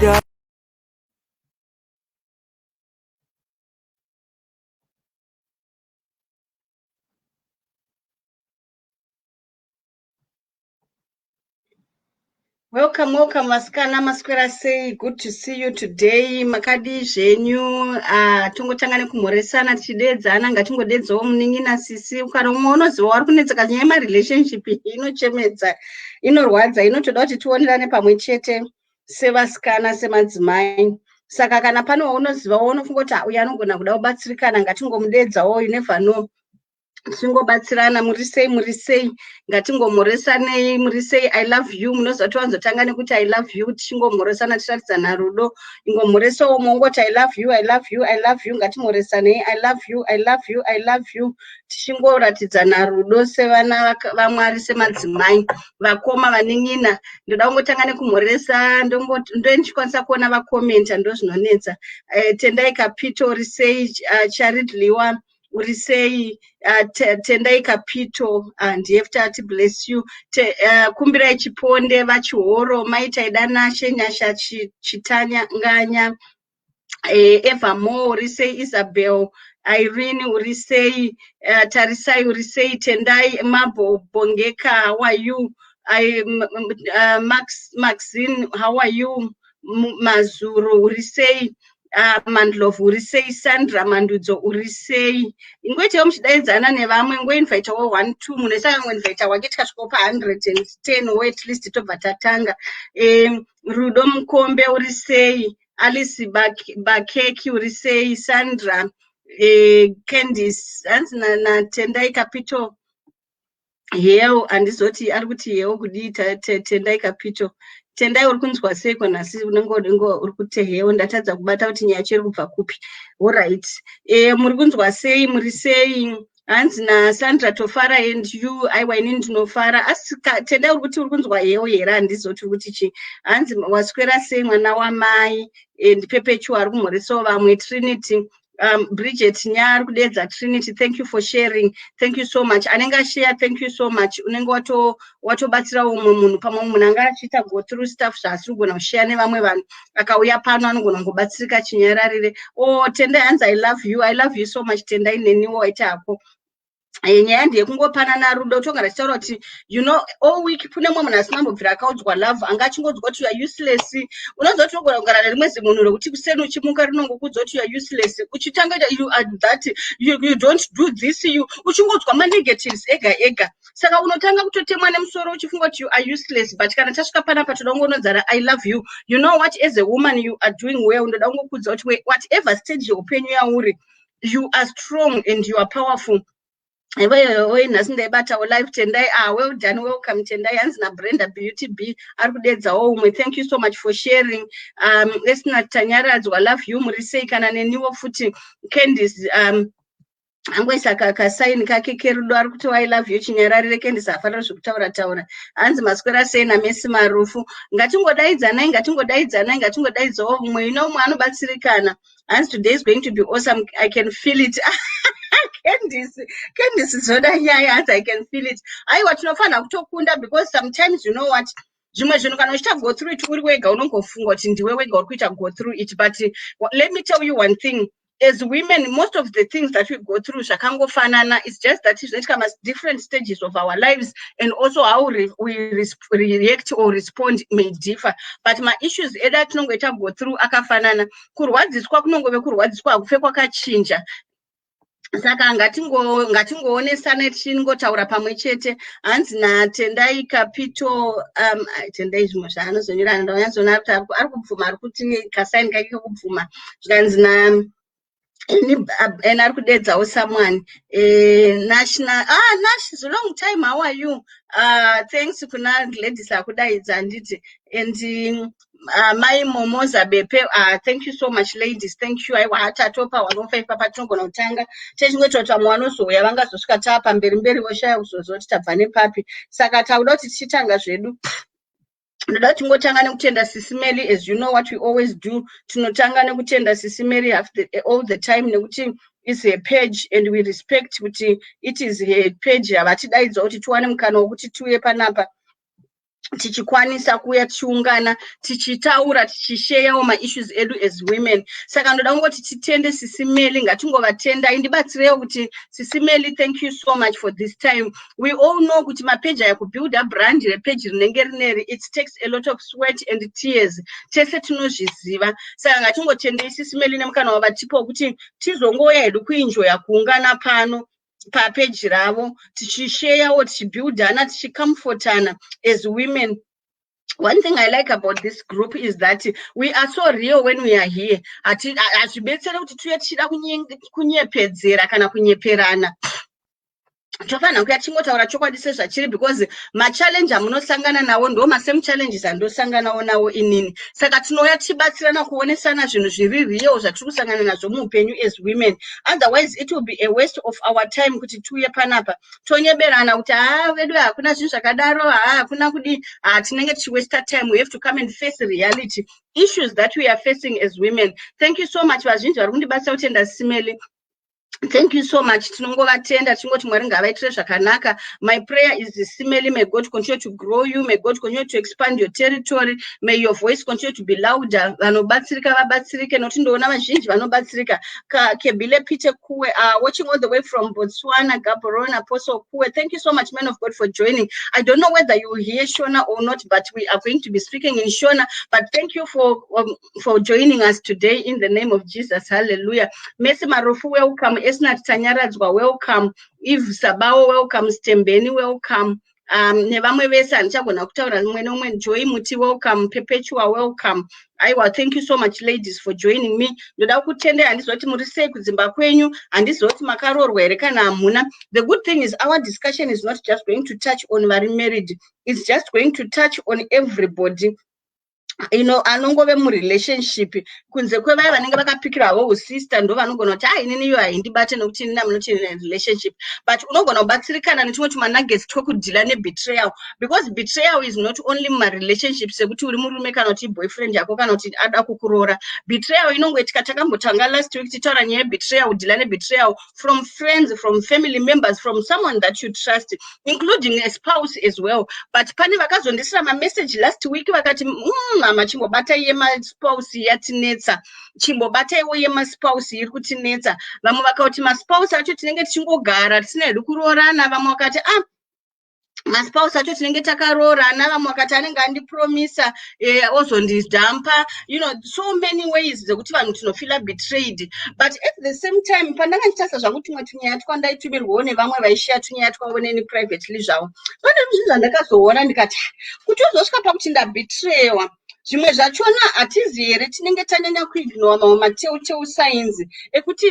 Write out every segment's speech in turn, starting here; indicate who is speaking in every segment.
Speaker 1: Kuda.
Speaker 2: Welcome, welcome vasikana, maswera sei? Good to see you today. Makadii zvenyu? Tongotanga nekumhoresana tichideedzana, ngatingodeedzawo munin'ina sisi. Kana umwe unoziva wari kunetseka nyaya yemarelationship inochemedza, inorwadza, inotoda kuti tionerane pamwe chete sevasikana, semadzimai. Saka kana pane waunoziva waunofunga kuti uyu anogona kuda kubatsirikana, ngatingomudeedzawo, you never know. Tichingobatsirana. Muri sei? Muri sei? Ngatingomhoresanei. Muri sei? I love you. Munoziva kuti wanzotanga nekuti "I love you", tichingomhoresana, tichiratidzana rudo. Ingomhoresawo mongoti, "I love you, I love you, I love you." Ngatimhoresanei. I love you, I love you, I love you. Tichingoratidzana rudo sevana vaMwari, semadzimai, vakoma, vanin'ina. Ndoda kungotanga nekumhoresa, ndoendichikwanisa kuona vakomenta, ndo zvinonetsa. Tendai Kapito, uri sei? Charidliwa, uri sei? Tendai Kapito, ndiye futi ati bless you. Kumbirai Chiponde, Vachihoro, Maitaida Nashe, Nyasha Chitanganya, Evermore, uri sei? Isabel Irene, uri sei? Tarisai, uri sei? Tendai Mabo Bongeka, how are you? Max, Maxine, how are you? Mazuru, uri sei? Mandlovu, uri sei? Sandra Mandudzo, uri sei? Ingoitewo muchidaidzana nevamwe, ngoinvitawo one two. Munhu wese akangoinvita wake, tikasvikawo pa110 wo at least, tobva tatanga. Rudo Mukombe, uri sei? Alice Bakeki, uri sei? Sandra, Candice, hanzi naTendai Kapito heo. Handizoti ari kuti heo kudii. Tendai Kapito, Tendai, uri kunzwa seiko nhasi? Unenge uri kuti heo, ndatadza kubata kuti nyaya yacho iri kubva kupi. Alright, muri kunzwa sei? Muri sei? Hanzi naSandra, tofara, and you? Aiwa, ini ndinofara. Asi Tendai, uri kuti uri kunzwa heo here? Handizoti uri kuti chii. Hanzi waswera sei, mwana wamai? Ndipepechu ari kumhoresawo vamwe. Trinity, Bridget Nya ari kudedza Trinity. Thank you for sharing, thank you so much. Anenge ashare, thank you so much. Unenge watobatsirawo umwe munhu. Pamwe munhu anga achiita go through stuff zvaasiri kugona kushare nevamwe vanhu, akauya pano anogona kungobatsirika chinyararire. Oh, Tendai, hanzi "I love you." I love you so much, Tendai. Neniwo waita hako. Nyaya ndeyekungopanana rudo. Togara tichitaura kuti all week kune mumwe munhu asina mbobvira akaudzwa love, anga achingodzwa kuti you are useless. Unonzwa kuti unogona kugara nerimwe zimunhu rekuti kuseni uchimuka rinongokuudza kuti you are useless, uchitanga you are that, you don't do this, you uchingodzwa manegatives ega ega. Saka unotanga kutotemwa nemusoro uchifunga kuti you are useless. But kana tasvika panapa, toda kungononzara "I love you." You know what? As a woman, you are doing well. Ndoda kungokuudza kuti whatever stage yeupenyu yauri, you are strong and you are powerful. Oi, nhasi ndaibatawo live. Tendai, ah, well done, welcome Tendai. Hanzi naBrenda Beauty B, ari kudedzawo umwe. Thank you so much for sharing. Esina Tanyaradzwa, love you. Muri sei? Kana neniwo futi. Candice angoisa kasaini kake kerudo, ari kuti "I love you" chinyararire. Candice hafanira zvekutaura taura. Hanzi maswera sei naMesi Marufu? Ngatingodaidzanai, ngatingodaidzanai, ngatingodaidzawo umwe ino, umwe anobatsirikana. Hanzi today is going to be awesome, I can feel it. Candice, Candice zoda nyaya. Hanzi "I can feel it." Aiwa, tinofanira kutokunda because sometimes, you know what, zvimwe zvinhu kana uchiita go through it uri wega, unongofunga kuti ndiwe wega uri kuita go through it. But let me tell you one thing: as women, most of the things that we go through zvakangofanana. It's just that zvinoitika different stages of our lives, and also how we react or respond may differ, but maissues edu atinongoita go through akafanana. Kurwadziswa kunongove kurwadziswa, hakufe kwakachinja. Saka ngatingoonesana, tichingotaura pamwe chete. Hanzi naTendai Kapito, Tendai zvimwe zvaanozonyora ndanyatsoona kuti ari kubvuma, ari kuti kasaini kake kekubvuma. Zvikanzi na and ari kudedzawo someone, National, ah, Nash, it's a long time, how are you? Thanks kuna Gladys akudaidza, handiti? And Mai Momoza Bepe, thank you so much, ladies, thank you. Aiwa, hatatopa 105 papa, tinogona kutanga techingoita kuti vamwe vanozouya vangazosvika taa pamberi mberi, voshaya kuzoziva kuti tabva nepapi. Saka takuda kuti tichitanga zvedu. Ndoda kuti tingotanga nekutenda Sisi Mary. As you know what we always do, tinotanga nekutenda Sisi Mary all the time, nekuti is her page and we respect kuti it is her page. Havatidaidzwa kuti tiwane mukana wekuti tiuye panapa. Tichikwanisa kuuya, tichiungana, tichitaura, tichisharewo maissues edu as women. Saka ndoda kungoti titende Sisi Meli. Ngatingovatendai. Ndibatsirewo kuti Sisi Meli, thank you so much for this time. We all know kuti mapeji aya, kubuilda brand repeji rinenge rineri, it takes a lot of sweat and tears. Tese tinozviziva. Saka ngatingotendei Sisi Meli nemukana wavatipa wekuti tizongouya hedu kuenjoya kuungana pano papeji ravo, tichisharewo, tichibuildana, tichicomfortana as women. One thing I like about this group is that we are so real when we are here. Hazvibetseri kuti tuye tichida kunyepedzera kana kunyeperana. Tofanira kuya tichingotaura chokwadi sezvachiri, because machallenge amunosangana nawo ndo masame challenges andosanganawo nawo inini. Saka tinouya tichibatsirana kuonesana zvinhu zviri real zvatiri kusangana nazvo muupenyu as women. Otherwise it will be a waste of our time kuti tiuye panapa tonyeberana kuti haa, vedu hakuna zvinhu zvakadaro, haa, hakuna kudii. Ha, tinenge tichiwasta time. We have to come and face reality issues that we are facing as women. Thank you so much. Vazhinji vari kundibatsira kutenda Sisi Meli, thank you so much. Tinongovatenda tichingoti Mwari ngavaitire zvakanaka. My prayer is, Sisi Meli, may God continue to grow you, may God continue to expand your territory, may your voice continue to be louder. Vanobatsirika vabatsirike, nokuti ndoona vazhinji vanobatsirika. Kebile Peter Kuwe, watching all the way from Botswana, Gaborone. Apostle Kuwe, thank you so much, man of God, for joining. I don't know whether you hear Shona or not, but we are going to be speaking in Shona. But thank you for joining us today in the name of Jesus. Hallelujah. Messi Marufu, welcome. Esnat Tanyaradzwa, welcome. Eve Sabao, welcome. Stembeni, welcome. Nevamwe vese handichagona kutaura mumwe neumwe. Joy Muti, welcome. Perpetua, welcome. Aiwa, thank you so much, ladies, for joining me. Ndoda kutendai. Handiziva kuti muri sei kudzimba kwenyu, handiziva kuti makaroorwa here kana hamuna. The good thing is our discussion is not just going to touch on vari married, it's just going to touch on everybody anongove murelationship, kunze kwevaya vanenge vakapikirwawo usister, ndo vanogona kuti, "A, inini iyo haindibate nekuti inini am not in a relationship." But unogona kubatsirikana netumwe tumanuggets twekudeala nebetrayal, because betrayal is not only mumarelationships ekuti uri murume kana kuti boyfriend yako kana kuti ada kukuroora. Betrayal inongoitika. Takambotanga last week tichitaura nyaya yebetrayal, kudeala nebetrayal from friends, from family members, from someone that you trust, including a spouse as well. But pane vakazondisira mamessage last week vakati, "Mama, chimbobatai yemaspouse yatinetsa, chimbobataiwo yemaspouse iri kutinetsa." Vamwe vakauti maspouse acho tinenge tichingogara tisina hedu kuroorana. Vamwe vakati, "Ah, maspouse acho tinenge takaroorana." Vamwe vakati, "Anenge andipromisa ozondidhampa." So many ways dzekuti vanhu tinofeela betrayed. But at the same time, pandanga ndichitarisa zvangu tumwe tunyaya twandaitumirwawo nevamwe vaishare tunyaya twavo neni privately zvavo, pane zvinhu zvandakazoona ndikati, kuti uzosvika pakuti ndabetrayiwa, zvimwe zvachona hatizi here tinenge tanyanya kuignora mamwe matelltale signs ekuti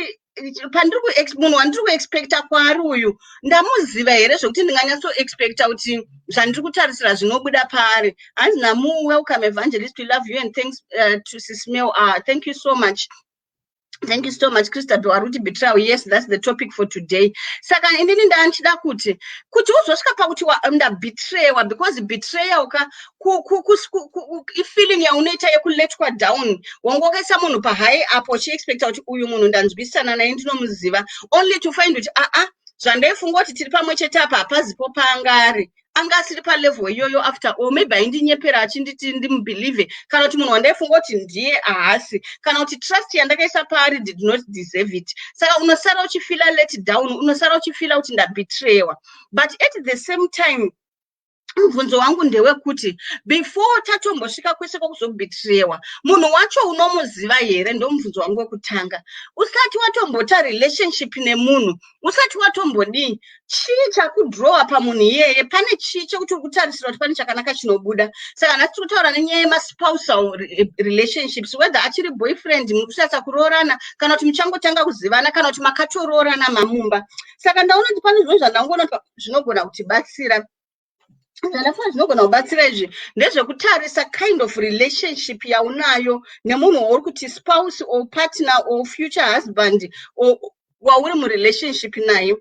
Speaker 2: pandiri munhu wandiri kuexpecta kwaari uyu ndamuziva here zvokuti ndinganyatsoexpecta kuti zvandiri kutarisira zvinobuda paari? Hanzi namu, "Welcome, Evangelist, we love you and thanks to Sisi Mel." Thank you so much. Thank you so much, Christabel. Ari kuti betrayal. Yes, that's the topic for today. Saka inini ndandichida kuti uzosvika pakuti ndabetrayiwa, because betrayal ka ifeeling yaunoita yekuletwa down. Wanga wakaisa munhu pahigh apo uchiexpecta kuti uyu munhu ndanzwisana naye, ndinomuziva, only to find kuti aa, zvandaifunga kuti tiri pamwe chete apa hapazipo paanga ari, anga asiri palevel iyoyo after all. Maybe aindinyepera achinditi ndimubelieve, kana kuti munhu wandaifunga kuti ndiye ahasi, kana kuti trust yandakaisa paari did not deserve it. Saka unosara uchifeela let down, unosara uchifeela kuti ndabetrayiwa. But at the same time, mubvunzo wangu ndewekuti before tatombosvika kwese kwekuzobetrayiwa, munhu wacho unomuziva here? Ndo mubvunzo wangu wekutanga. Usati watombota relationship nemunhu, usati watombodii, chii chakudrowa pamunhu iyeye? Pane chii chekuti uri kutarisira kuti pane chakanaka chinobuda? Saka nhasi tiri kutaura nenyaya yemaspousal relationships, whether achiri boyfriend, muri kusatsa kuroorana, kana kuti muchangotanga kuzivana, kana kuti makatoroorana mamumba. Saka ndaona kuti pane zvimwe zvandangoona kuti zvinogona kutibatsira. Zvandafunga zvinogona kubatsira izvi ndezvekutarisa kind of relationship yaunayo nemunhu wauri kuti spouse or partner or future husband or wauri murelationship naye.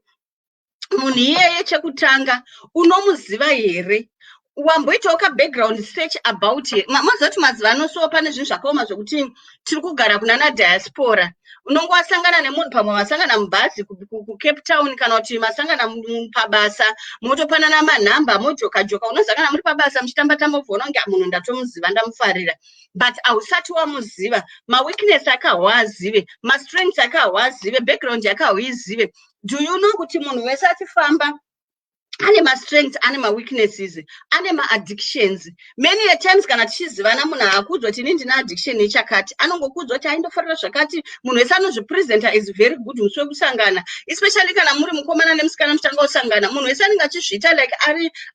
Speaker 2: Munhu iyeye, chekutanga, unomuziva here? Wamboitawo kabackground search about it? Moziva kuti mazuva ano so pane zvinhu zvakaoma zvokuti tiri kugara kunana diaspora. Unonge wasangana nemunhu, pamwe masangana mubhazi kuCape Town, kana kuti masangana pabasa, motopanana manhamba, mojoka joka. Unoziva kana muri pabasa muchitamba tamba, ubvaona kunge munhu ndatomuziva, ndamufarira, but hausati wamuziva. Maweakness ake hauazive, mastrengths ake hauazive, background yake hauizive. Do you know kuti munhu wese achifamba ane mastrengths, ane maweaknesses, ane maaddictions? Many a times kana tichizivana, munhu haakuudzwa kuti ini ndine addiction yechakati. Anongokuudzwa kuti aindofarira zvakati. Munhu wese anozvipresenta is very good musi wekusangana, especially kana muri mukomana nemusikana muchitanga kusangana. Munhu wese anenge achizviita like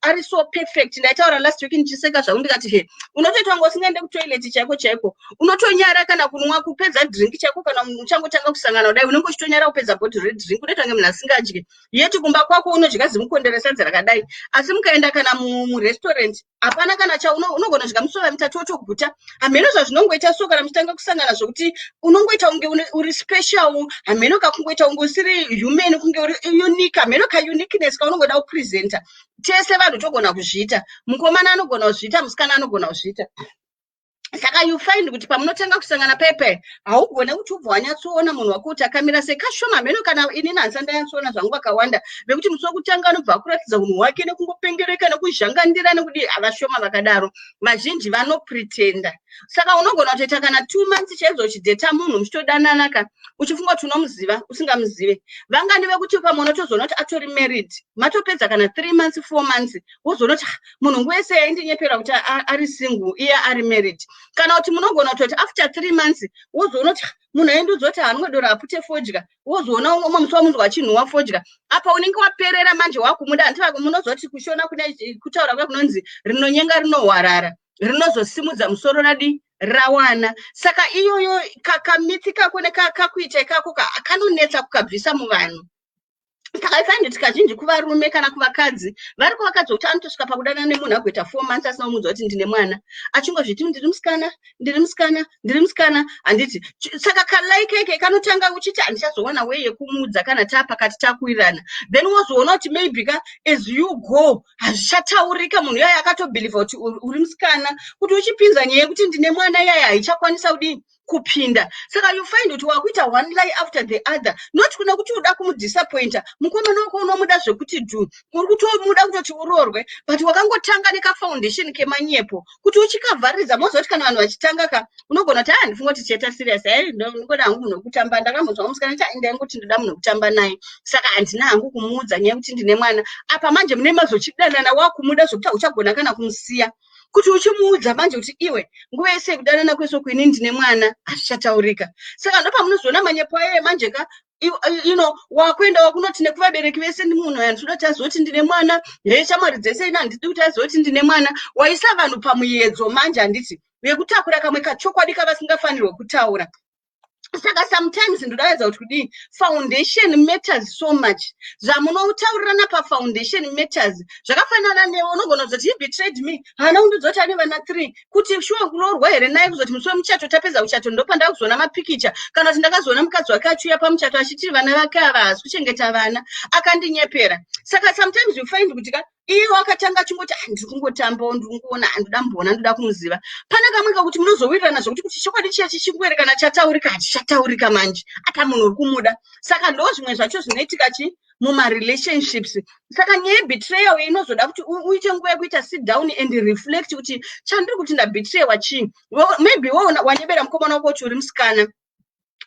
Speaker 2: ari so perfect. Ndaitaura last week ndichiseka zvangu, ndikati, "He, unotoita kunge usingaende kutoilet chaiko chaiko, unotonyara kana kunwa, kupedza drink chaiko. Kana uchangotanga kusangana kudai, unenge uchitonyara kupedza bottle redrink, unoita kunge munhu asingadyi. Yeti kumba kwako unodya zimukondere sadza rakadai, asi mukaenda kana murestaurant, hapana kana chaunogona kudya musova mitatu wotoguta." Hamheno zvazvinongoita so kana muchitanga kusangana, zvokuti unongoita kunge uri special. Hamheno kakungoita kunge usiri human, kunge uri unique. Hamheno kauniqueness kaunongoda kupresenta. Tese vanhu togona kuzviita. Mukomana anogona kuzviita, musikana anogona kuzviita. Saka you find kuti pamunotanga kusangana pepe, haugone kuti ubva wanyatsoona munhu wako kuti akamira sei. Kashoma, mheno kana inini handisa ndanyatsoona zvangu vakawanda vekuti musi wekutanga anobva akuratidza unhu hwake nekungopengereka, nekuzhangandira, nekudii. Havashoma vakadaro. Vazhinji vanopretenda. Saka unogona kutoita kana 2 months chaizvo uchidheta munhu, muchitodanana ka, uchifunga kuti unomuziva, usingamuzive. Vangani vekuti pamwe unotozoona kuti atori married, matopedza kana 3 months, 4 months, wozoona kuti, "Ah, munhu nguva yese yaindinyepera kuti ari single, iye ari married." Kana kuti munogona kutoti after 3 months wozoona kuti, "Ah, munhu aindiudza kuti haanwe doro, apute fodya," wozoona umwe musi wamunzwa achinhuwa fodya. Apa unenge waperera manje, wakumuda. Handiti munozoti kushona kune kutaura kuya kunonzi rinonyenga rinohwarara, rinozosimudza musoro radi rawana. Saka iyoyo kamyth kako nekakuita ikako kanonetsa kukabvisa muvanhu. Saka I find kuti kazhinji kuvarume kana kuvakadzi, vari kuvakadzi vokuti anotosvika pakudanana nemunhu agoita 4 months asina kumuudza kuti ndine mwana, achingozviti, "Ndiri musikana, ndiri musikana, ndiri musikana," handiti? Saka kalie keke kanotanga uchiti, "Handichazowana way yekumuudza kana taapakati takuwirirana." Then wozoona kuti maybe ka as you go hazvichataurika. Munhu iyaya akatobhilivha kuti uri musikana. Kuti uchipinza nyaya yekuti ndine mwana iyaya, haichakwanisa kudini kupinda. Saka you find kuti wakuita one lie after the other, not kuna kuti uda kumudisappointa. Mukomana wako unomuda zvekuti dhu, uri kutomuda kutoti uroorwe, but wakangotanga nekafoundation kemanyepo kuti uchikavhariridza. Moziva kuti kana vanhu vachitanga ka, unogona kuti, "A, ndifunga kuti tichaita serious. Ai, ndingoda hangu munhu wekutamba. Ndakambonzwa musikana kuti ndaingoti ndoda munhu wekutamba naye, saka handina hangu kumuudza nyaya yekuti ndine mwana." Apa manje mune mazochidanana, wakumuda zvokuti hauchagona kana kumusiya. Kuti uchimuudza manje kuti, "Iwe, nguva yese yekudanana kwese kuini ndine mwana," hazvichataurika. Saka ndopamunozoona manyepo aye manje ka, wakuenda wakunoti nekuvabereki vese, "Ndi munhu handinoda kuti azoti ndine mwana. He, shamwari dzese ina handidi kuti azoti ndine mwana." Waisa vanhu pamuedzo manje, handiti, vekutakura kamwe kachokwadi kavasingafanirwe kutaura. Saka sometimes ndodaedza kuti kudii, foundation matters so much. Zvamunotaurirana pafoundation matters. Zvakafanana newe, unogona kuzoti, "He betrayed me, haana kundiudza kuti ane vana three. Kuti shuwa kuroorwa here naye, kuzoti musi wemuchato, tapedza muchato, ndopanda kuzoona mapikicha, kana kuti ndakazoona mukadzi wake achiuya pamuchato achiti vana vake ava haasi kuchengeta vana, akandinyepera." Saka sometimes you find kuti ka iye wakatanga achingoti, "Ah, ndiri kungotambawo, ndiri kungoona, handoda mboona, ndoda kumuziva." Pane kamwe kakuti munozowirirana zvokuti kuti chokwadi chiya chichingwere kana chataurika, hachichataurika manje. Apa munhu uri kumuda. Saka ndo zvimwe zvacho zvinoitika chi mumarelationships. Saka nyaya yebetrayal inozoda kuti uite nguva yekuita sit down and reflect kuti chandiri kuti ndabetrayiwa chii. Maybe wanyebera mukomana wako kuti uri musikana,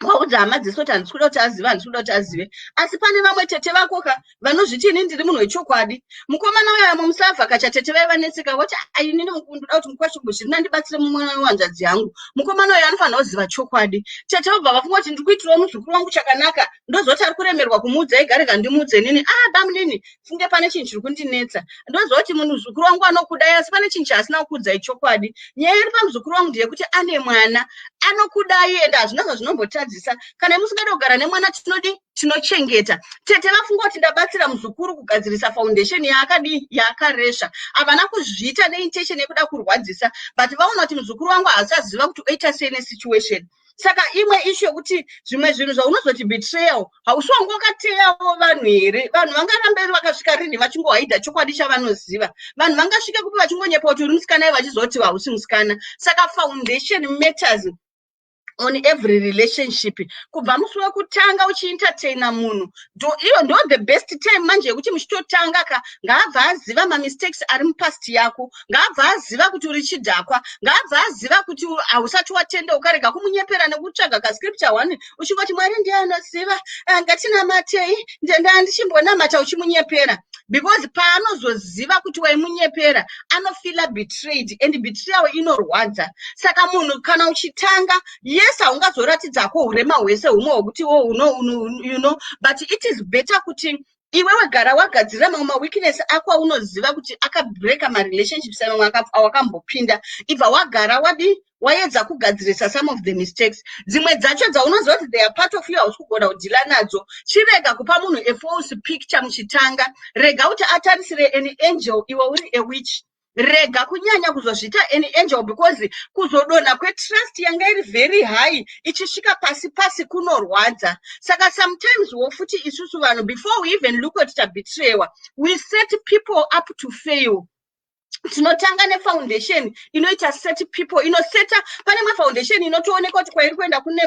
Speaker 2: waudza hama dzese kuti handisi kuda kuti azive, handisi kuda kuti azive, asi pane vamwe tete vako ka vanozviti, "Ini ndiri munhu wechokwadi." Mukomana uya mumusavhakacha, tete vaivanetseka voti, "Inini ndoda kuti mukwasha zviri nandibatsire mumwe wehanzvadzi yangu. Mukomana uyu anofanira kuziva chokwadi." Tete vobva vafunga kuti, "Ndiri kuitirawo muzukuru wangu chakanaka, ndozoti ari kuremerwa kumuudza, igarega ndimuudze nini. Ah, bamunini, funge pane chinhu chiri kundinetsa. Ndoziva kuti muzukuru wangu anokudai, asi pane chinhu chaasina kukuudzai chokwadi. Nyaya iri pamuzukuru wangu ndeyekuti ane mwana, anokudai, ende hazvina zvazvinombotadzisa. Kana musingade kugara nemwana, tinodi tinochengeta." Tete vafunga kuti, "Ndabatsira muzukuru kugadzirisa foundation yaakadii, yaakaresva." Havana kuzviita neintention yekuda kurwadzisa, but vaona kuti muzukuru wangu haasaziva kuti oita sei nesituation. Saka imwe issue yekuti zvimwe zvinhu zvaunozoti betrayal, hausi wanga wakateyawo vanhu here? Vanhu vangarambe vakasvika rini vachingohaidha chokwadi chavanoziva? Vanhu vangasvike kupi vachingonyepa kuti uri musikana, ivo vachizoti hausi musikana? Saka foundation matters on every relationship. Kubva musi wekutanga uchientertaina munhu, iyo ndo the best time manje yekuti muchitotanga ka, ngaabva aziva mamistakes ari mupast yako, ngaabva aziva kuti uri chidhakwa, ngaabva aziva kuti hausati watenda. Ukarega kumunyepera nekutsvaga kascripture one uchingoti, "Mwari ndiye anoziva, ah, ngatinamatei, ndandichimbonamata," uchimunyepera, because paanozoziva kuti waimunyepera, anofeela betrayed, and betrayal inorwadza. Saka munhu kana uchitanga, yes, haungazoratidzako urema hwese humwe hwekuti wo but it is better kuti iwewe gara wagadzirira mamwe maweakness ako aunoziva kuti akabreaka marelationships amwe awakambopinda. Ibva wagara wadi waedza kugadzirisa some of the mistakes. Dzimwe dzacho dzaunoziva kuti they are part of you, hausi kugona kudeala nadzo, chirega kupa munhu a false picture muchitanga. Rega kuti atarisire an angel, iwe uri a witch. Rega kunyanya kuzozviita an angel, because kuzodonha kwetrust yanga iri very high ichisvika pasi pasi kunorwadza. Saka sometimes wo futi isusu vanhu, before we even look at tabetrayiwa, we set people up to fail. Tinotanga nefoundation inoita set people, inoseta pane imwe foundation inotooneka kuti kwairi kuenda kune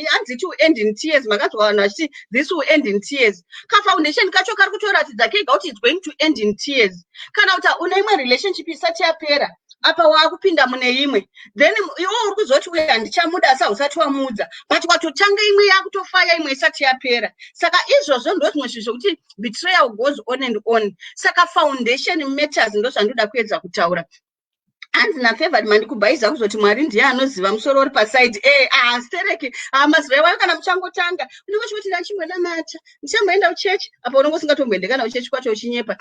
Speaker 2: hanzi it will end in tears. Makanzwa vanhu vachiti, "This will end in tears." Kafoundation kacho kari kutoratidza kega kuti it's going to end in tears. Kana kuti une imwe relationship isati yapera, apa waakupinda mune imwe, then iwe uri kuzoti, "Uye handichamuda," asi hausati wamuudza, but watotanga imwe yakutofaya imwe isati yapera. Saka izvozvo ndo zvimwe zvinhu zvokuti betrayal goes on and on. Saka foundation matters, ndo zvandoda kuedza kutaura. Hanzi nafavored, mandikubhaisa kuzoti Mwari ndiye anoziva, musoro uri paside. E ah, stereki. Ah, mazuva iwayo kana muchangotanga, unenge uchingoti, "Ndachimwenamata, ndichamboenda kuchechi." Apa unenge usingatomboende kana kuchechi kwacho, uchinyepa,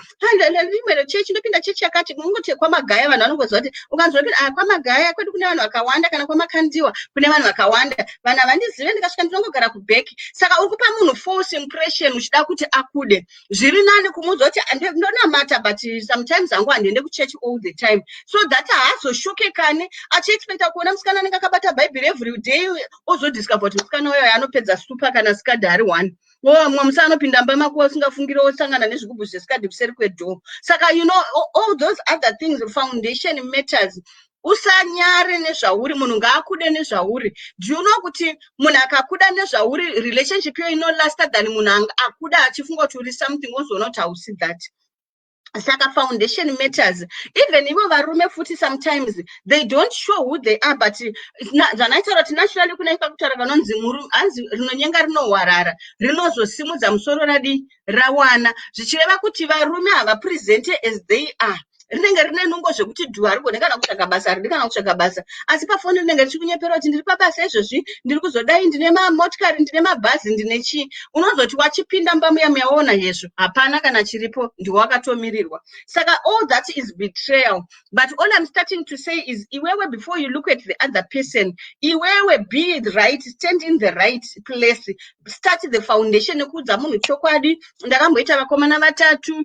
Speaker 2: "Ndimwene chechi, ndopinda chechi yakati." Ungoti kwaMagaya, vanhu vanongoziva kuti ukanzopinda, ah, kwaMagaya kwedu kune vanhu vakawanda, kana kwaMakandiwa kune vanhu vakawanda, vanhu havandizive, ndikasvika ndinongogara kuback. Saka uri kupa munhu false impression uchida kuti akude. Zviri nani kumuudza kuti, "Ndonamata, but sometimes hangu handiende kuchechi all the time," so that haazoshokekani achiexpecta kuona musikana anenge akabata Bhaibheri every day, ozodiscover kuti musikana uyoyo anopedza Super kana Scud ari one. Mumwe musi anopinda mba mako usingafungiri, osangana nezvigubhu zveScud kuseri kwedoor. Saka all those other things, foundation matters. Usanyare nezvauri. Munhu ngaakude nezvauri. Do you know kuti munhu akakuda nezvauri, relationship iyo inolasta than munhu akuda achifunga kuti uri something, ozoona kuti hausi that? Saka foundation matters. Even ivo varume futi, sometimes they don't show who they are, but zvanaitaura kuti naturally kune kakutaura kanonzi hanzi rinonyenga rinohwarara, rinozosimudza musoro radi rawana, zvichireva kuti varume havapresente as they are. Rinenge rine nungo zvekuti dhu, harigone kana kutsvaga basa, haridi kana kutsvaga basa, asi pafoni rinenge richikunyepera kuti, "Ndiri pabasa izvozvi, ndiri kuzodai, ndine mamotikari, ndine mabhazi, ndine chii." Unozoti wachipinda mba muya muyaona hezvo, hapana kana chiripo, ndiwe wakatomirirwa. Saka all that is betrayal. But all I'm starting to say is, iwewe, before you look at the other person, iwewe be right, stand in the right place, start the foundation nekuudza munhu chokwadi. "Ndakamboita vakomana vatatu."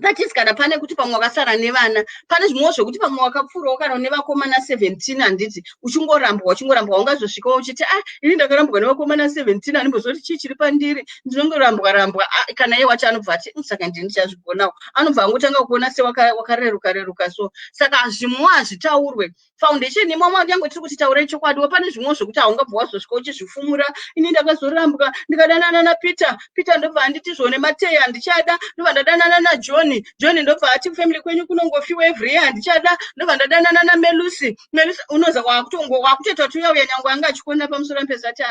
Speaker 2: That is kana pane kuti pamwe wakasara nevana, pane zvimwewo zvokuti pamwe wakapfuurawo kana une vakomana 17, handiti? Uchingorambwa, uchingorambwa, ungazosvikawo uchiti, "Ah, ini ndakarambwa nevakomana 17, handimbozoti chii chiri pandiri, ndinongorambwa rambwa." Ah, kana iye wacho anobva ati, "Saka ndini ndichazvigonawo." Anobva angotanga kuona sewakareruka reruka. So saka zvimwewo hazvitaurwe. Foundation imomo, nyange tiri kuti taurei chokwadiwo, pane zvimwewo zvokuti haungabva wazosvika uchizvifumura. "Ini ndakazorambwa, ndikadanana naPeter, Peter ndobva anditi zvone mateya, handichada. Ndobva ndadanana naJohn, John ndobva ati family kwenyu kunongofiwa every year, handichada. Ndobva ndadanana naMelusi, Melusi." Unoza wakutoita kuti uya uya nyange anga achikuona pamusoro pesa ati,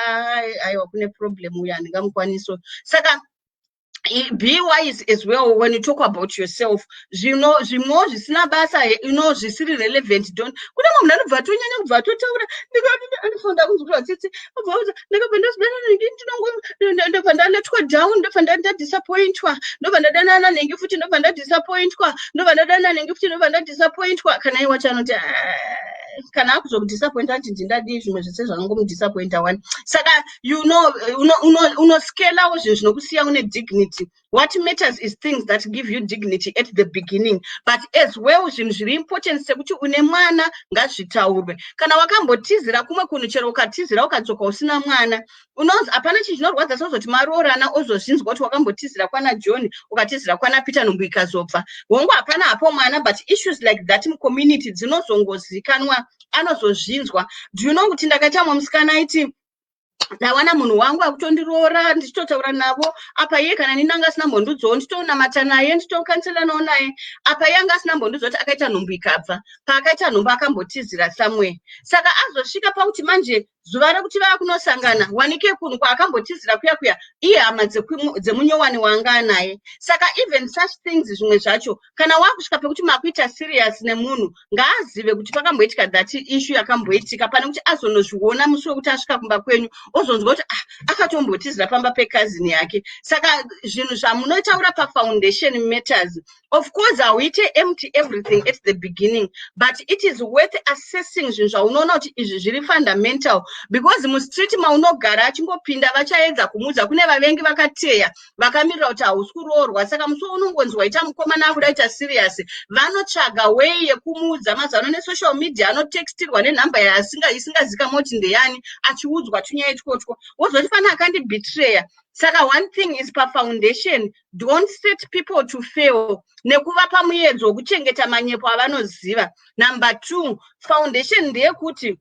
Speaker 2: "Aiwa, kune problem uyu, handingamukwaniso." Saka be wise as well when you talk about yourself. Zvino zvimwewo zvisina basa, zvisiri relevant, don't. Kune mumwe munhu anobva atonyanya kubva atotaura, anofanira kunzwirwa tsitsi, obva audza, "Ndakabva ndazodana nhingi, ndobva ndaletwa down, ndobva ndadisappointwa, ndobva ndadanana nhingi futi, ndobva ndadisappointwa, ndobva ndadanana nhingi futi, ndobva ndadisappointwa." Kana iye wacho anoti, "Ah," kana akuzokudisappointa ati, "Ndindadii?" Zvimwe zvese zvangomudisappointa one. Saka unoscalawo zvinhu zvinokusiya une dignity. What matters is things that give you dignity at the beginning, but as well zvinhu zviri important sekuti une mwana ngazvitaurwe. Kana wakambotizira kumwe kunhu, chero ukatizira ukadzoka usina mwana, unonzi hapana chinhu chinorwadza sozoti maroorana, ozozvinzwa kuti wakambotizira kwana John, ukatizira kwana Peter, nhumbu ikazobva. Hongu, hapana hapo mwana, but issues like that mucommunity dzinozongozikanwa, anozozvinzwa. Do you know kuti ndakaita mwe musikana aiti, "Ndawana munhu wangu akutondiroora, ndichitotaura navo apa iye kana nini anga asina mbondudzowo, nditonamata naye, nditokanselanawo naye apa iye anga asina mbondudzo kuti akaita nhumbu ikabva." Paakaita nhumbu akambotizira somewhere. Saka azosvika pakuti manje zuva rekuti vava kunosangana, wanike kunhu kwaakambotizira kuya kuya, iye hama dzemunyowani waanga anaye. Saka even such things, zvimwe zvacho, kana wakusvika pekuti makuita serious nemunhu, ngaazive kuti pakamboitika that issue yakamboitika, pane kuti azonozviona musi wekuti asvika kumba kwenyu, ozonzwa kuti, "Ah, akatombotizira pamba pecousin yake." Saka zvinhu zvamunotaura pafoundation matters. Of course hauite empty everything at the beginning, but it is worth assessing zvinhu zvaunoona kuti izvi zviri fundamental, because mustreet maunogara, achingopinda vachaedza kumuudza. Kune vavengi vakateya, vakamirira kuti hausi kuroorwa. Saka musi waunongonzi waita mukomana akuda ita serious, vanotsvaga way yekumuudza. Mazuva ano nesocial media, anotextirwa nenhamba isingazikamwa kuti ndeyani, achiudzwa tunyaya itwotwo, wozoti pane akandibetraya. Saka one thing is, pafoundation, don't set people to fail nekuvapa muedzo wekuchengeta manyepo avanoziva. Number two, foundation ndeyekuti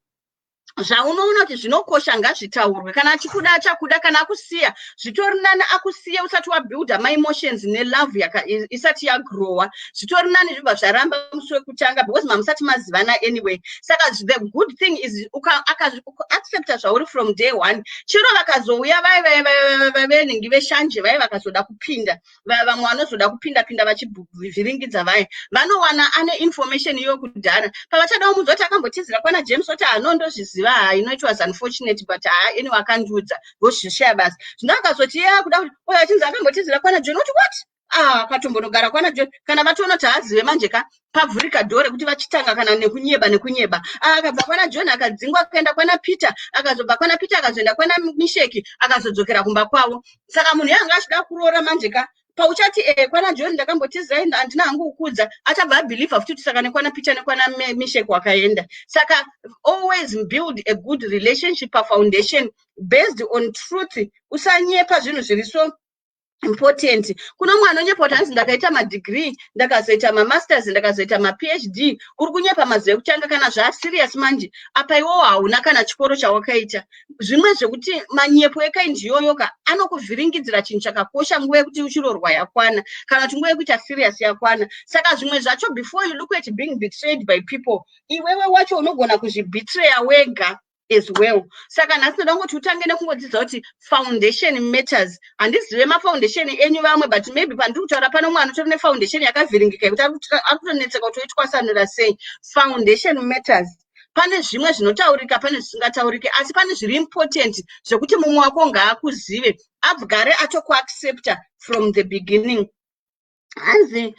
Speaker 2: zvaunoona kuti zvinokosha ngazvitaurwe. Kana achikuda, achakuda. Kana akusiya, zvitori nani akusiye usati wabuilda maemotions nelove isati yagrowa. Zvitori nani zvibva zvaramba musi wekutanga, because mamusati mazivana anyway. Saka the good thing is akaaccepta zvauri from day one. Chero vakazouya vai venhingi veshanje vai, vakazoda kupinda, vamwe vanozoda kupinda pinda vachivhiringidza, vai vanowana ane information iyo kudhara. Pavachada kumuudza kuti akambotizira kwana James, oti, "Hanondozviziva ha, it was unfortunate, but ha, anyway akandiudza," vozvishaya basa. Zvino akazoti iye akuda kuti oyo achinzi akambotizira kwana John, oti, "What? Ah, akatombonogara kwana John." Kana vatoona kuti haazive, manje ka pavhurika dhoo rekuti vachitanga kana nekunyeba nekunyeba. Ah, akabva kwana John, akadzingwa, akaenda kwana Peter, akazobva kwana Peter, akazoenda kwana Misheki, akazodzokera kumba kwavo. Saka munhu yanga achida kuroora manje ka, pauchati, "E, kwana John ndakambotizira, handina hangu kukudza," achabva abhilivha futi kuti saka nekwana Peter nekwana Mishek wakaenda. Saka always build a good relationship pafoundation based on truth. Usanyepa zvinhu zviri so important. Kuno mwana anonyepa kuti hanzi, "Ndakaita madegree, ndakazoita mamasters, ndakazoita maPhD." Uri kunyepa mazuva ekutanga. Kana zvaserious manje, apa iwowo hauna kana chikoro chawakaita. Zvimwe zvekuti manyepo ekind iyoyoka anokuvhiringidzira chinhu chakakosha, nguva yekuti uchirorwa yakwana, kana kuti nguva yekuita serious yakwana. Saka zvimwe zvacho, before you look at being betrayed by people, iwewe wacho unogona kuzvibetraya wega as well. Saka nhasi ndoda kungoti utange nekungodzidza kuti foundation matters. Handizive mafoundation enyu vamwe, but maybe pandiri kutaura pano mwana utori nefoundation yakavhiringika yekuti ari kutonetseka kuti oitwasanura sei. Foundation matters. Pane zvimwe zvinotaurika, pane zvisingatauriki, asi pane zviri important zvekuti mumwe wako ngaakuzive, abgare atokuaccepta from the beginning. Hanzi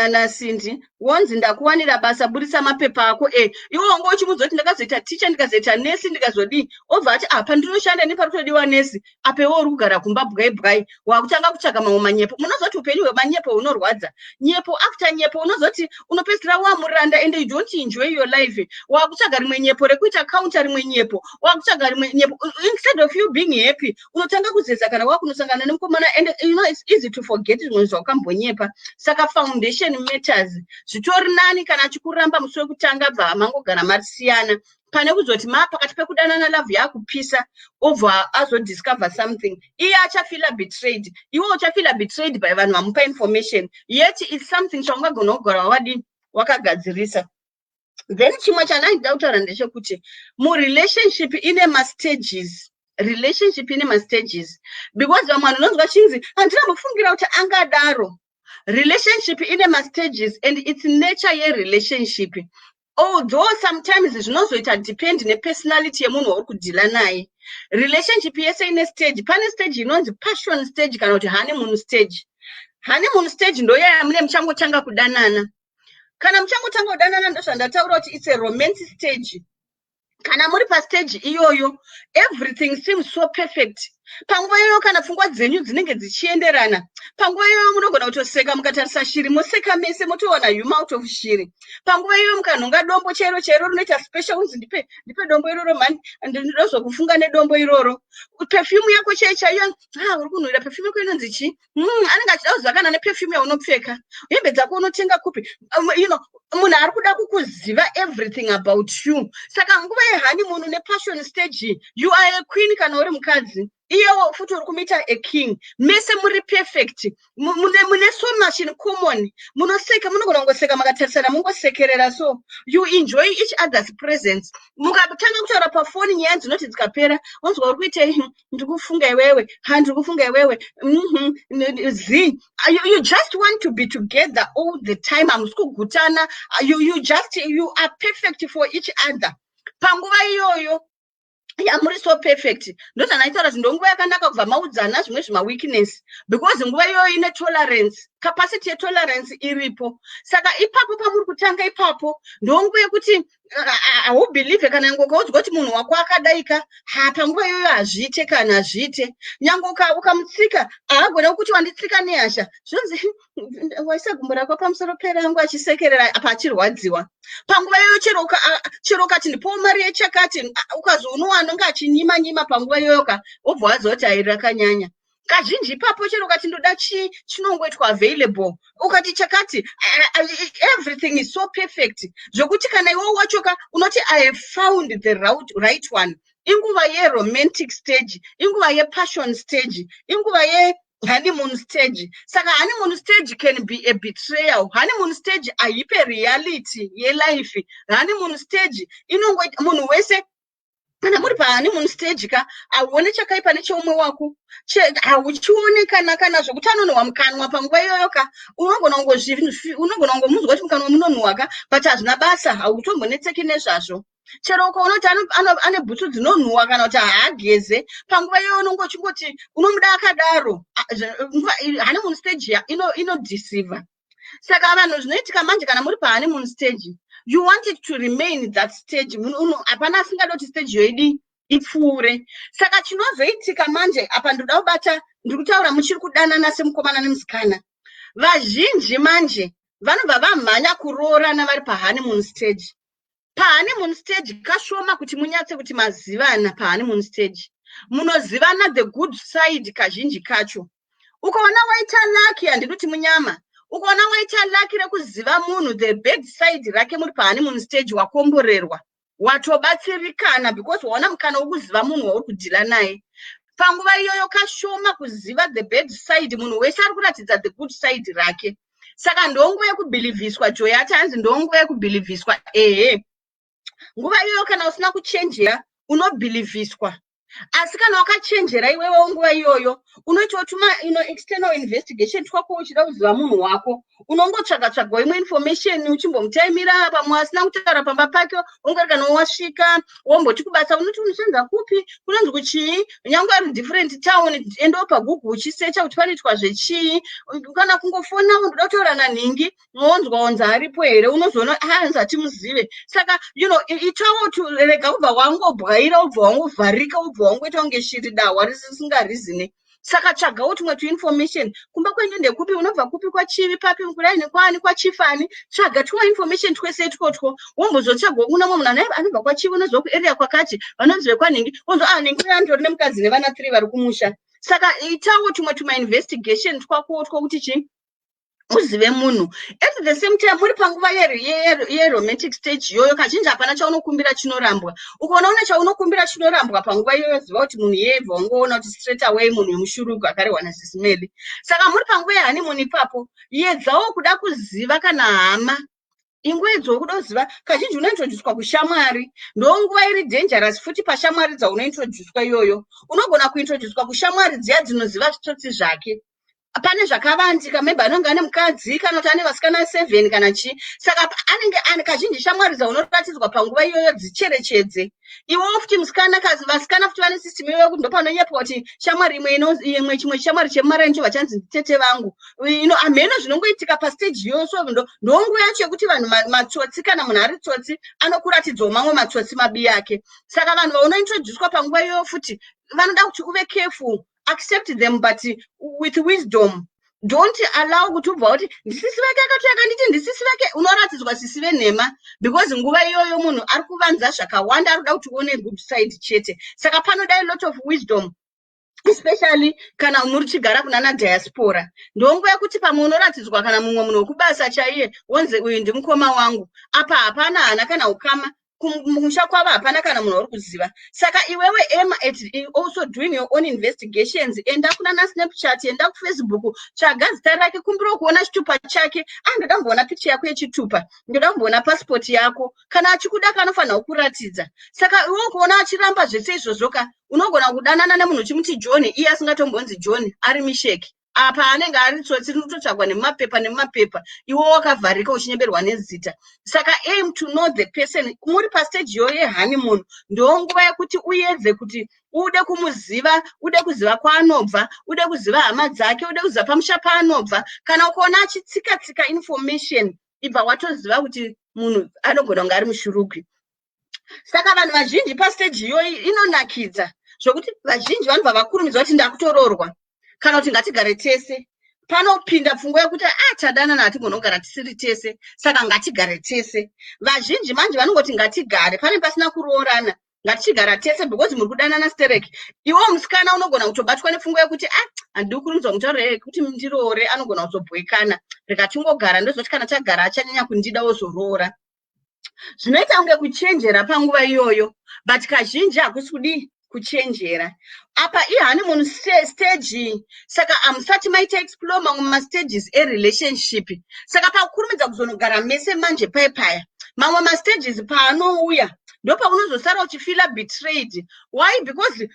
Speaker 2: naSindi, wonzi, "Ndakuwanira basa, burisa mapepa ako." E, iwe wanga uchimuudza kuti, "Ndakazoita ticha, ndikazoita nesi, ndikazodii." Obva ati, "Apa ndinoshanda neparikutodiwa nesi." Apa iwe uri kugara kumba bwai bwai, wakutanga kutsvaga mamwe manyepo. Munozoti upenyu hwemanyepo hunorwadza. Nyepo after nyepo, unozoti unopedzisira wamuranda and you don't enjoy your life. Wakutsvaga rimwe nyepo rekuita counter rimwe nyepo, wakutsvaga rimwe nyepo. Instead of you being happy, unotanga kuzeza kana wakunosangana nemukomana, and you know it's easy to forget zvimwe zvawakambonyepa. Saka foundation matters. Zvitori nani kana achikuramba musi wekutanga, bva mangogara masiyana, pane kuzoti ma pakati pekudanana, love yakupisa, obva azodiscover something. Iye achafeela betrayed, iwe uchafeela betrayed by vanhu vamupa information, yet it's something chaungagona kugara wadii, wakagadzirisa. Then chimwe chandaida kutaura ndechekuti murelationship ine mastages. Relationship ine mastages, because vamwe vanhu unonzwa chinzi, "Handinambofungira kuti angadaro." Relationship ine mastages and it's nature yerelationship, although sometimes zvinozoita depend nepersonality yemunhu wauri kudeala naye. Relationship yese ine stage. Pane stage inonzi passion stage, kana kuti honeymoon stage. Honeymoon stage ndoyaya mune muchangotanga kudanana. Kana muchangotanga kudanana, ndozvandataura kuti it's a romance stage. Kana muri pastage iyoyo, everything seems so perfect. Panguva iyoyo kana pfungwa dzenyu dzinenge dzichienderana, panguva iyoyo munogona kutoseka. Mukatarisa shiri, moseka mese, motowana humor out of shiri. Panguva iyoyo mukanhonga dombo chairo chairo, rinoita special, unzi, "Ndipe, ndipe dombo iroro mhani, ndinozokufunga nedombo iroro." Perfume yako chai chaiyo, "Ah, uri kunhuhwira, perfume yako inonzi chii?" Anenge achida kuziva kana neperfume yaunopfeka. Hembe dzako unotenga kupi? Munhu ari kuda kukuziva everything about you. Saka nguva yehoneymoon nepassion stage, you are a queen kana uri mukadzi, iyewo futi uri kumuita a king. Mese muri perfect, mune so much in common. Munoseka, munogona kungoseka makatarisana, mungosekerera. So you enjoy each other's presence. Mukatanga kutaura pafoni, nyaya dzinoti dzikapera, onzwa, "Uri kuitei?" "Ndiri kufunga iwewe." "Ha, ndiri kufunga iwewe." Z you just want to be together all the time. Hamusi kugutana. You are perfect for each other. Panguva iyoyo yamuri so perfect, ndozvanaitaura kuti ndonguva yakanaka kubva maudzana zvimwe zvimaweakness, because nguva iyoyo ine tolerance, capacity yetolerance iripo. Saka ipapo pamuri kutanga ipapo, ndonguva yekuti haubelieve kana nyange ukaudzwa kuti munhu wako akadaika. Ha, panguva iyoyo hazviite, kana hazviite. Nyange ukamutsika, haagona kuti wanditsika nehasha. Zvinonzi, "Waisa gumbo rako pamusoro perangu," achisekerera apa achirwadziwa. Panguva iyoyo chero ukati, "Ndipowo mari yechakati," ukazoona anonge achinyima nyima panguva iyoyo ka, obva waziva kuti airi rakanyanya. Kazhinji ipapo chero ukati, "Ndoda chii?" chinongoitwa available. Ukati chakati, everything is so perfect zvokuti kana iwo wachoka unoti, "I have found the right one." Inguva yeromantic stage, inguva yepassion stage, inguva ye honeymoon stage. Saka honeymoon stage can be a betrayal. Honeymoon stage haipe reality yelife. Honeymoon stage inongoita munhu wese, kana muri pahoneymoon stage ka, hauoni chakaipa necheumwe wako, hauchioni kana zvokuti anonhuhwa mukanwa. Panguva iyoyo ka, unogona kungomunzwa kuti mukanwa munonhuhwa ka, but hazvina basa, hautombonetseki nezvazvo. Chero ukaona kuti ane bhutsu dzinonhuhwa kana kuti haageze, panguva iyoyo unonge uchingoti unomuda akadaro. Honeymoon stage inodeceiva. Saka vanhu, zvinoitika manje kana muri pahoneymoon stage, you want it to remain that stage. Hapana asingadi kuti stage yoidi ipfuure. Saka chinozoitika manje apa, ndoda kubata, ndiri kutaura muchiri kudanana semukomana nemusikana. Vazhinji manje vanobva vamhanya kuroorana vari pahoneymoon stage. Pahoneymoon stage kashoma kuti munyatse kuti mazivana. Pahoneymoon stage munozivana the good side kazhinji kacho. Ukaona waita lucky, handidi kuti munyama, ukaona waita lucky rekuziva munhu the bad side rake muri pahoneymoon stage, wakomborerwa, watobatsirikana, because waona mukana wekuziva munhu wauri kudeala naye. Panguva iyoyo kashoma kuziva the bad side. Munhu wese ari kuratidza the good side rake. Saka ndonguva yekubelieviswa. Joyati hanzi ndonguva yekubelieviswa. Ehe, nguva iyoyo kana usina kuchenjera, unobelieviswa. Asi kana wakachenjera iwewo, nguva iyoyo unoitawo tuma ino external investigation twako, uchida kuziva munhu wako. Unongotsvaga tsvagawo imwe information, uchimbomutaimira pamwe asina kutaura pamba pake. Ungori kana wasvika, womboti kubasa, unoti, "Unoshandza kupi? Kunonzi kuchii?" Nyange ari different town, endawo paGoogle uchisearcha kuti panoitwa zvechii. Kana kungofona, "Ndoda kutaura nanhingi," wonzwa onzi aripo here, unozoona anzi hatimuzive. Saka itawo rega kubva wangobwaira, ubva wangovharika, ubva wangoita kunge shiri dahwa risingarizine. Saka tsvagawo tumwe tuinformation. Kumba kwenyu ndekupi? Unobva kupi? Kwachivi papi? Kudai nekwani? Kwachifani? Tsvaga tumwe information twese itwotwo. Wombozotsvagawo kuna mumwe munhu anobva kwachivi, unozwa kuarea kwakati, vanonzi vekwanhingi. Wonzwa, "Ah, nhingi andori nemukadzi nevana three vari kumusha." Saka itawo tumwe tumainvestigation twako twokuti chii, uzive munhu. At the same time, muri panguva yeromantic stage iyoyo, kazhinji hapana chaunokumbira chinorambwa. Ukaona une chaunokumbira chinorambwa panguva iyoyo, ziva kuti munhu yebva wangoona kuti straight away munhu wemushurugu akarehwa nasisimeli. Saka muri panguva yehoneymoon ipapo, yedzawo kuda kuziva kana hama, ingoedzawo kuda kuziva. Kazhinji unointroducwa kushamwari. Ndonguva iri dangerous futi pashamwari dzaunointroducwa iyoyo. Unogona kuintroducwa kushamwari dziya dzinoziva zvitsotsi zvake. Pane zvakavandika, maybe anenge ane mukadzi kana kuti ane vasikana seven kana chii. Saka anenge ane kazhinji shamwari dzaunoratidzwa panguva iyoyo, dzicherechedze iwewo futi musikana. Vasikana futi vane system iyoyo kuti ndopanonyepa kuti shamwari imwe imwe chimwe shamwari chemumaraini chobva chanzi nditete vangu ino. Hamheno zvinongoitika pastage iyoyo. So ndonguva yacho yekuti vanhu matsotsi, kana munhu ari tsotsi, anokuratidzawo mamwe matsotsi mabi ake. Saka vanhu vaunointroducwa panguva iyoyo futi vanoda kuti uve careful. Accept them, but with wisdom. Don't allow kuti ubva kuti ndisisi vake akati akanditi ndisisi vake. Unoratidzwa sisi venhema because nguva iyoyo munhu ari kuvanza zvakawanda, ari kuda kuti uone good side chete. Saka panoda a lot of wisdom, especially kana muri chigara kunana diaspora. Ndonguva yekuti pamwe unoratidzwa kana mumwe munhu wekubasa chaiye, wonzi uyu ndimukoma wangu. Apa hapana hana kana ukama, kumusha kwavo hapana kana munhu uri kuziva. Saka iwewe aim at also doing your own investigations. Enda kunana Snapchat, enda kuFacebook, tsvaga zita rake, kumbira kuona chitupa chake. Ah, ndoda kumboona picha yako yechitupa, ndoda kumboona pasipoti yako. Kana achikuda, kanofanira kukuratidza. Saka iwe kuona achiramba zvese izvozvo ka, unogona kudanana nemunhu uchimuti John, iye asingatombonzi John, ari Misheki. Apa anenge ari tsotsi rinototsvagwa nemumapepa nemumapepa, iwe wakavharika uchinyeberwa nezita. Saka aim to know the person. Muri pastage iyoyo yehoneymoon, ndonguva yekuti uedze kuti ude kumuziva, ude kuziva kwaanobva, ude kuziva hama dzake, ude kuziva pamusha paanobva. Kana ukaona achitsika tsika information, ibva watoziva kuti munhu anogona kunge ari mushurugwi. Saka vanhu vazhinji pastage iyoyi inonakidza zvokuti vazhinji vanobva vakurumidza kuti ndakutoroorwa kana kuti ngatigare tese. Panopinda pfungwa yekuti a ah, tadanana, hatigona tisiri tese, saka ngatigare tese. Vazhinji manje vanongoti ngatigare, pane pasina kuroorana, ngatichigara tese because muri kudanana stereki. Iwo musikana unogona kutobatwa nepfungwa yekuti a ah, handidi kukurumidza mutauro yekuti ndiroore, anogona kuzobwekana, rega tingogara, ndozoti kana tagara achanyanya kundida, wozoroora. Zvinoita kunge kuchenjera panguva iyoyo, but kazhinji hakusi kudii kuchenjera. Apa ihoneymoon stage, saka hamusati maita explore mamwe mastages erelationship. Saka pakukurumidza kuzonogara mese manje, pai paya mamwe mastages paanouya, ndopaunozosara uchifeela betrayed. Why? Because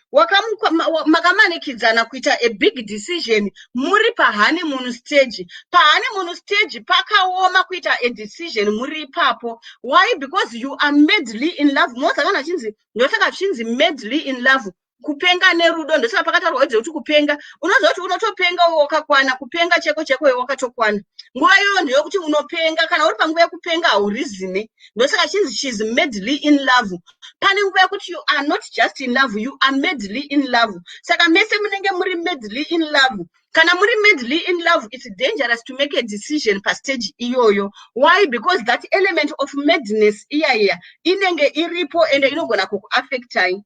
Speaker 2: makamanikidzana kuita a big decision muri pahoneymoon stage. Pahoneymoon stage pakaoma kuita a decision muri ipapo. Why? Because you are madly in love. Moza kana chinzi, ndosaka zvichinzi madly in love, kupenga nerudo. Ndosaka pakataurwa wedze kuti kupenga, unoziva kuti unotopenga wakakwana, kupenga cheko cheko wakatokwana. Nguva iyoyo ndeyokuti unopenga. Kana uri panguva yekupenga, haureasone. Ndosaka chinzi she's madly in love. Pane nguva yekuti you are not just in love, you are madly in love. Saka mese munenge muri madly in love. Kana muri madly in love, it's dangerous to make a decision pastage iyoyo. Why? Because that element of madness iyaiya inenge iripo ende inogona kukuaffectai.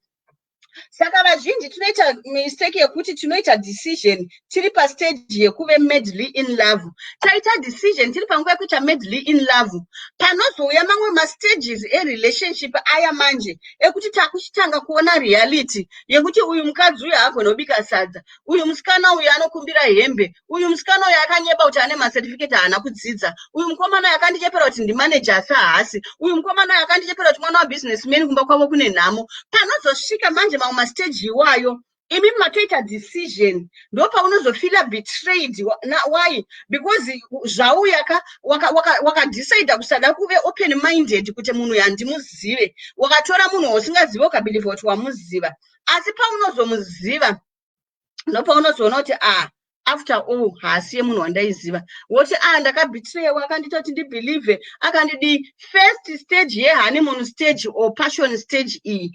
Speaker 2: Saka vazhinji tinoita mistake yekuti tinoita decision tiri pastage yekuve madly in love. Taita decision tiri panguva yekuita madly in love, panozouya mamwe mastages erelationship aya manje ekuti takuchitanga kuona reality yekuti uyu mukadzi uyu haagona kubika sadza, uyu musikana uyu anokumbira hembe, uyu musikana uyu akanyeba kuti ane macertificate, haana kudzidza, uyu mukomana uyu akandichepera kuti ndimaneja asi haasi, uyu mukomana uyu akandichepera kuti mwana wabusinessman, kumba kwavo kune nhamo. Panozosvika manje mamwe mastages iwayo, imi matoita decision, ndopaunozofeela betrayed. Why? Because zvauya ka wakadecida kusada kuve open minded kuti munhu handimuzive. Wakatora munhu wausingazive, ukabelieva kuti wamuziva, asi paunozomuziva, ndopaunozoona kuti ah, after all haasiye munhu wandaiziva. Woti ah, ndakabetrayiwa, akandita kuti ndibelieve, akandidii. First stage yehoneymoon stage or passion stage iyi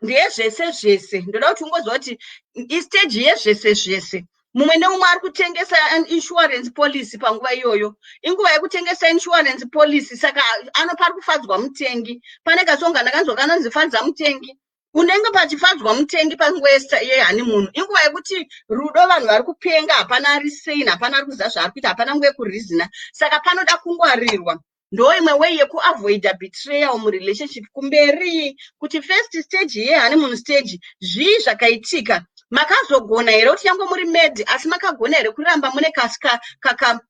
Speaker 2: ndeyezvese zvese. Ndoda kuti ungoziva kuti istage yezvese zvese. Mumwe neumwe ari kutengesa insurance policy panguva iyoyo, inguva yekutengesa insurance policy. Saka ano pari kufadzwa mutengi. Pane kasonga ndakanzwa kanonzi "Fadza mutengi". Unenge pachifadzwa mutengi panguva yehoneymoon. Inguva yekuti rudo, vanhu vari kupenga, hapana ari sane, hapana ari kuziva zvaari kuita, hapana nguva yekureasona. Saka panoda kungwarirwa. Ndo imwe way yekuavoida betrayal murelationship kumberi, kuti first stage yehoneymoon stage, zvii zvakaitika? Makazogona here kuti nyange muri mad, asi makagona here kuramba mune kaka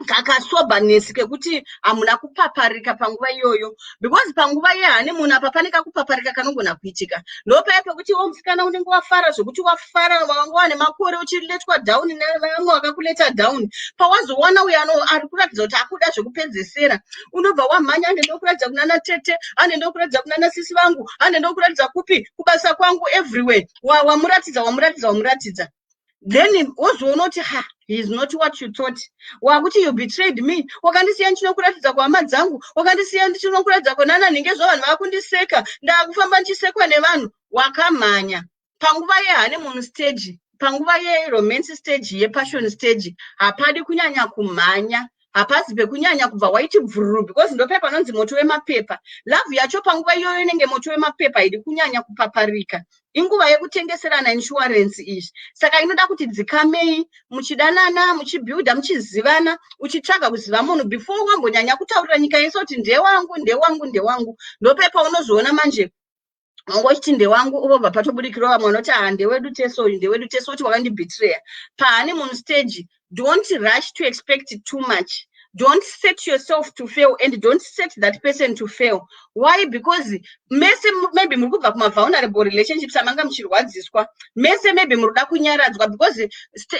Speaker 2: Kakasoberness kekuti hamuna kupaparika panguva iyoyo, because panguva yehoneymoon apa pane kakupaparika kanogona kuitika. Ndopaya pekuti iwo musikana unenge wafara zvokuti wafara, wanga wane makore uchiletwa down nevamwe vakakuleta down. Pawazowana uyo ari kuratidza kuti akuda zvekupedzesera, unobva wamhanya, "Ande ndokuratidza kunana tete, ande ndokuratidza kunana sisi vangu, ande ndokuratidza kupi, kubasa kwangu," everywhere. Wamuratidza, wamuratidza, wamuratidza, then wozoona kuti, "Ha, he is not what you thought." Wakuti, "You betrayed me, wakandisiya ndichinokuratidza kuhama dzangu, wakandisiya ndichinokuratidza kunana nhinge, zvo vanhu vakundiseka, ndakufamba ndichisekwa nevanhu." Wakamhanya panguva yehoneymoon stage. Panguva yeromance stage, yepassion stage, hapadi kunyanya kumhanya, hapasi pekunyanya kubva waiti bvururu, because ndopai panonzi moto wemapepa. Love yacho panguva iyoyo inenge moto wemapepa, haidi kunyanya kupaparika. Inguva yekutengeserana insurance izvi, saka inoda kuti dzikamei muchidanana, muchibuilda, muchizivana, uchitsvaga kuziva munhu before wambonyanya kutaurira nyika yese kuti ndewangu, ndewangu, ndewangu. Ndopai paunozoona manje wanga uchiti ndewangu, ubobva patobudikirawo vamwe vanoti, "Ha, ndewedu tese uyu, ndewedu tese," kuti wakandibetreya. Pahoneymoon stage, don't rush to expect too much. Don't set yourself to fail and don't set that person to fail. Why? Because mese maybe muri kubva kumavulnerable relationships amanga muchirwadziswa mese. Maybe muri kuda kunyaradzwa, because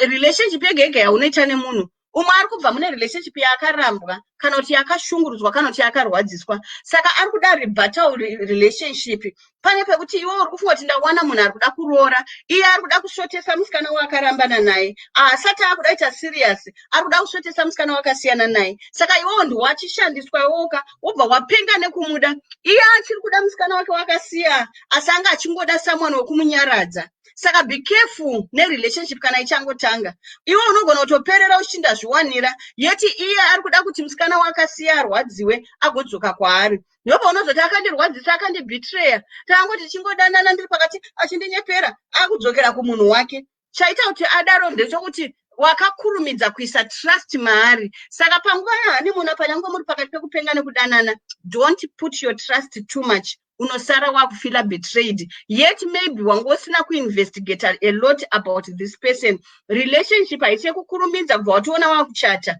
Speaker 2: relationship yega yega yaunoita nemunhu umwe, ari kubva mune relationship yaakarambwa, kana kuti yakashungurudzwa, kana kuti yakarwadziswa, saka ari kuda rebuttal relationship. Pane pekuti iwe uri kufunga kuti ndawana munhu ari kuda kuroora, iye ari kuda kusvotesa musikana waakarambana naye. Asati akuda kuita serious, ari kuda kusvotesa musikana wakasiyana naye. Saka iwewo ndiwachishandiswa iwoka, wobva wapenga nekumuda. Iye achiri kuda musikana wake wakasiya, asi anga achingoda someone wekumunyaradza. Saka be careful nerelationship kana ichangotanga. Iwe unogona kutoperera uchiti ndazviwanira, yeti iye ari kuda kuti musikana wakasiya arwadziwe, agodzoka kwaari. Ndobva unozoti, "Akandirwadzisa, akandibetreya, tangoti tichingodanana, ndiri pakati achindinyepera, akudzokera kumunhu wake." Chaita kuti adaro ndechekuti wakakurumidza kuisa trust maari. Saka panguva yehoneymoon, panyange muri pakati pekupenga nekudanana, don't put your trust too much. Unosara wakufeela betrayed, yet maybe wanga usina kuinvestigata a lot about this person. Relationship haisi yekukurumidza kubva watoona wakuchata.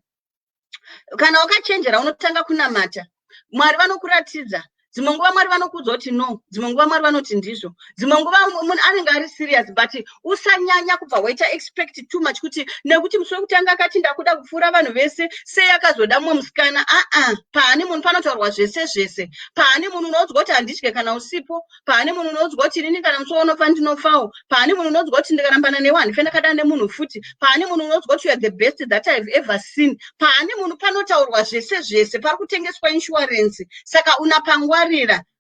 Speaker 2: Kana wakachenjera, unotanga kunamata, Mwari vanokuratidza. Dzimwe nguva Mwari vanokuudza kuti no, dzimwe nguva Mwari vanoti ndizvo, dzimwe nguva munhu anenge ari serious, but usanyanya kubva waita expect too much, kuti nekuti musi wekutanga akati ndakuda kupfuura vanhu vese, sei akazoda mumwe musikana? Aa, pahoneymoon panotaurwa zvese zvese. Pahoneymoon unoudzwa kuti handidye kana usipo. Pahoneymoon unoudzwa kuti inini kana musi waunofa ndinofawo. Pahoneymoon unoudzwa kuti ndikarambana newe handife ndakadana nemunhu futi. Pahoneymoon unoudzwa kuti you are the best that I have ever seen. Pahoneymoon panotaurwa zvese zvese, pari kutengeswa insurance, saka unapangwarira.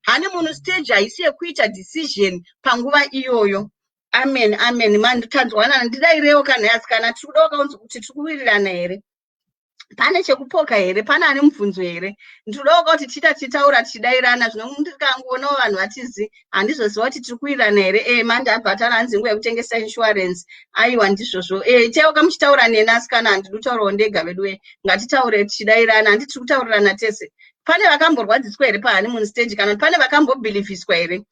Speaker 2: Honeymoon stage haisi yekuita decision panguva iyoyo. Amen, amen. Manditanzwanana, ndidairewo kana asikana, tiri kuda wakaunzi kuti tiri kuwirirana here? Pane chekupoka here? Pane ane mubvunzo here? Ndinodawo kuti tiita tichitaura, tichidairana. Zvino ndikangoonawo vanhu vatizi, handizoziva kuti tiri kuwirirana here. Mandi abva ataura, hanzi nguva yekutengesa insurance. Aiwa, ndizvozvo. Cheuka muchitaura neni asikana, handidi kutaurawo ndega vedu. Ngatitaure tichidairana. Handi tiri kutaurirana tese? Pane vakamborwadziswa here pahoneymoon stage, kana kuti pane vakambobelieviswa here?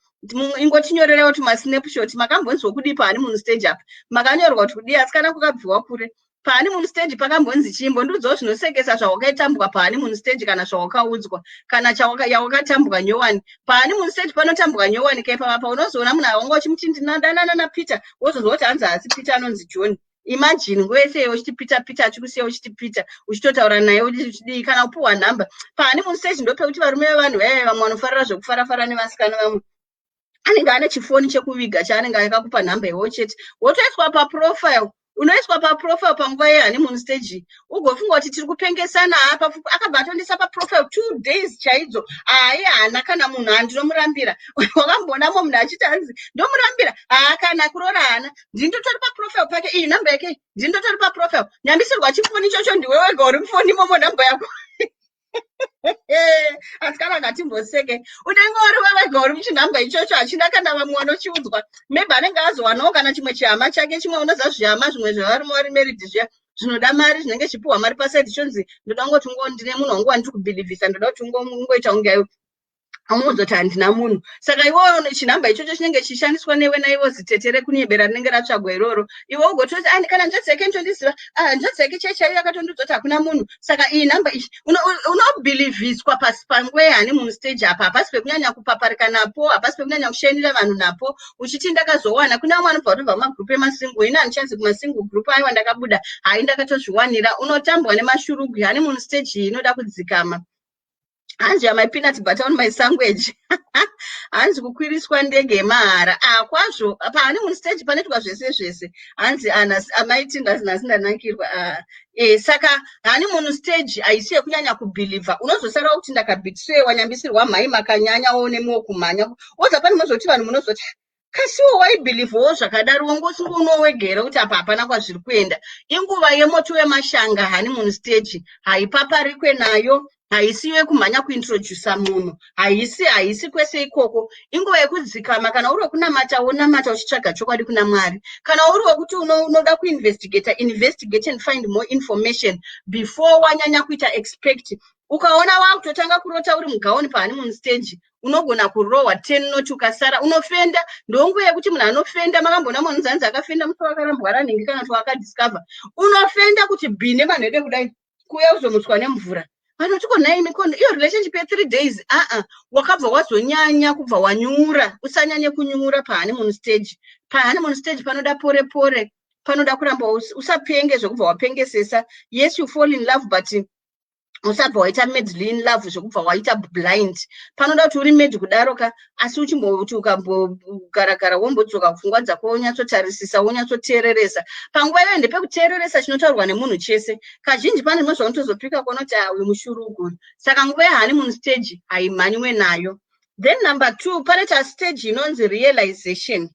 Speaker 2: Ingotinyorerewo tumasnapshot. Makambonzwa kudii pahoneymoon stage apa? Makanyorwa kuti kudii asikana? Kukabviwa kure pahoneymoon stage pakambonzi chimbo ndiudzawo zvinosekesa zvawakaitambwa pahoneymoon stage, kana zvawakaudzwa, kana yawakatambwa nyowani. Pahoneymoon stage panotambwa nyowani kaipapa, unozoona munhu awanga uchimuti ndinadanana naPeter, wozozwa kuti hanzi haasi Peter, anonzi John. Imagine, nguva yese uchiti Peter, Peter, achikusiya uchiti Peter, uchitotaura naye uchidii, kana kupiwa nhamba. Pahoneymoon stage ndopekuti varume vevanhu vaive vamwe vanofarira zvekufarafara nevasikana vamwe, anenge ane chifoni chekuviga chaanenge akakupa nhamba iwo chete, wotoiswa paprofile. Unoiswa paprofile panguva yehoneymoon stage, ugofunga kuti tiri kupengesana. Apa akabva atondisa paprofile 2 days chaidzo. Hai, haana kana munhu handinomurambira. Wakambonamo munhu achiti hanzi ndomurambira? Haa, kana kuroora haana, ndindotori paprofile pake, iyi nhamba yake, ndindotori paprofile. Nyambisirwa chifoni ichocho, ndiwe wega uri mufoni imomo, nhamba yako. Asi kana ngatimboseke, unenge uri wewega uri muchinhamba ichocho, hachina kana vamwe vanochiudzwa. Maybe anenge azowanawo kana chimwe chihama chake chimwe. Unoziva zvihama zvimwe zvevarume vari married zviya zvinoda mari, zvinenge zvichipiwa mari paside, chonzi ndoda ngoti ndine munhu wangu wandiri kubelievisa, ndoda kuti ungoita kunge Unozoti handina munhu. Saka iwewo chinhamba ichocho chinenge chichishandiswa newe naivo, zitete rekunyebera rinenge ratsvagwa iroro. Iwe ugototi ani kana hanzvadzi yake ndondiziva, hanzvadzi yake chai chaiyo yakatondiudza kuti hakuna munhu. Saka iyi nhamba iyi unobhilivhiswa pasi panguva yehoneymoon stage. Apa hapasi pekunyanya kupaparika napo, hapasi pekunyanya kushainira vanhu napo uchiti ndakazowana. Kuna vamwe vanobva kutobva mumagroup emasingle. Ini handichanzi kumasingle group, aiwa, ndakabuda, hai, ndakatozviwanira. Unotambwa nemashurugwi. Honeymoon stage iyi inoda kudzikama. Hanzi, "My peanut butter on my sandwich." Hanzi kukwiriswa ndege yemahara. Ah, kwazvo pahoneymoon stage panoitwa zvese zvese. Hanzi amaiti nhasi ndanakirwa. Saka honeymoon stage haisi yekunyanya kubhilivha. Unozosara kuti ndakabetray, nyambisirwa mhai makanyanya nemiwo kumhanya oza pane mozoti vanhu munozoti kasiwo waibhilivhawo zvakadaro, wongosingo unowegera kuti apa hapana kwazviri kuenda. Inguva yemoto wemashanga. Honeymoon stage haipaparikwe nayo, haisi yekumhanya kuintrodusa munhu, haisi kwese ikoko. Inguva yekudzikama. Kana uri wekunamata, wonamata uchitsvaga chokwadi kuna Mwari. Kana uri wekuti unoda kuinvestigata, investigate and find more information before wanyanya kuita expect. Ukaona wakutotanga kurota uri mugauni pahoneymoon stage, unogona kurohwa 10 noti ukasara unofenda. Ndonguva yekuti munhu anofenda. Makambona munhu zanzi akafenda musi wakarambwa ranhingi kana kuti wakadiscover? Unofenda kuti bhine manhede kudai, kuuya kuzomutswa nemvura. Vanoti, "Ko nhaimi, ko iyo relationship ye3 days?" Aa, wakabva wazonyanya kubva wanyura. Usanyanye kunyura pahoneymoon stage. Pahoneymoon stage panoda pore pore, panoda kuramba usapenge zvekubva wapengesesa. Yes, you fall in love, but usabva waita madly in love zvekubva waita blind. Panoda kuti uri mad kudaro ka, asi uchimboti ukambogaragara, wombodzoka pfungwa dzako, wonyatsotarisisa, wonyatsoteereresa. Panguva iyoyo ndepekuteereresa chinotaurwa nemunhu chese. Kazhinji pane zvimwe zvaunotozopika kuona kuti uyu mushurugu. Saka nguva yehoneymoon stage haimhanyiwe nayo. Then number two, panoita stage inonzi realization.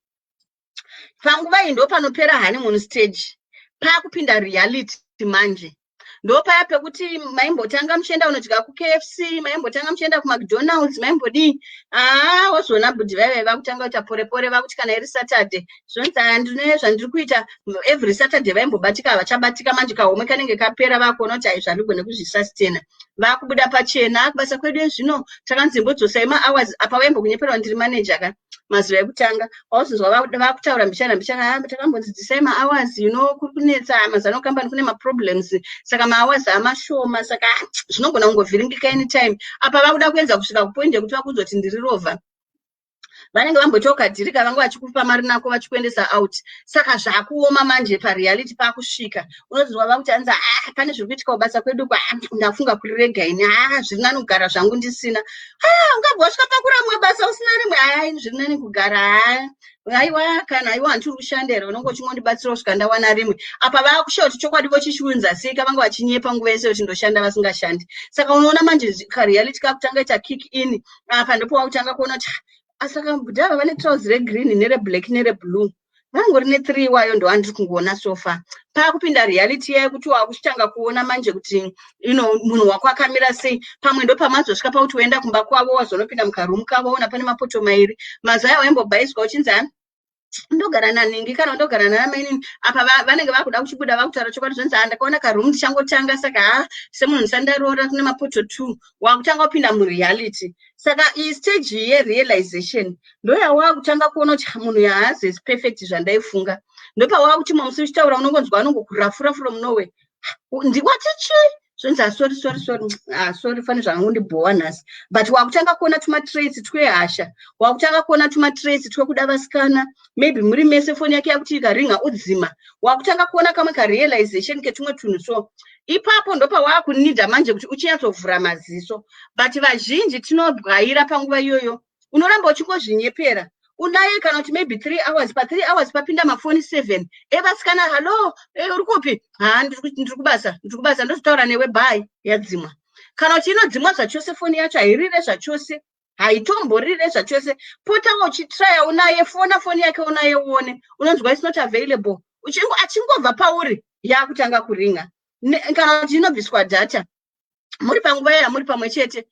Speaker 2: Panguva iyi ndo panopera honeymoon stage, paakupinda reality manje. Ndo paya pekuti maimbotanga muchienda unodya kuKFC, maimbotanga muchienda kuMcDonalds, maimbodii. Aa, wazoona bhudhi vaive vakutanga kuita porepore, vakuti kana iri Saturday zvonzi, "Handine zvandiri kuita every Saturday." Vaimbobatika, havachabatika manje. Kahomwe kanenge kapera, vakuona kuti hai, zvandigone kuzvisustena. Vakubuda pachena, "Kubasa kwedu ezvino takanzi imbodzosai mahours." Apa vaimbokunyeperwa, "Ndiri manager ka." Mazuva ekutanga wauzonzwa vakutaura mbichana mbichana, "Takambonzidzisai mahours, kuri kunetsa mazano kambani, kune maproblems, saka mahours amashoma, saka zvinogona kungovhiringika anytime." Apa vakuda kuedza kusvika kupoint yekuti vakuzoti ndiri rovha. Vanenge vamboitawo kadhirika, vanga vachikupa mari nako, vachikuendesa out. Saka zvakuoma manje, pareality pakusvika. Unozonzwa vakuti anzi, "Ah, pane zviri kuitika kubasa kwedu kwa, ndafunga kurirega ini. Ah, zviri nani kugara zvangu ndisina." Ah, ungabva wasvika pakuramwa basa usina rimwe. Hai, zviri nani kugara. Ha, aiwa, kana aiwa, handiri kushanda here? Unonge uchingondibatsira kusvika ndawana rimwe. Apa vakushawa kuti chokwadi vochichiunza sei ka, vanga vachinyepa nguva yese kuti ndoshanda vasingashandi. Saka unoona manje kareality kakutanga ita kick in. Apa ndipo wakutanga kuona kuti saka bhudhava vane trouser regreen nereblack nereblue, vangori nethree wayo, ndo andiri kungoona so far. Paakupinda reality yayo kuti wakuchitanga kuona manje kuti munhu wako akamira sei. Pamwe ndo pamazosvika pakuti uenda kumba kwavo, wazonopinda mukarumu kavo, ona pane mapoto mairi. Mazuva aya waimbobhaiswa uchinzi, "Hani ndogara naningi kana ndogara namainini." Apa vanenge vakuda kuchibuda, vakutaura chokwadi, zvonzi, "Ha, ndakaona karumu ndichangotanga, saka ha, semunhu ndisandaroora kune mapoto two." Wakutanga kupinda mureality. Saka iyi stage yerealization ndoyawakutanga kuona kuti munhu yaazi is perfect zvandaifunga. Ndopawakuti mwe musi uchitaura, unongonzwa anongokurafura from nowhere, "Ndiwati chii?" Zvonzi, "Ah, sorry, sorry, sorry. Ah, sorry, fane zvangondibhowa nhasi." But wakutanga kuona tumatraits twehasha, wakutanga kuona tumatraits twekuda vasikana. Maybe muri mese, foni yake yakuti ikaringa udzima. Wakutanga kuona kamwe karealization ketumwe tunhu. So ipapo ndopawakunidha manje kuti uchinyatsovhura maziso. But vazhinji tinobwaira panguva iyoyo. Unoramba uchingozvinyepera unaye kana kuti maybe 3 hours. Pa3 hours papinda mafoni 7 evasikana. "Hallo, uri kupi?" "Ha, ndiri kubasa, ndiri kubasa, ndozotaura newe, bye." Yadzimwa, kana kuti inodzimwa zvachose. Foni yacho hairire zvachose, haitomborire zvachose. Potawo uchitraya unaye, fona foni yake unaye uone, unonzwa "Is not available." Achingobva pauri, yaakutanga kuringa, kana kuti inobviswa data. Muri panguva yamuri pamwe chete,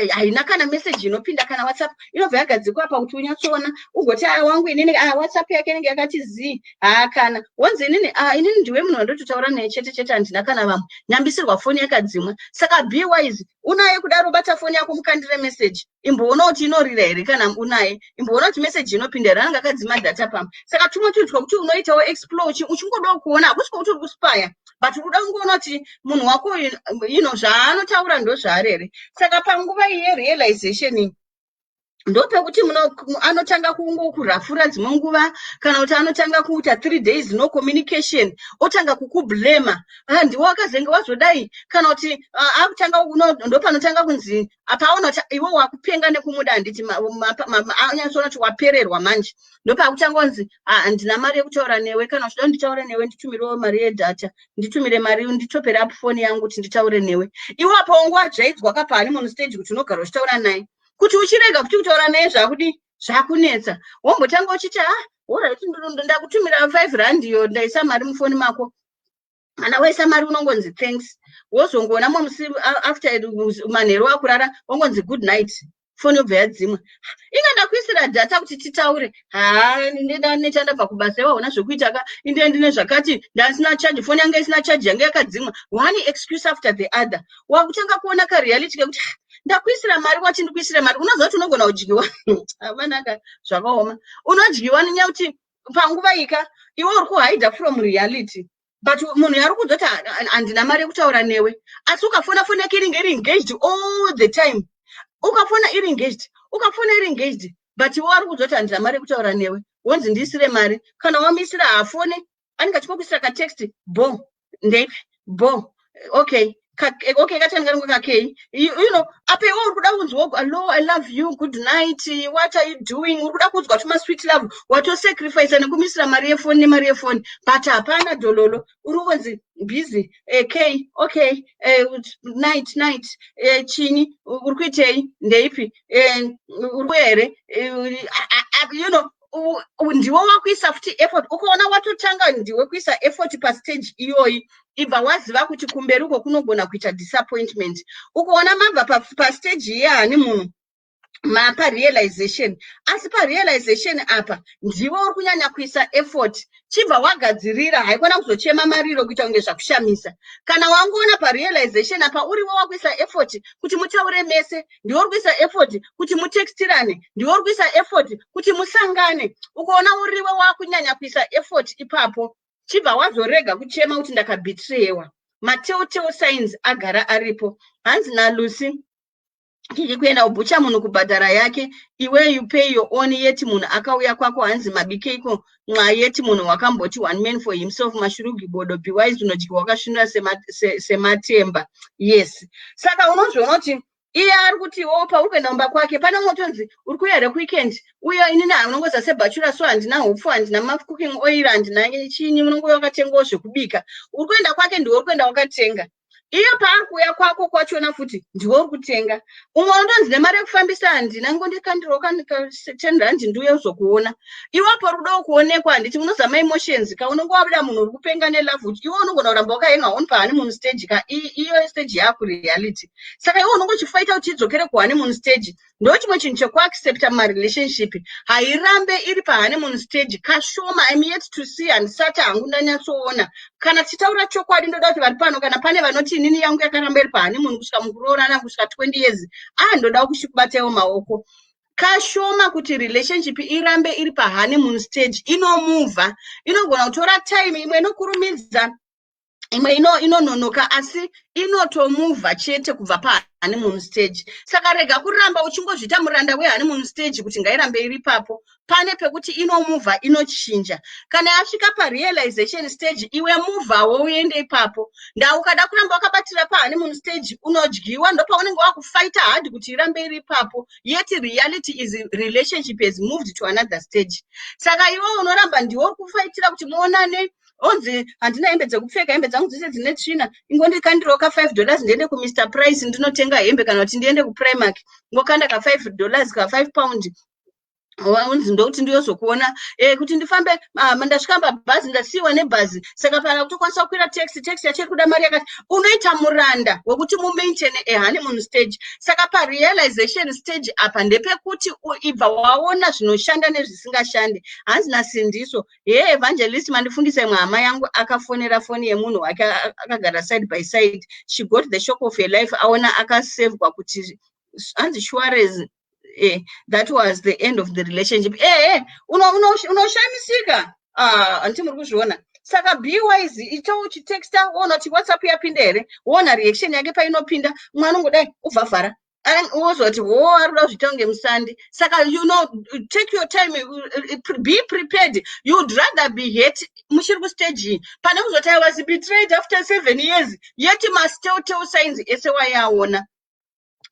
Speaker 2: haina kana meseji inopinda, kana WhatsApp inobva yagadzikwa pa kuti unyatsoona ugoti, "A, wangu inini." A, WhatsApp yake inenge yakati zii. Haa, kana wonzi, "Inini, a, inini ndiwe munhu wandototaura naye chete chete, handina kana vamwe." Nyambisirwa foni yakadzimwa. Saka be wise. Unaye kudaro, bata foni yako, mukandire meseji, imboona kuti inorira here. Kana unaye, imboona kuti meseji inopinda here. Anenge akadzima data pamwe. Saka tumwe tunhu twekuti unoitawo explore uchingodawo kuona. Hakusi kwekuti uri kuspaya, but uri kuda kungoona kuti munhu wako uyu zvaanotaura ndo zvaari here. Saka panguva iyi yerealization iyi, ndopekuti anotanga kungokurafura dzimwe nguva, kana kuti anotanga kuita 3 days no communication, otanga kukublema: "Ah, ndiwe wakazenge wazodai." Kana kuti akutanga, ndopanotanga kunzi apaona kuti iwe wakupenga nekumuda, handiti? Anyatsoona kuti wapererwa manje, ndopakutanga kunzi, "Handina mari yekutaura newe. Kana uchida nditaure newe, nditumirewo mari yedata, nditumire mari, nditopere up foni yangu kuti nditaure newe." Iwe apa wangu wajaidzwa kapahoneymoon stage kuti unogara uchitaura naye, kuti uchirega kuti kutaura naye zvakudi zvakunetsa. Wombotanga uchiti, "Ah, alright, ndakutumira R5 iyo, ndaisa mari mufoni mako." Kana waisa mari, unongonzi, "Thanks." Wozongoona mumwe musi after manheru akurara, wongonzi, "Good night," foni yobva yadzimwa. "Inga ndakuisira data kuti titaure." "Haa, nechandabva kubasa, iwaona zvekuita ka, inde ndine zvakati, ndasina charge, foni yanga isina charge, yanga yakadzimwa." One excuse after the other. Wakutanga kuona kareality kekuti, "Ah, ndakuisira mari, wati ndikuisire mari." Unoziva kuti unogona kudyiwa avanaka, zvakaoma. Unodyiwa nenyaya kuti panguva ika iwe uri kuhida from reality, but munhu yari kudzoti, "Handina mari yekutaura newe," asi ukafona, foni yake inenge iri engaged all the time. Ukafona iri engaged, ukafona iri engaged, but iwe wari kudzoti, "Handina mari yekutaura newe." Wonzi, "Ndiisire mari." Kana wamuisira, hafone, anenge achikokuisira katext: "Bo, ndeipi? Bo, okay." Okay, katanga kakei, apa iwe uri kuda kunzwa, "Hello, I love you, good night, what are you doing?" Uri kuda kunzwa tuma sweet love. Watosacrifice nekumisira mari yefoni nemari yefoni, but hapana dhololo. Uri kunzi busy, k okay, night night, chini, uri kuitei, ndeipi, uri kuya here? Ndiwe wakuisa futi effort. Ukaona watotanga ndiwe kuisa effort pastage iyoyi, ibva waziva kuti kumberi uko kunogona kuita disappointment. Ukaona mabva pastage yehoneymoon, maparealization, asi parealization apa ndiwe uri kunyanya kuisa effort, chibva wagadzirira. Haikona kuzochema mariro kuita kunge zvakushamisa. Kana wangoona parealization apa uriwe wakuisa effort kuti mutaure mese, ndiwe uri kuisa effort kuti mutextirane, ndiwe uri kuisa effort kuti musangane, ukaona uriwe wakunyanya kuisa effort ipapo, chibva wazorega kuchema kuti ndakabetrayiwa. Matelltale signs agara aripo. Hanzi naLucy, "Kiki, kuenda kubhucha munhu kubhadhara yake, iwe you pay your own, yeti munhu akauya kwako. Hanzi mabikeiko mwa, yeti munhu wakamboti one man for himself. Mashurugi bodo, be wise, unodyiwa wakasvinura sematemba." Yes, saka unozviona kuti iye ari kuti iwewo pauri kuenda kumba kwake, pane unotonzi, "Uri kuuya here kuweekend?" Uye inini unongoza sebachelor, so handina hupfu, handina macooking oil, handina chinyi. Unongouya wakatengawo zvekubika. Uri kuenda kwake, ndiwe uri kuenda wakatenga. Iye paari kuuya kwako kwachona futi, ndiwe uri kutenga. Umwe unonzi, "Nemari yekufambisa handina, ngondikandirawo R10 ndiuye uzokuona." Iwapo uri kudawo kuonekwa, handiti? Unoza maemotions ka, unonge wabuda munhu uri kupenga nelove. Iwe unogona kuramba wakaenga on pahoneymoon stage ka, iyo stage yakureality. Saka iwe unonge uchifaita kuti idzokere kuhoneymoon stage. Ndo chimwe chinhu chekuaccepta mumarelationship: hairambe iri pahoneymoon stage. Kashoma, I'm yet to see, handisati hangu ndanyatsoona. Kana tichitaura chokwadi, ndoda kuti vari pano, kana pane vanoti, "Inini yangu yakaramba iri pahoneymoon kusvika mukuroorana, kusvika 20 years," a ndoda kuchikubataiwo maoko. Kashoma kuti relationship irambe iri pahoneymoon stage. Inomuvha, inogona kutora time. Imwe inokurumidza, imwe inononoka, asi inotomuvha chete kubva pahoneymoon stage. Saka rega kuramba uchingozviita muranda wehoneymoon stage kuti ngairambe iri ipapo. Pane pekuti inomuvha, inochinja. Kana yasvika parealization stage, iwe muvhawo uende ipapo. Nda ukada kuramba wakabatira pahoneymoon stage, unodyiwa. Ndopaunenge wakufaita hard kuti irambe iri ipapo, yet reality is relationship has moved to another stage. Saka iwe unoramba ndiwe uri kufaitira kuti muonane, onzi, "Handina hembe dzekupfeka, hembe dzangu dzese dzine tsvina, ingondikandirawo ka$5 ndiende kuMr Price ndinotenga hembe, kana kuti ndiende kuPrimark." Ngokanda ka$5, ka£5. Unzi ndokuti ndiyozokuona kuti ndifambe. Ndasvika pabhazi, ndasiyiwa nebhazi, saka pana kutokwanisa kukwira taxi, taxi yacho iri kuda mari yakati. Unoita muranda wekuti mumaintain ehoneymoon stage. Saka parealization stage apa ndepekuti ibva waona zvinoshanda nezvisingashande. Hanzi naSindiso, "He evangelist, mandifungisa imwe hama yangu. Akafonera foni yemunhu wake akagara side by side. She got the shock of her life aona akasevhwa kuti hanzi Suarez. That was the end of the relationship." Unoshamisika. Ah, handiti muri kuzviona? Saka be wise. Ita uchitexta, woona kuti WhatsApp yapinda here, woona reaction yake painopinda. Mumwe anongodai ubvavhara, wozoti ho ari kuda kuzviita kunge musandi. Saka take your time, be prepared. You'd rather be hurt muchiri kustage iyi pane kuzoti, "I was betrayed after 7 years," yet matelltale signs ese waiaona.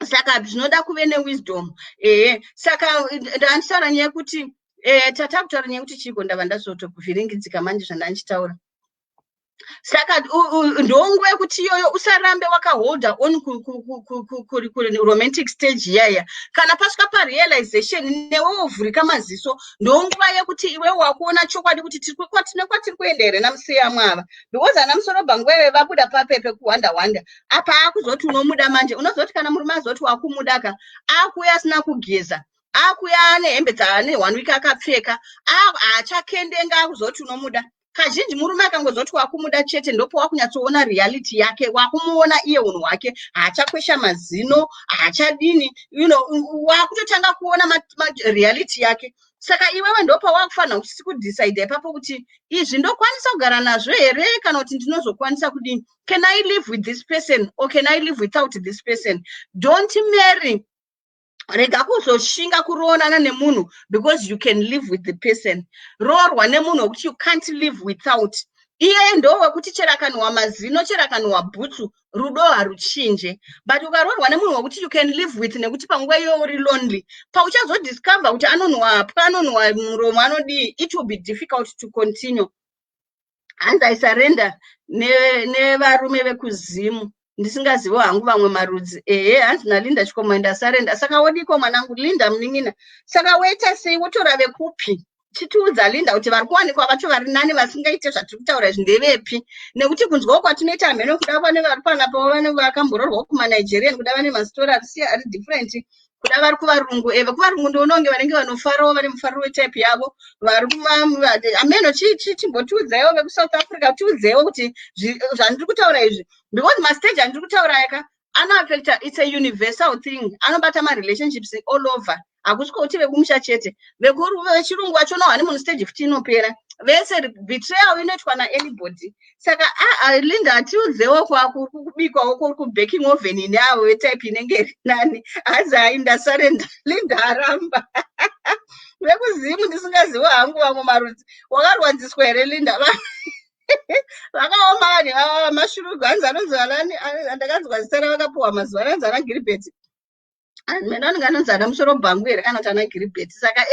Speaker 2: Saka zvinoda kuve newisdom. Ehe, saka ndandichitaura nyaya yekuti tata kutaura nyaya yekuti chiko, ndava ndazotokuvhiringidzika manje zvandandichitaura. Saka ndonguva yekuti iyoyo usarambe wakaholda on kuromantic stage iyaya. Kana pasvika parealization, newe wovhurika maziso, ndonguva yekuti iwe wakuona chokwadi kuti tine kwatiri kuenda here namuseyamwe ava, because ana musoro bhangu veve vabuda papepe kuhwanda hwanda apa. Akuzoti unomuda manje, unozoti kana murume azoti wakumuda ka, akuuya asina kugeza, akuuya ane hembe dzaane one week akapfeka, haachakendenga, akuzoti unomuda. Kazhinji murume akangozoti wakumuda chete, ndopo wakunyatsoona reality yake, wakumuona iye unhu hwake. Haachakwesha mazino, haachadini, wakutotanga kuona reality yake. Saka iwewe ndopa wakufanira kudecide ipapo kuti izvi ndokwanisa kugara nazvo here, kana kuti ndinozokwanisa kudini. Can I live with this person or can I live without this person? Don't marry. Rega kuzoshinga kuroonana nemunhu because you can live with the person. Roorwa nemunhu wekuti you can't live without. Iyeye ndo wekuti chero akanhuhwa mazino, chero akanhuhwa bhutsu, rudo haruchinje. But ukaroorwa nemunhu wekuti you can live with, nekuti panguva iyoyo uri lonely, pauchazodiscover kuti anonhuhwa hapwa, anonhuhwa muromo, anodii, it will be difficult to continue. Hanzi, "I surrender nevarume vekuZimu, ndisingazivo hangu vamwe marudzi." Ehe, hanzi naLinda Chikomo, "Ndasurrender." Saka wodiko mwanangu Linda, munin'ina? Saka woita sei? Wotora vekupi? Chitiudza Linda kuti vari kuwanikwa vacho vari nani, vasingaite zvatiri kutaura izvi, ndevepi? Nekuti kunzwawo kwatinoita, hameno kuda vane vari panapa, vane vakambororwa kumaNigerian, kuda vane masitori ari different, kuda vari kuvarungu. Vekuvarungu ndoona vanenge vanofarawo, vane mufariro wetype yavo. Vari hameno, chimbotiudzaiwo vekuSouth Africa, tiudzeiwo kuti zvandiri kutaura izvi, because mastage andiri kutaura aka anoaffecta. It's a universal thing, anobata marelationships all over. Hakusi kuti vekumusha chete. Vechirungu vachona honeymoon stage futi inopera vese. Betrayal inoitwa naanybody. Saka Linda, atiudzewo kwakubikwawo kubaking oven ine avo vetype inenge iri nani. Hanzi, "Hai, ndasurrender." Linda aramba. "VekuZimu, ndisingazivo hangu vamwe marudzi." Wakarwadziswa here, Linda? Vakaoma vanhu ivava vamashurugu. Hanzi anonzi anani? Ndakanzwa zita ravakapiwa mazuva ananzi ana Giribheti. Mene anenge anonzi ana musoro bhangu here, kana kuti ana Giribheti? Saka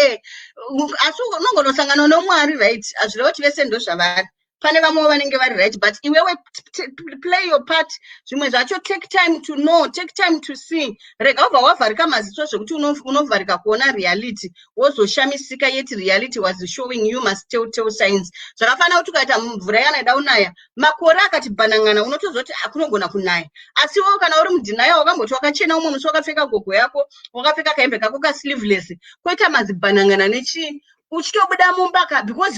Speaker 2: asi unongonosangana noMwari, right? Hazvireva kuti vese ndo zvavari. Pane vamwewo vanenge vari right, but iwewe play your part. Zvimwe zvacho, take time to know, take time to see. Rega ubva wavharika maziso zvekuti unovharika kuona reality, wozoshamisika, yet reality was showing you matelltale signs. Zvakafanira kuti ukaita mvura yana ida kunaya, makore akati bhanangana, unotozoti akunogona kunaya. Asi iwewe kana uri mudhinaya, wakamboti wakachena umwe musi, wakapfeka gogo yako, wakapfeka kahembe kako kasleeveless, koita mazibhanangana nechii, uchitobuda mumba ka, because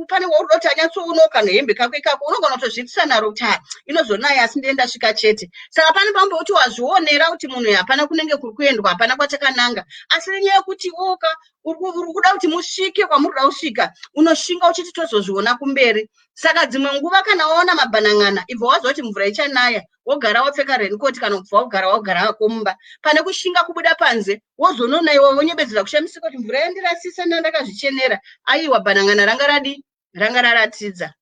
Speaker 2: pane wauri kuti anyatsoonawo kana hembe kako ikako, unogona kutozviitisa naro kuti ha, inozonaya, asi ndiye ndasvika chete. Saka pane pamwe pekuti wazvionera kuti munhu hapana kunenge kuri kuendwa, hapana kwatakananga, asi nenyaya yekuti oka uri kuda kuti musvike kwamuri kuda kusvika, unoshinga uchiti tozozviona kumberi. Saka dzimwe nguva kana waona mabhanan'ana, ibva waziva kuti mvura ichanaya, wogara wapfeka raincoat, kana kubva wagara wagara hako mumba, pane kushinga kubuda panze, wozononaiwa, wonyebedzera kushamisika kuti mvura yandirasisa, ndandakazvichenera. Aiwa, bhanan'ana ranga radi ranga raratidza.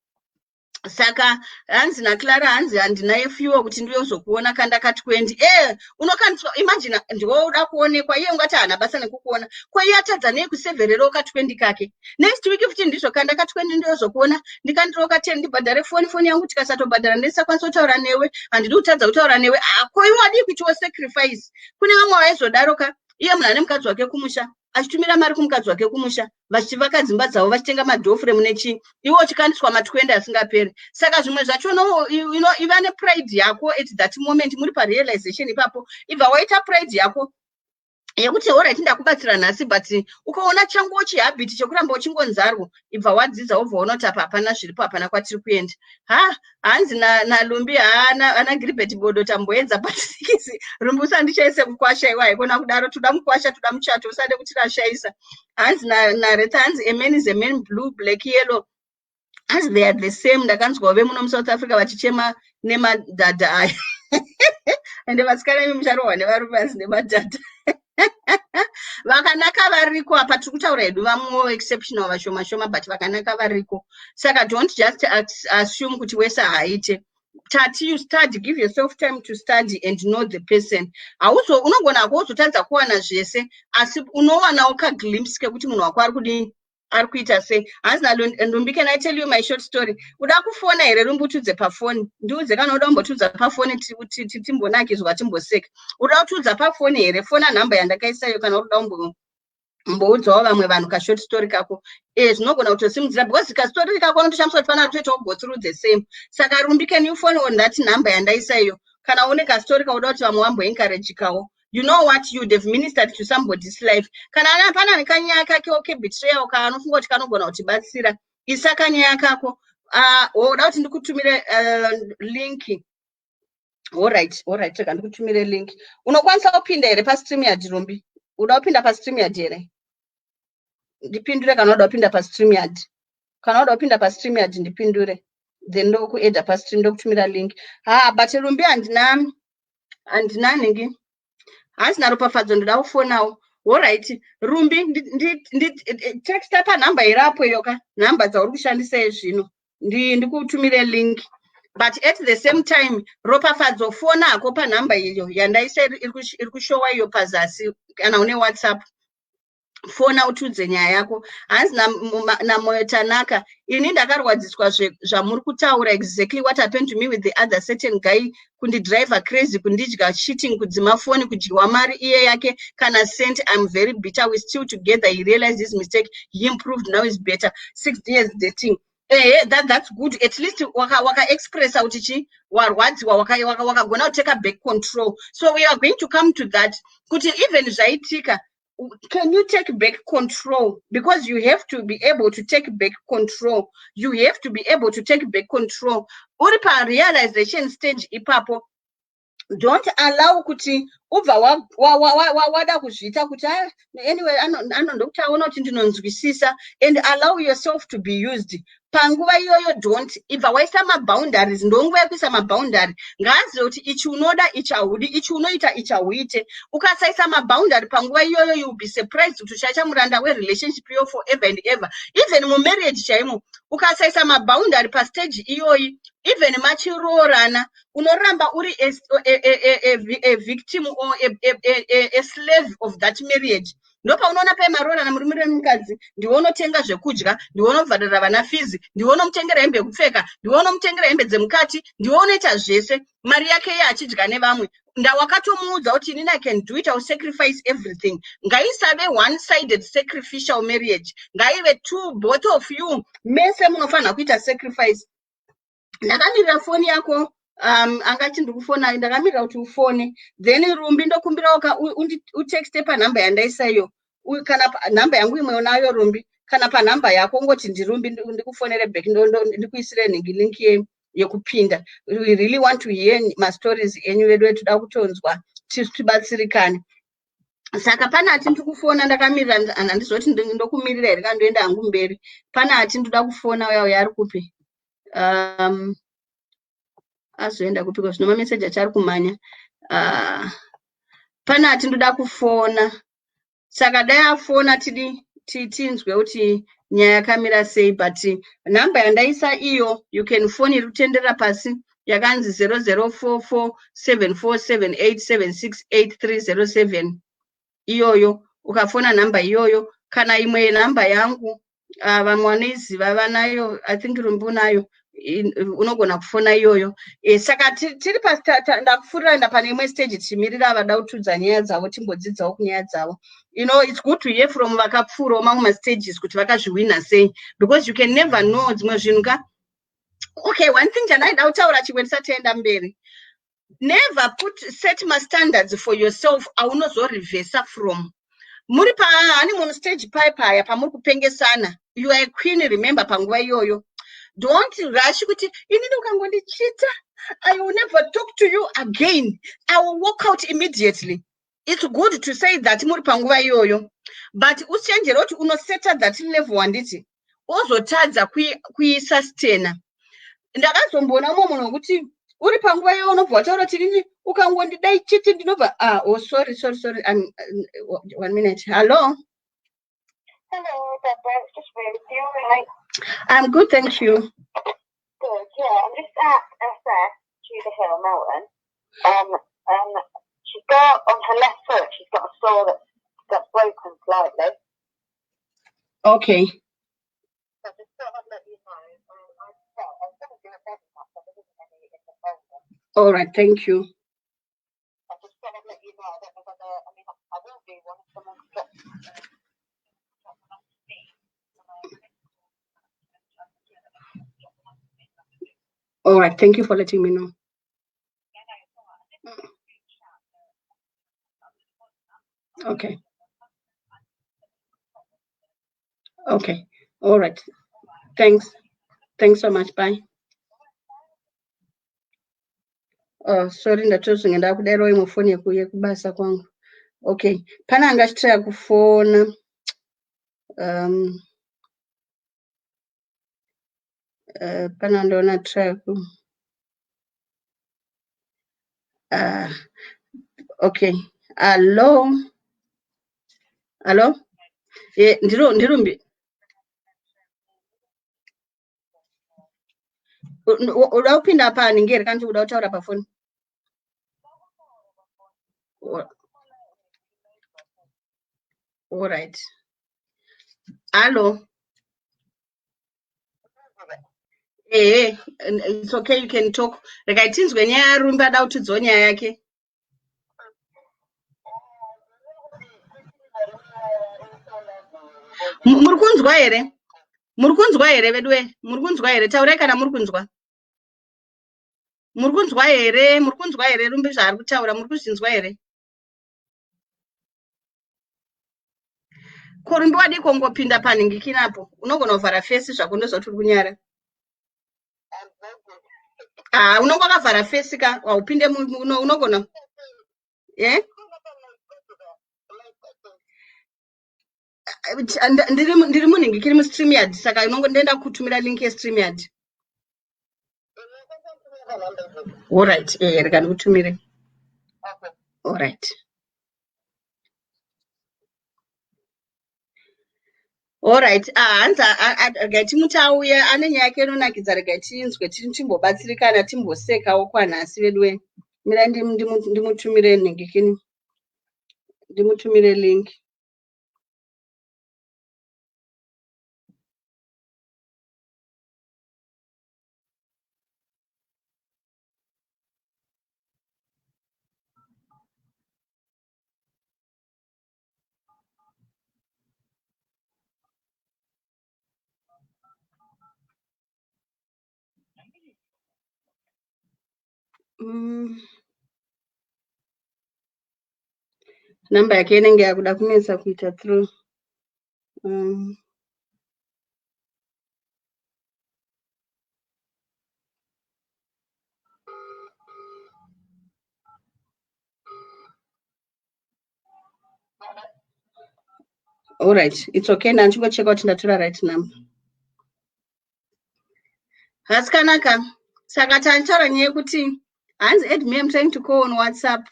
Speaker 2: Saka hanzi naClara, hanzi, "Handina yefuel kuti ndiyozokuona kanda ka20." Unokandiswa. Imagine, ndiwe uda kuonekwa, iye ungati haana basa nekukuona. Ko iye atadza nei kusevererawo ka20 kake? Next week futi ndizvo, kanda ka20 ndiyozokuona, ndikandirawo ka10, ndibhadhare foni. Foni yangu tikasatobhadhara, ndisakwanisa kutaura newe, handidi kutadza kutaura newe. Ko iwe wadii kuitiwo sacrifice? Kune vamwe vaizodaro ka. Iye munhu ane mukadzi wake kumusha. Achitumira mari kumukadzi wake kumusha, vachivaka dzimba dzavo, vachitenga madoorframe nechii, iwe uchikandiswa ma20 asingaperi. Saka zvimwe zvacho iva nepride yako at that moment muri parealization ipapo. Ibva waita pride yako yekuti, "Alright, ndakubatsira nhasi," but ukaona changu chihabit chekuramba uchingonzarwo, ibva wadzidza, wobva waona kuti apa hapana zviripo, hapana kwatiri kuenda. Ha, hanzi naLumbi, haana ana Gilbert Bodo, tamboedza patikisi. Rumbi, usandichaise kukwasha iwe, haikona kudaro. Toda mukwasha, toda muchato, usade kutirashaisa. Hanzi naRetha, hanzi, "A man is a man, blue, black, yellow, as they are the same." Ndakanzwawo vemuno muSouth Africa vachichema nemadhadha aya. Ende vasikana imi mucharohwa nevarume, hanzi nemadhadha. Vakanaka variko apa, tiri kutaura hedu vamwewo exceptional vashoma shoma, but vakanaka variko. Saka don't just assume kuti wese haaite. Tati you study, give yourself time to study and know the person. Hauzo unogona hako uzotadza kuwana zvese, asi unowanawo kaglimpse kekuti munhu wako ari kudini, ari kuita sei. Hanzi naLumbi, "Can I tell you my short story?" Uda kufona here, Rumbi, utudze pafoni? Ndiudze kana uda kumbotudza pafoni, timbonakizwa, timboseka. Uda kutudza pafoni here? Fona nhamba yandakaisayo kana uri kuda kumboudzawo vamwe vanhu kashort story kako. Zvinogona kutosimudzira because kastori kako unotoshamisa kuti pana kutoitawo go through the same. Saka Rumbi, can you phone on that number yandaisa iyo kana une kastori kauda kuti vamwe vamboencouragekawo? You know what, you'd have ministered to somebody's life. Kana ana pana nekanyaya kakewo kebetrayal kaanofunga kuti kanogona kutibatsira, isa kanyaya kako. Uda kuti ndikutumire link? Alright, rega ndikutumire link. Unokwanisa kupinda here paStreamYard, Rumbi? Uda kupinda paStreamYard here? Ndipindure kana uda kupinda paStreamYard. Kana uda kupinda paStreamYard, ndipindure, then ndokuadda pastream, ndokutumira link. Ha, but Rumbi, handina nhingi. Hanzi naRopafadzo, "Ndoda kufonawo." Alright Rumbi, texta panhamba irapo iyo ka, nhamba dzauri kushandisa ezvino, ndikutumire link. But at the same time, Ropafadzo, fona hako panhamba iyo yandaisa iri kushowa iyo pazasi. Kana une WhatsApp, fona utudze nyaya yako. Hanzi naMoyo Tanaka, "Ini ndakarwadziswa zvamuri kutaura. Exactly what happened to me with the other certain guy, kundidriver crazy, kundidya, cheating, kudzima foni, kudyiwa mari iye yake kana cent. I'm very bitter. We still together. He realized his mistake, he improved, now is better. 6 years dating." Ehe, that's good. At least wakaexpressa waka kuti chi warwadziwa, wakagona waka kuteka back control. So we are going to come to that, kuti even zvaitika, can you take back control? Because you have to be able to take back control. You have to be able to take back control uri parealization stage ipapo. Don't allow kuti ubva wada kuzviita kuti, "Ah, anyway, anondokuti aona kuti ndinonzwisisa," and allow yourself to be used panguva iyoyo. Don't. Ibva waisa maboundaries. Ndonguva yekuisa maboundary. Ngaazive kuti ichi unoda, ichi haudi, ichi unoita, ichi hauite. Ukasaisa maboundary panguva iyoyo, you be surprised kuti uchaita muranda werelationship iyo forever and ever. Even mumarriage chaimo, ukasaisa maboundary pastage iyoyi, even machiroorana, unoramba uri a victim or a slave of that marriage. Ndopaunoona pai maroorana, murume nemukadzi, ndiwe unotenga zvekudya, ndiwe unobhadharira vana fees, ndiwe unomutengera hembe yekupfeka, ndiwe unomutengera hembe dzemukati, ndiwe unoita zvese, mari yake iye achidya nevamwe. Ndawakatomuudza kuti, "Inini I can do it, I will sacrifice everything." Ngaisave one sided sacrificial marriage, ngaive two, both of you, mese munofanira kuita sacrifice. Ndakamirira foni yako. Angati ndikufona, ndakamirira kuti ufone. Then Rumbi, ndokumbirawo utexte panhamba yandaisa iyo, kana nhamba yangu imwe unayo, Rumbi, kana panhamba yako, ungoti, "NdiRumbi," ndikufonere back, ndikuisire nhingi link yekupinda. We really want to hear mastories enyu vedu, toda kutonzwa, tibatsirikane. Saka pana ati ndikufona, ndakamirira, handizoti ndokumirira here kandoenda hangu mberi. Pana ati ndoda kufona, uya uya ari kupi? Azoenda kupiko zvino? Mameseji achari kumhanya. Pana ati ndoda kufona, saka dai afona tidi tinzwe kuti nyaya yakamira sei. But nhamba yandaisa iyo, you can phone, iri kutenderera pasi, yakanzi 00447478768307 iyoyo. Ukafona nhamba iyoyo kana imwe nhamba yangu, vamwe vanoiziva vanayo. I think Rumbi unayo. Unogona kufona iyoyo. Saka tiri ndakupfuurira enda pane imwe stage tichimirira vada kutudza nyaya dzavo, timbodzidzawo kunyaya dzavo. You know, it's good to hear from vakapfuurawo mamwe mastages kuti vakazviwina sei, because you can never know dzimwe zvinhu ka. Okay, one thing chandaida kutaura chimwe ndisati taenda mberi, never put set mastandards for yourself aunozorevhesa from. Muri pahoneymoon stage pai paya pamuri kupengesana, you are a queen, remember, panguva iyoyo don't rush kuti inini ukangondichita I will never talk to you again, I will walk out immediately. It's good to say that muri panguva iyoyo, but uchenjere kuti unoseta that level, handiti ozotadza kuisustain. Ndakazomboona umwe munhu wekuti uri panguva iyoyo unobva wataura kuti inini ukangondidai chete ndinobva, ah, oh, sorry, sorry, sorry, one minute. Hello?
Speaker 1: Hello, Deborah. It's just Ruth. You all right?
Speaker 2: I'm good, thank you.
Speaker 1: Good, yeah. I'm just at SS Tudor Hill, Melton. She's got on her left foot, she's got a sore that's broken slightly.
Speaker 2: Okay.
Speaker 1: So I just thought I'd let you know. I was going to do a bed bath, but there isn't any in the folder.
Speaker 2: All right, thank you.
Speaker 1: I just thought I'd let you know. I don't know whether, I mean, I will do one if someone could drop one off to me.
Speaker 2: All right, thank you for letting me know. Okay. Okay. All right. Thanks. Thanks so much. Bye. Oh, sorry, ndatozvinge ndakudairawo imwe foni yekubasa kwangu. Okay. Pane anga achitraya kufona. Pane andaona try ku okay. Hello? Hello? Ndirumbi. Uda kupinda pani ngeri kana uda kutaura pafoni? All right. Hello? It's okay, you can talk. Regai tinzwe nyaya yaRumbi, ada kutidzawo nyaya yake. Muri kunzwa here? Muri kunzwa here veduwe? Muri kunzwa here? Taurai kana muri kunzwa. Muri kunzwa here? Muri kunzwa here Rumbi zvaari kutaura? Muri kuzvinzwa here? Ko Rumbi wadii kungopinda panhingikinapo? Unogona kuvhara face zvako, ndozvati uri kunyara. Ah, unonge wakavhara face ka, haupinde unogona. Eh? Ndiri munhingikiri muStreamYard, saka unongo ndenda kutumira link yeStreamYard. Alright, rega ndikutumire. Alright. Alright, ah, hanzi regai timuti auye, ane nyaya yake inonakidza, regai tinzwe, timbobatsirikana, timbosekawo kwanhasi veduwe. Mirai ndimutumire nhingikini. Ndimutumire link. Namba yake inenge yakuda kunetsa kuita through. All right, it's okay. Ndichingocheka kuti ndatora right number. Hasikanaka. Saka tachitaura nyaya yekuti hanzi add me, I'm trying to call on WhatsApp,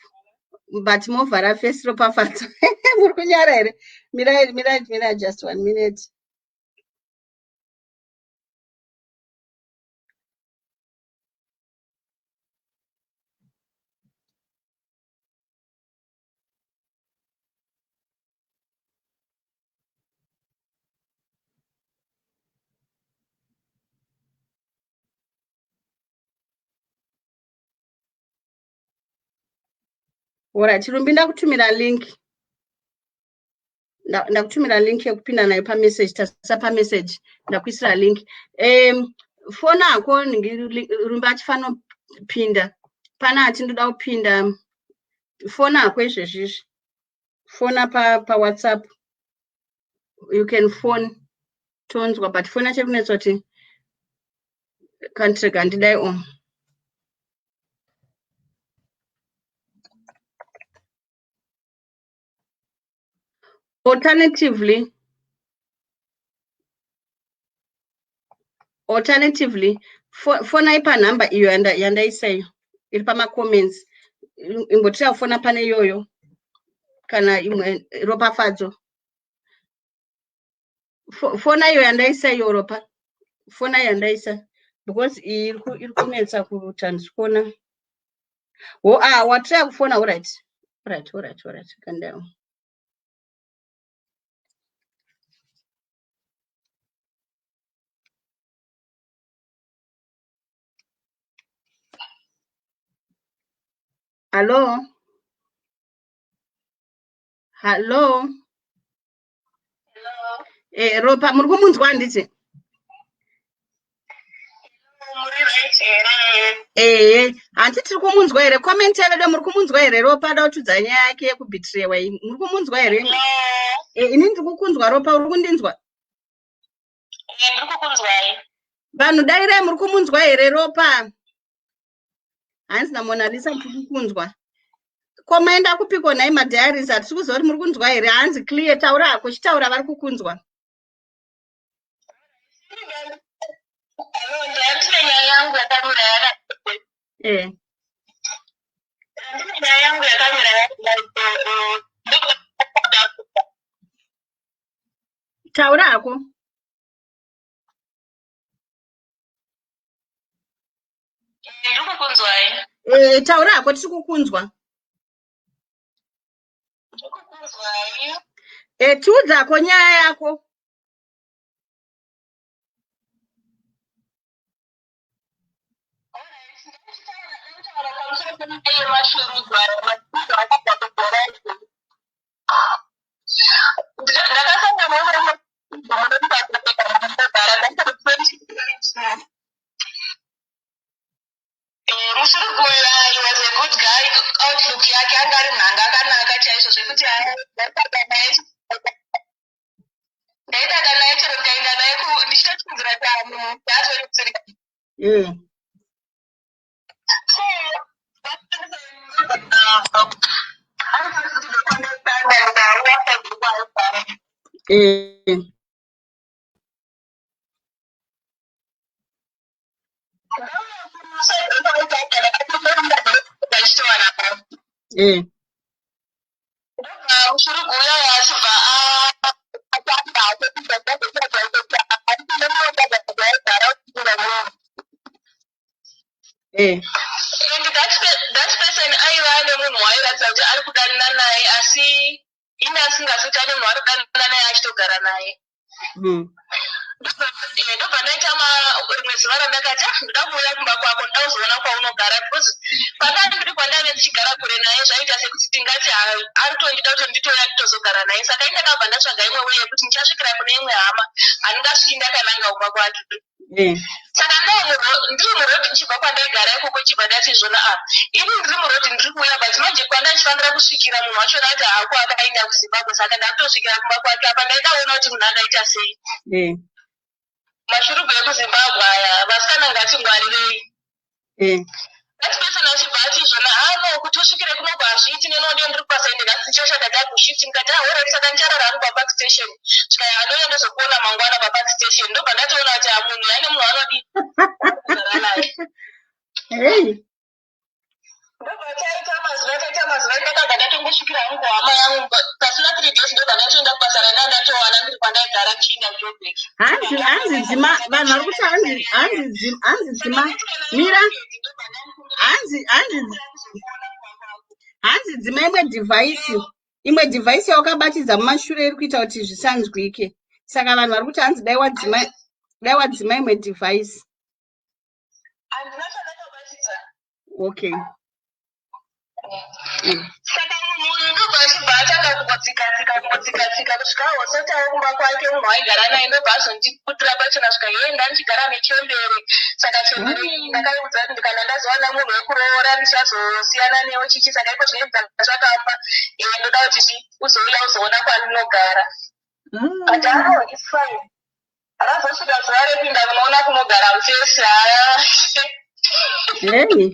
Speaker 2: but movhara face, ropafadzo. Muri kunyara here? Mirai, mirai, mirai, just one minute. Alright, Rumbi ndakutumira link. Ndakutumira link yekupinda nayo pamessage, tarisa pamessage, ndakuisira link. Fona hako Rumbi achifanopinda. Pana ati ndoda kupinda. Fona hako izvezvizvi. Fona paWhatsApp. You can phone tonzwa, but fona chiri kunetsa kuti kantirega ndidai on. Alternatively, fonai panhamba iyo yandaisa iyo iri pamacomments. Imbotira kufona pane iyoyo kana imwe ropafadzo. Fona iyo yandaisa iyo ropa. Fona yandaisa because iyi iri kunetsa kuti handisi kuona. Oh, ah, watry kufona, alright. Alright. Kandao. Hello? Hello?
Speaker 1: Hello.
Speaker 2: Ropa, muri kumunzwa handiti?
Speaker 1: Muri right here?
Speaker 2: Hanti tiri kumunzwa here? Comment yavedu muri kumunzwa here? Ropa ada kutudza nyaya yake yekubhitirewa iyi. Muri kumunzwa here?
Speaker 1: Hello.
Speaker 2: Ini ndiri kukunzwa Ropa, uri kundinzwa?
Speaker 1: Ndiri kukunzwai.
Speaker 2: Vanhu dairai muri kumunzwa here Ropa? Hanzi naMona Lisa tiri kukunzwa. Ko maenda kupiko nhai madiaries? Hatisi kuziva kuti muri kunzwa here? Hanzi clear, taura hako, chitaura vari kukunzwa.
Speaker 1: Hello, ndine nyaya yangu yakamira yakadai. Ndine nyaya yangu yakamira yakadai.
Speaker 2: Taura hako.
Speaker 1: Ndiri kukunzwai.
Speaker 2: Taura hako, tiri kukunzwa.
Speaker 1: Ndiri kukunzwai.
Speaker 2: Tiudzako nyaya yako.
Speaker 1: Alright, ndinotaura pamusoro penyaya yemashurugwa, mashurugwa akabva kuGorazi. Ndakasangana nemumwe Mushurugu uyu he was a good guy. Outlook yake anga ari nhanga akanaka chaizvo zvekuti ndaidada naye chero ndikaenda naye ndichitotunzira kuti hamu So Mushurugu uya achibva atanga And that person aiva ane munhu waairatidza kuti ari kudanana naye, asi ini asingazi kuti ane munhu ari kudanana naye achitogara naye. Ndobva ndaita rimwe zuva randakati, ah, ndoda kuuya kumba kwako, ndoda kuzoona kwaunogara, because pandanga ndiri kwandave ndichigara kure naye, zvaita sekuti tingati ari kutondida kuti nditouya nditozogara naye. Saka ini ndakabva ndatsvaga imwe way yekuti ndichasvikira kune imwe hama, handingasviki ndakananga kumba kwake. Saka ndiri murodhi ndichibva kwandaigara ikoko, chibva ndati zvona, a ini ndiri murodhi ndiri kuuya, but manje kwandachifanira kusvikira munhu wachona ati haako, akaenda kuZimbabwe, saka ndakutosvikira kumba kwake. Apa ndaida kuona kuti munhu akaita sei. Mashurugu ekuZimbabwe aya, vasikana ngatingwarirei. That person achibva ati zvona, ah no, kuti usvikire kunoko hazviiti, nenode ndiri kubasa ende nhasi ndichashanda double shift. Ndikati, ah, alright, saka ndicharara hangu papark station, svika anouya ndozokuona mangwana papark station. Ndobva ndatoona kuti ah, munhu yaine munhu anodi kugara naye.
Speaker 2: Hey.
Speaker 1: Ndobva taita mazuva, ndakabva ndatongosvikira hangu kuhama yangu pasina 3 days. Ndobva ndatoenda kubasa randanga ndatowana ndiri kwandaigara ndichienda kuJoburg.
Speaker 2: Hanzi dzima, vanhu vari kuti hanzi dzima, mira, hanzi dzima imwe device yawakabatidza mumashure iri kuita kuti zvisanzwike. Saka vanhu vari kuti hanzi dai wadzima imwe device.
Speaker 1: Handina chandakabatidza.
Speaker 2: Okay.
Speaker 1: Saka munhu uyu ndobva achibva atanga kungotsika-tsika, kungotsika-tsika, kusvika ahosotawo kumba kwake munhu waigara naye. Ndobva azondiputira pachena, svika yee, ndandichigara nechembere. Saka chembere iyi ndakaiudza kuti kana ndazowana munhu wekuroora ndichazosiyana newe chichi. Saka iko zvino ndakamba, ndoda kuti uzouya uzoona kwandinogara. But ano, it's fine. Akazosvika zuva repinda kunoona kunogara mufesi, haya.
Speaker 2: Hei,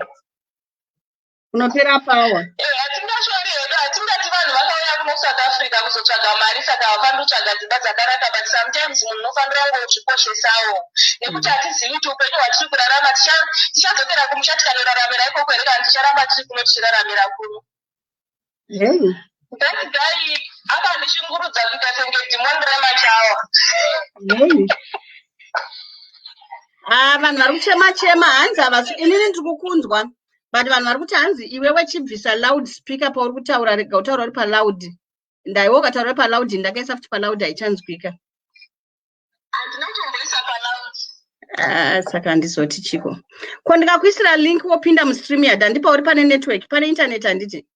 Speaker 2: unopera power.
Speaker 1: Hatingashori hedu, hatingati vanhu vakauya kuno South Africa kuzotsvaga mari, saka havafaniri kutsvaga dzimba dzakanaka. But sometimes munhu unofanira kungozvikoshesawo, nekuti hatizivi kuti upenyu hwatiri kurarama tichadzokera kumusha tikanoraramira ikoko here, kana ticharamba tiri kuno tichiraramira kuno.
Speaker 2: Hei.
Speaker 1: That guy akandishungurudza kuita senge dhimoni remachawa.
Speaker 2: Hei. Ah, vanhu vari kuchema chema, hanzi havasi. Inini ndiri kukunzwa, but vanhu vari kuti hanzi iwewe chibvisa loud speaker pauri kutaura, rega kutaura uri paloud. Ndaiwe ukataura uri paloud, ndakaisa futi paloud, haichanzwika.
Speaker 1: Handina kutomboisa paloud.
Speaker 2: Ah, saka handizoti chiko. Ko ndikakuisira link wopinda mustream yard, handipa uri pane network, pane internet, handiti?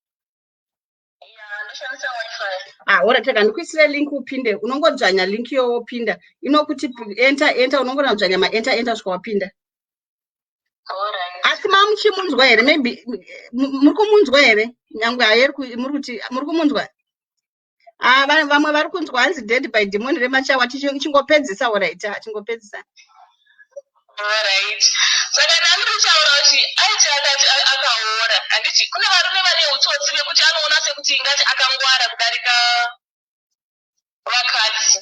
Speaker 1: Ya, ndoshandisa WiFi.
Speaker 2: Ah, alright, rega ndikuisire link upinde. Unongodzvanya link iyoyo wopinda. Inokuti enter, enter, unongodzvanya maenter, enter kusvika wapinda.
Speaker 1: Alright.
Speaker 2: Asi mamuchimunzwa here? Maybe muri kumunzwa here? Nyangwe hayeri, muri kuti muri kumunzwa? Ah, vamwe vari kunzwa hanzi dead by demon remachawa. Chingopedzisa, alright, chingopedzisa.
Speaker 1: Alright. Saka ndandiri kutaura kuti aiti akati akaora, handiti kune varume vane utsotsi vekuti anoona sekuti ingati akangwara kudarika vakadzi.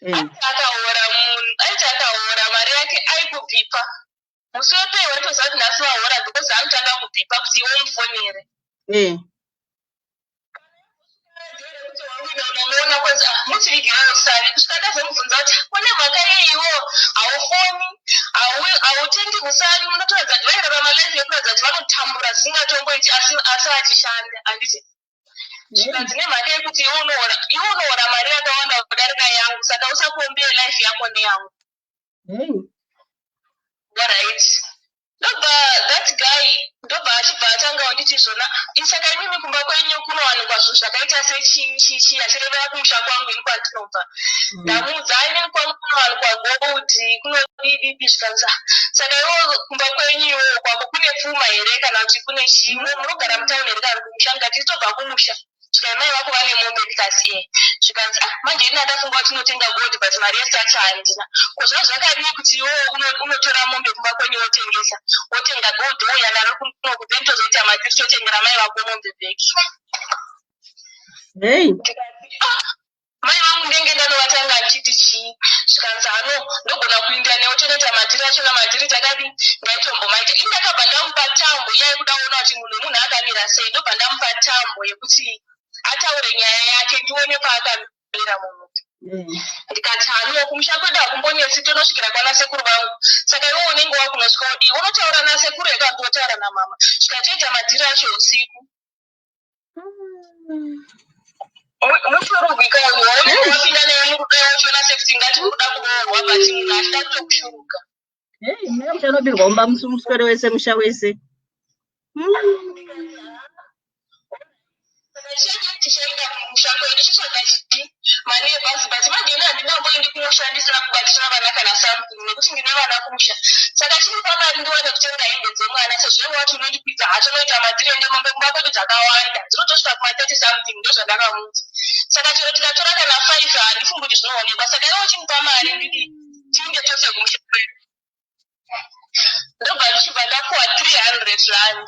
Speaker 1: Aiti akaora munhu, aiti akaora mari yake aikubhipa musi wepei, waitoziva kuti nhasi vahora, because anotanga kubhipa kuti iwe mufonere. Kuti wakuenda unomuona kwenzi, "Ah, mutivigire usavi." Kusvika ndazomubvunza kuti kune mhaka yeiwo haufoni, hautengi usavi? Munotoratidza kuti vairarama life yekuratidza kuti vanotambura zvisingatomboiti, asi vachishanda, handiti? Zvikanzi nemhaka yekuti iwe unohora mari yakawanda kudarika yangu, saka usacompare life yako neyangu. Alright, ndobva that guy ndobva achibva atangawo nditi zvona, saka imimi kumba kwenyu kunowanikwa zvinhu zvakaita sechii chichi, achirevera kumusha kwangu ini kwandinobva. Ndamuudza, inini kwangu kunowanikwa gold, kunodidipi. Zvikanzi, "Ah, saka iwo kumba kwenyu iwowo kwako kune pfuma here, kana kuti kune chii? Munogara mutauni here kana kumusha?" Ndikati, tobva kumusha. Zvikanzi, "Mai vako vane mombe?" Ndikati, "E." Zvikanzi, "Ah, manje ini ndafunga kuti unotenga gold, but mari yesati handina. Ko zvava zvakadii kuti iwowo unotora mombe kumba kwenyu, wotengesa, wotenga gold, wouya naro kunoku, then tozoita madhiri, totengera mai vako mombe back?" Ndikati, "Ah, mai vangu ndenge ndanovatanga ndichiti chii?" Zvikanzi, "Hano ndogona kuinda newe, tonoita madhiri achona." Madhiri takadi ndaitombomaita ini. Ndakabva ndamupa tambo iya yekuda kuona kuti munhu wemunhu akamira sei. Ndobva ndamupa tambo yekuti ataure nyaya yake, ndione paakamira munhu. Ndikati, "Hano kumusha kwedu hakumbonetsi, tonosvikira kwana sekuru vangu. Saka iwe unenge wakunosvika udii? Unotaura nasekuru here kana kuti wotaura namama?" Zvikatoita madhiri acho usiku. Mushurugwi kauyu waunenge wapinda naye murudo, uchiona sekuti ngati kuda kuroorwa, but munhu achida kutokushuruka.
Speaker 2: Hei, mune muchanobirwa mumba muswere wese, musha wese.
Speaker 1: Saka tichaenda kumusha kwedu chitsvaga chii? Mari yebhazi. But manje ini handingamboendi kumusha ndisina kubatira vana kana something, nekuti ndine vana kumusha. Saka chiripa mari ndiwane kutenga hembe dzemwana, sezvo iwe wati unondikwidza. Hatonoita madhiri, ende mombe kumba kwedu dzakawanda, dzinotosvika kuma30 something, ndozvandakamuudza. Saka chero tikatora kana 5, handifungi kuti zvinoonekwa. Saka iwe uchinipa mari ndidi tiinde tose kumusha kwedu. Ndobva ndichibva ndapuwa R300.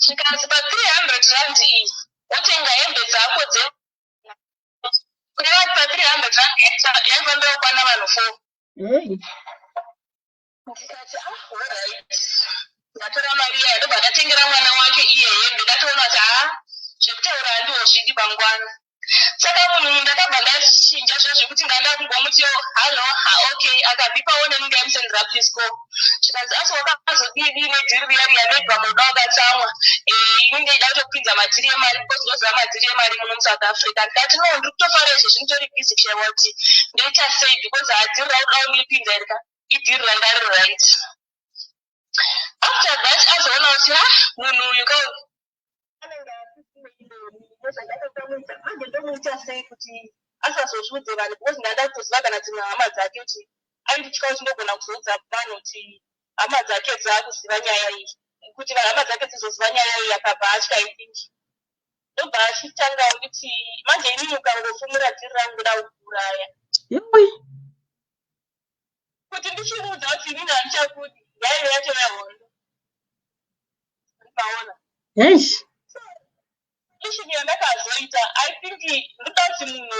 Speaker 1: Zvikanzi, pa300 rand iyi wotenga hembe dzako dze kureva kuti pa300 rand yaifanira kukwana vanhu 4. Ndikati, "Ah, alright." Ndatora mari iya, ndobva ndatengera mwana wake iye hembe. Ndatoona kuti haa, zvekutaura handiwo zvidi mangwana. Saka munhu ndakabva ndachinja zvo zvekuti ndanda kungomuti, "Hallo, ha, okay." Akabhipawo neni, ndaimusendera, "Please go." Zvikanzi, "Asi wakazodii nedhiri riya riya? Maybe vamwe wakatsamwa. Ini ndaida kutopinza madhiri emari because ndoziva madhiri emari muno muSouth Africa." Ndikati, "No, ndiri kutofara izvo, ndiri busy kushaiwa kuti ndoita sei, because hadhiri rauda kundipinza irika idhiri ranga riri right." After that azoona kuti, ha, munhu uyu ka anenge asisizvandakamuita. Manje ndomuita sei kuti asazozviudze vanhu? Because ndanda kutoziva kana dzimwe hama dzake kuti ainditya kuti ndogona kuzoudza vanhu kuti hama dzake dzaakuziva nyaya iyi, kuti hama dzake dzizoziva nyaya iyi. Akabva atya, I think. Ndobva achitangawo kuti, manje inini ukangofumura dhiri rangu, ndoda kukuuraya.
Speaker 2: Yoi.
Speaker 1: Kuti ndichimuudza kuti inini handichakudi, yaive yatova hondo, maona?
Speaker 2: Eish.
Speaker 1: Issue yandakazoita, I think ndoda kuti munhu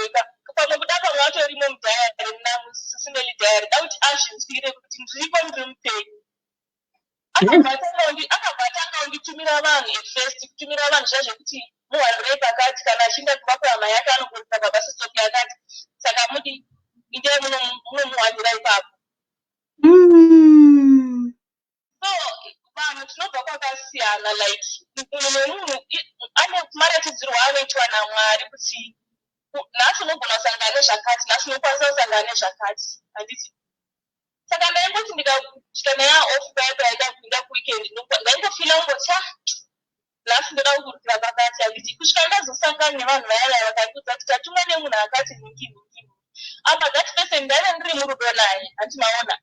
Speaker 1: pamwe kuda, pamwe atorimo mudiary, namusisimeli diary, da kuti azvinzwire kuti ndiripo, ndiri mupenyu. Akabva atanga kunditumira vanhu. At first kutumira vanhu zviya zvekuti muwandirei pakati, kana achienda kumba kwehama yake anogorisa pabus stop yakati, saka mudi indei munomuwanira ipapo. So vanhu tinobva kwakasiyana, like munhu nemunhu ane maratidzirwo anoitwa naMwari, kuti nhasi unogona kusangana nezvakati, nhasi unokwanisa kusangana nezvakati, handiti? Saka ndaingoti ndikasvika naye off paya paida kuenda kuweekend, ndaingofeela kungoti, ah, nhasi ndoda kukurukira pakati, handiti? Kusvika ndazosangana nevanhu vaya vaya vakandiudza kuti tatumwa nemunhu akati nhingi nhingi. Apa that person ndaive ndiri murudo naye, handiti? Maona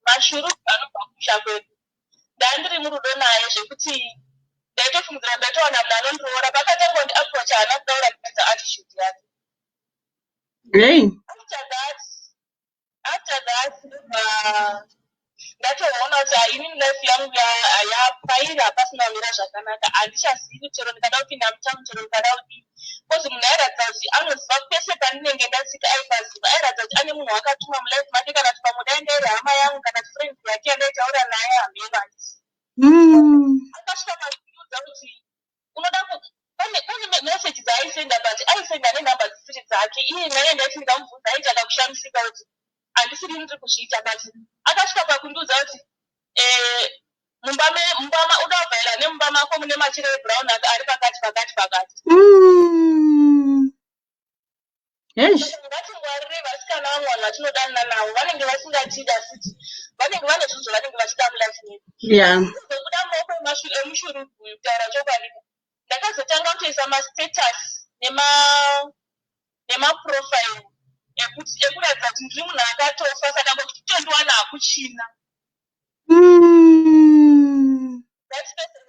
Speaker 1: mashuru anobva kumusha kwedu. Ndandiri murudo naye zvekuti ndaitofungidzira ndaitowana munhu anondiroora. Pakatanga kundiapproach, haana kuda kuratidza attitude yake.
Speaker 2: Hey.
Speaker 1: After that ndobva ndatoona kuti inini life yangu yapairi hapasina kumira zvakanaka. Handichazivi chero ndikada kupinda mutauni, chero ndikada kudii, because munhu airatidza kuti anoziva pese pandinenge ndatsika, aipaziva. Airatidza kuti ane munhu wakatuma mulife make, kana kuti pamwe dai ndairi hama yangu kana kuti friend yake yandaitaura naye, hameno, handisi. Akasvika pakuudza kuti unoda pane meseji dzaaisenda, but aisenda nenhamba dzisiri dzake iye. Naye ndaiti ndikamubvunza aiti akakushamisika kuti handisiri ndiri kuzviita, but akasvika pakundiudza kuti mumba uda kuvhaira nemumba mako mune machira ebrown ari pakati pakati pakati.
Speaker 2: Eish.
Speaker 1: Ngatingwarire vasikana. Vamwe vanhu vatinodanana navo vanenge vasingatida futi, vanenge vane zvinhu zvavanenge vachida mulife medu. Kuzobuda mumaoko emushurugu uyu, kutaura chokwadi, ndakazotanga kutoisa mastatus nemaprofile ekuratidza kuti ndiri munhu akatofa, saka kwekuti kutondiwana hakuchina. That person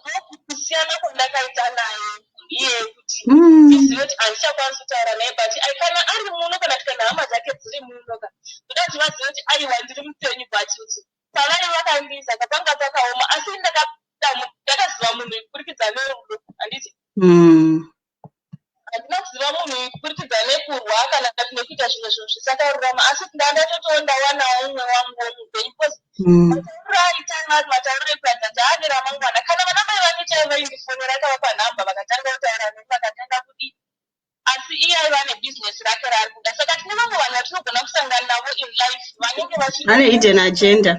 Speaker 1: ndokusiyana kwandakaita naye iye, kuti ndizive kuti handichakwanisi kutaura naye, but kana ari muno, kana kuti kana hama dzake dziri muno ka, ndoda kuti vazive kuti aiwa, ndiri mupenyu, but kuti pavari vakandiisa kapanga pakaoma. Asi ndakaziva munhu kuburikidza nerudo, handiti? Handina kuziva munhu kuburikidza nekurwa kana kuti nekuita zvimwe zvinhu zvisakarurama, asi ndandatotoo ndawanawo umwe wangu womupenyu, because matauriro aita ari matauriro ekuratidza kuti ane ramangwana. Kana vana mai vake chaivo vaindifonera, akavapa nhamba, vakatanga kutaura neni, vakatanga kudii, asi iye aiva nebhizinesi rake raari kuda. Saka tine vamwe vanhu vatinogona kusangana navo in life vanenge
Speaker 2: Ane hidden agenda.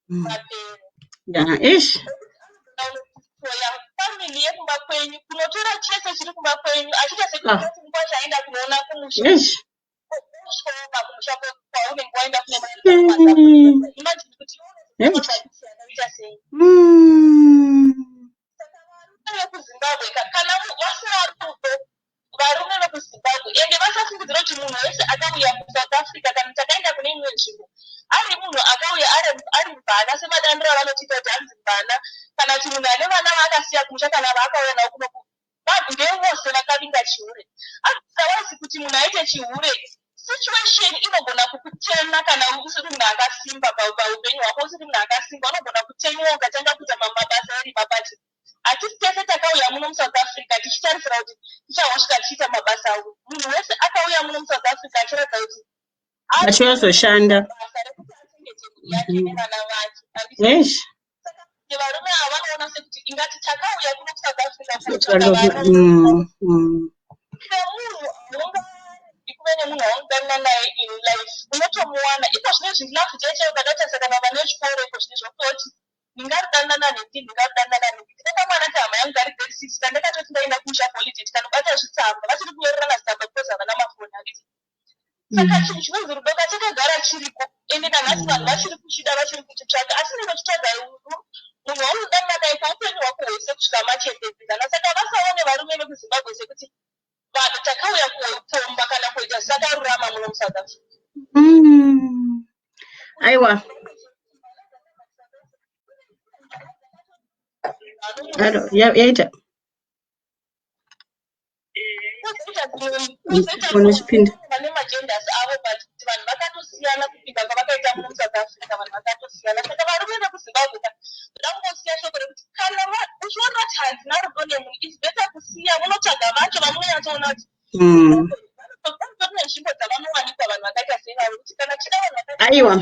Speaker 1: Mapere.
Speaker 2: Yeah. Ish.
Speaker 1: Kunotoya family yekumba kwenyu, kunotora chese chiri kumba kwenyu, achiita sekuti mukwacho aenda kunoona kumusha.
Speaker 2: Eish.
Speaker 1: Osvika kumusha kwaunenge waenda kune imagine kuti ita sei. Varume vekuZimbabwe, kana vasina rudo, varume vekuZimbabwe, ende vasafungidzira kuti munhu wese akauya kuSouth Africa kana takaenda kune imwe nzvimbo ari munhu akauya ari mvana, semadandiro avanotiita kuti hanzi mvana, kana kuti munhu ane vana vaakasiya kumusha kana vaakauya navo kunoku, ndevose vakavinga chihure. Otherwise kuti munhu aite chihure, situation inogona kukutema. Kana usiri munhu akasimba paupenyu hwako, usiri munhu akasimba, unogona kutemiwa ukatanga kuita mabasa erima. But hatisi tese takauya muno muSouth Africa tichitarisira kuti tichahosvika tichiita mabasa avo. Munhu wese akauya muno muSouth Africa achiratidza kuti
Speaker 2: Achizoshanda.
Speaker 1: Basa rekuti achengete mhuri yake nevana vake, handiti?
Speaker 2: Eish.
Speaker 1: Saka varume ava vanoona sekuti ingati takauya kuno kuSouth Africa kunotsvaka varume. Semunhu haungaregi kuve nemunhu waunodanana naye in life, unotomuwana. Iko zvinezvi love chaicho ukada kutarisa, kana vana vechikoro iko zvinezvi vakutoti ndingarudanana nhingi, ndingarudanana nhingi. Ndine kamwana kahama yangu kari grade 6, kandakatoti ndaenda kumusha holiday tikanobata zvitsamba, vachiri kunyorerana zvitsamba because havana mafoni, handiti? Saka chinhu chinonzi rudo kachakagara chiriko. Ende nanhasi vanhu vachiri kuchida, vachiri kuchitsvaga, asi unenge uchitsvaga munhu waunodanana naye kwaupenyu hwako hwese kusvika machembedzana. Saka vasaone varume vekuZimbabwe sekuti vanhu takauya kupomba kana kuita zvisakarurama muno muSouth Africa.
Speaker 2: Aiwa. Alo, yaita. Unozvipinda.
Speaker 1: Vane magenders avo, but vanhu vakatosiyana kupinda kwavakaita muno muSouth Africa, vanhu vakatosiyana. Saka varume vekuZimbabwe ka, ndoda kungosiya shoko rekuti kana uchiona kuti handina rudo nemunhu, it's better kusiya, munotsvaga vacho vamunonyatsoona kuti kune nzvimbo dzavanowanikwa vanhu vakaita seivavo, kuti kana chida vanhu vakaita
Speaker 2: Aiwa.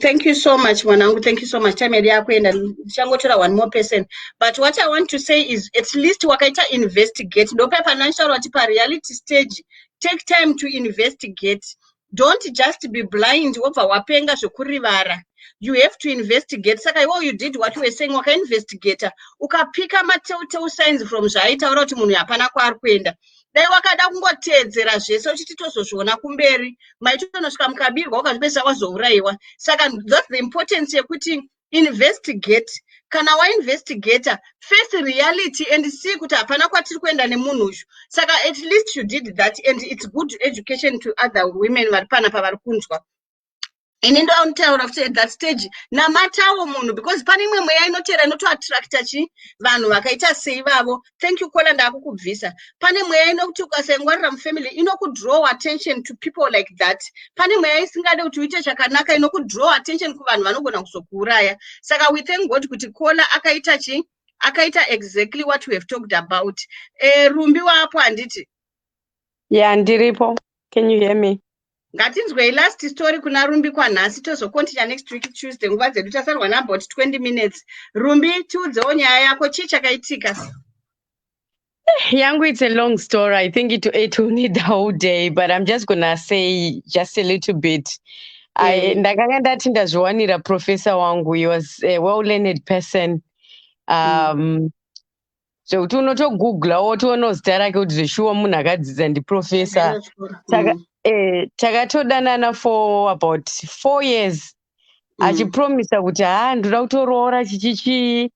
Speaker 2: Thank you so much, mwanangu. Thank you so much. Time yedu yakuenda. Ndichangotora one more person. But what I want to say is, at least wakaita investigate. Ndopa panansharo kuti pareality stage, take time to investigate. Don't just be blind, wobva wapenga zvekurivara. You have to investigate. Saka iwo you did what you were saying, wakainvestigata, ukapika matelltale signs from zvaaitaura kuti munhu hapana kwaari kuenda. Dai wakada kungoteedzera zvese uchiti tozozviona kumberi, maitonosvika mukabirwa, ukazvipedzisa wazourayiwa. Saka that's the importance yekuti investigate. Kana wainvestigata, face reality and see kuti hapana kwatiri kuenda nemunhu uyu. Saka at least you did that, and it's good education to other women vari panapa vari kunzwa. Ini ndotaura kuti at that stage namatawo munhu, because pane imwe mweya inotera inotoattracta chi vanhu vakaita seivavo. Thank you, caller. Ndaakukubvisa. Pane mweya inokuti ukasaingwarira mufamily, inokudraw attention to people like that. Pane mweya isingade kuti uite chakanaka, inokudraw attention kuvanhu vanogona kuzokuuraya. Saka we thank God kuti caller akaita chi akaita exactly what we have talked about. Rumbi wapo, handiti?
Speaker 3: Yeah, ndiripo. Can you hear me?
Speaker 2: Ngatinzwei last story kuna Rumbi kwanhasi, tozocontinue next week Tuesday. Nguva dzedu tasarwa naabout 20 minutes. Rumbi, tiudzewo nyaya yako. Chii chakaitika?
Speaker 3: Yangu, it's a long story. I think it will need the whole day, but I'm just gonna say just a little bit. Ndakanga ndati ndazviwanira professor wangu. He was a well learned person. Zvekuti unotogoogla wotoona zita rake kuti zveshuwa munhu akadzidza, ndiprofessor. Saka takatodanana for about 4 years, achipromisa kuti ha, ndoda kutoroora, chichichii.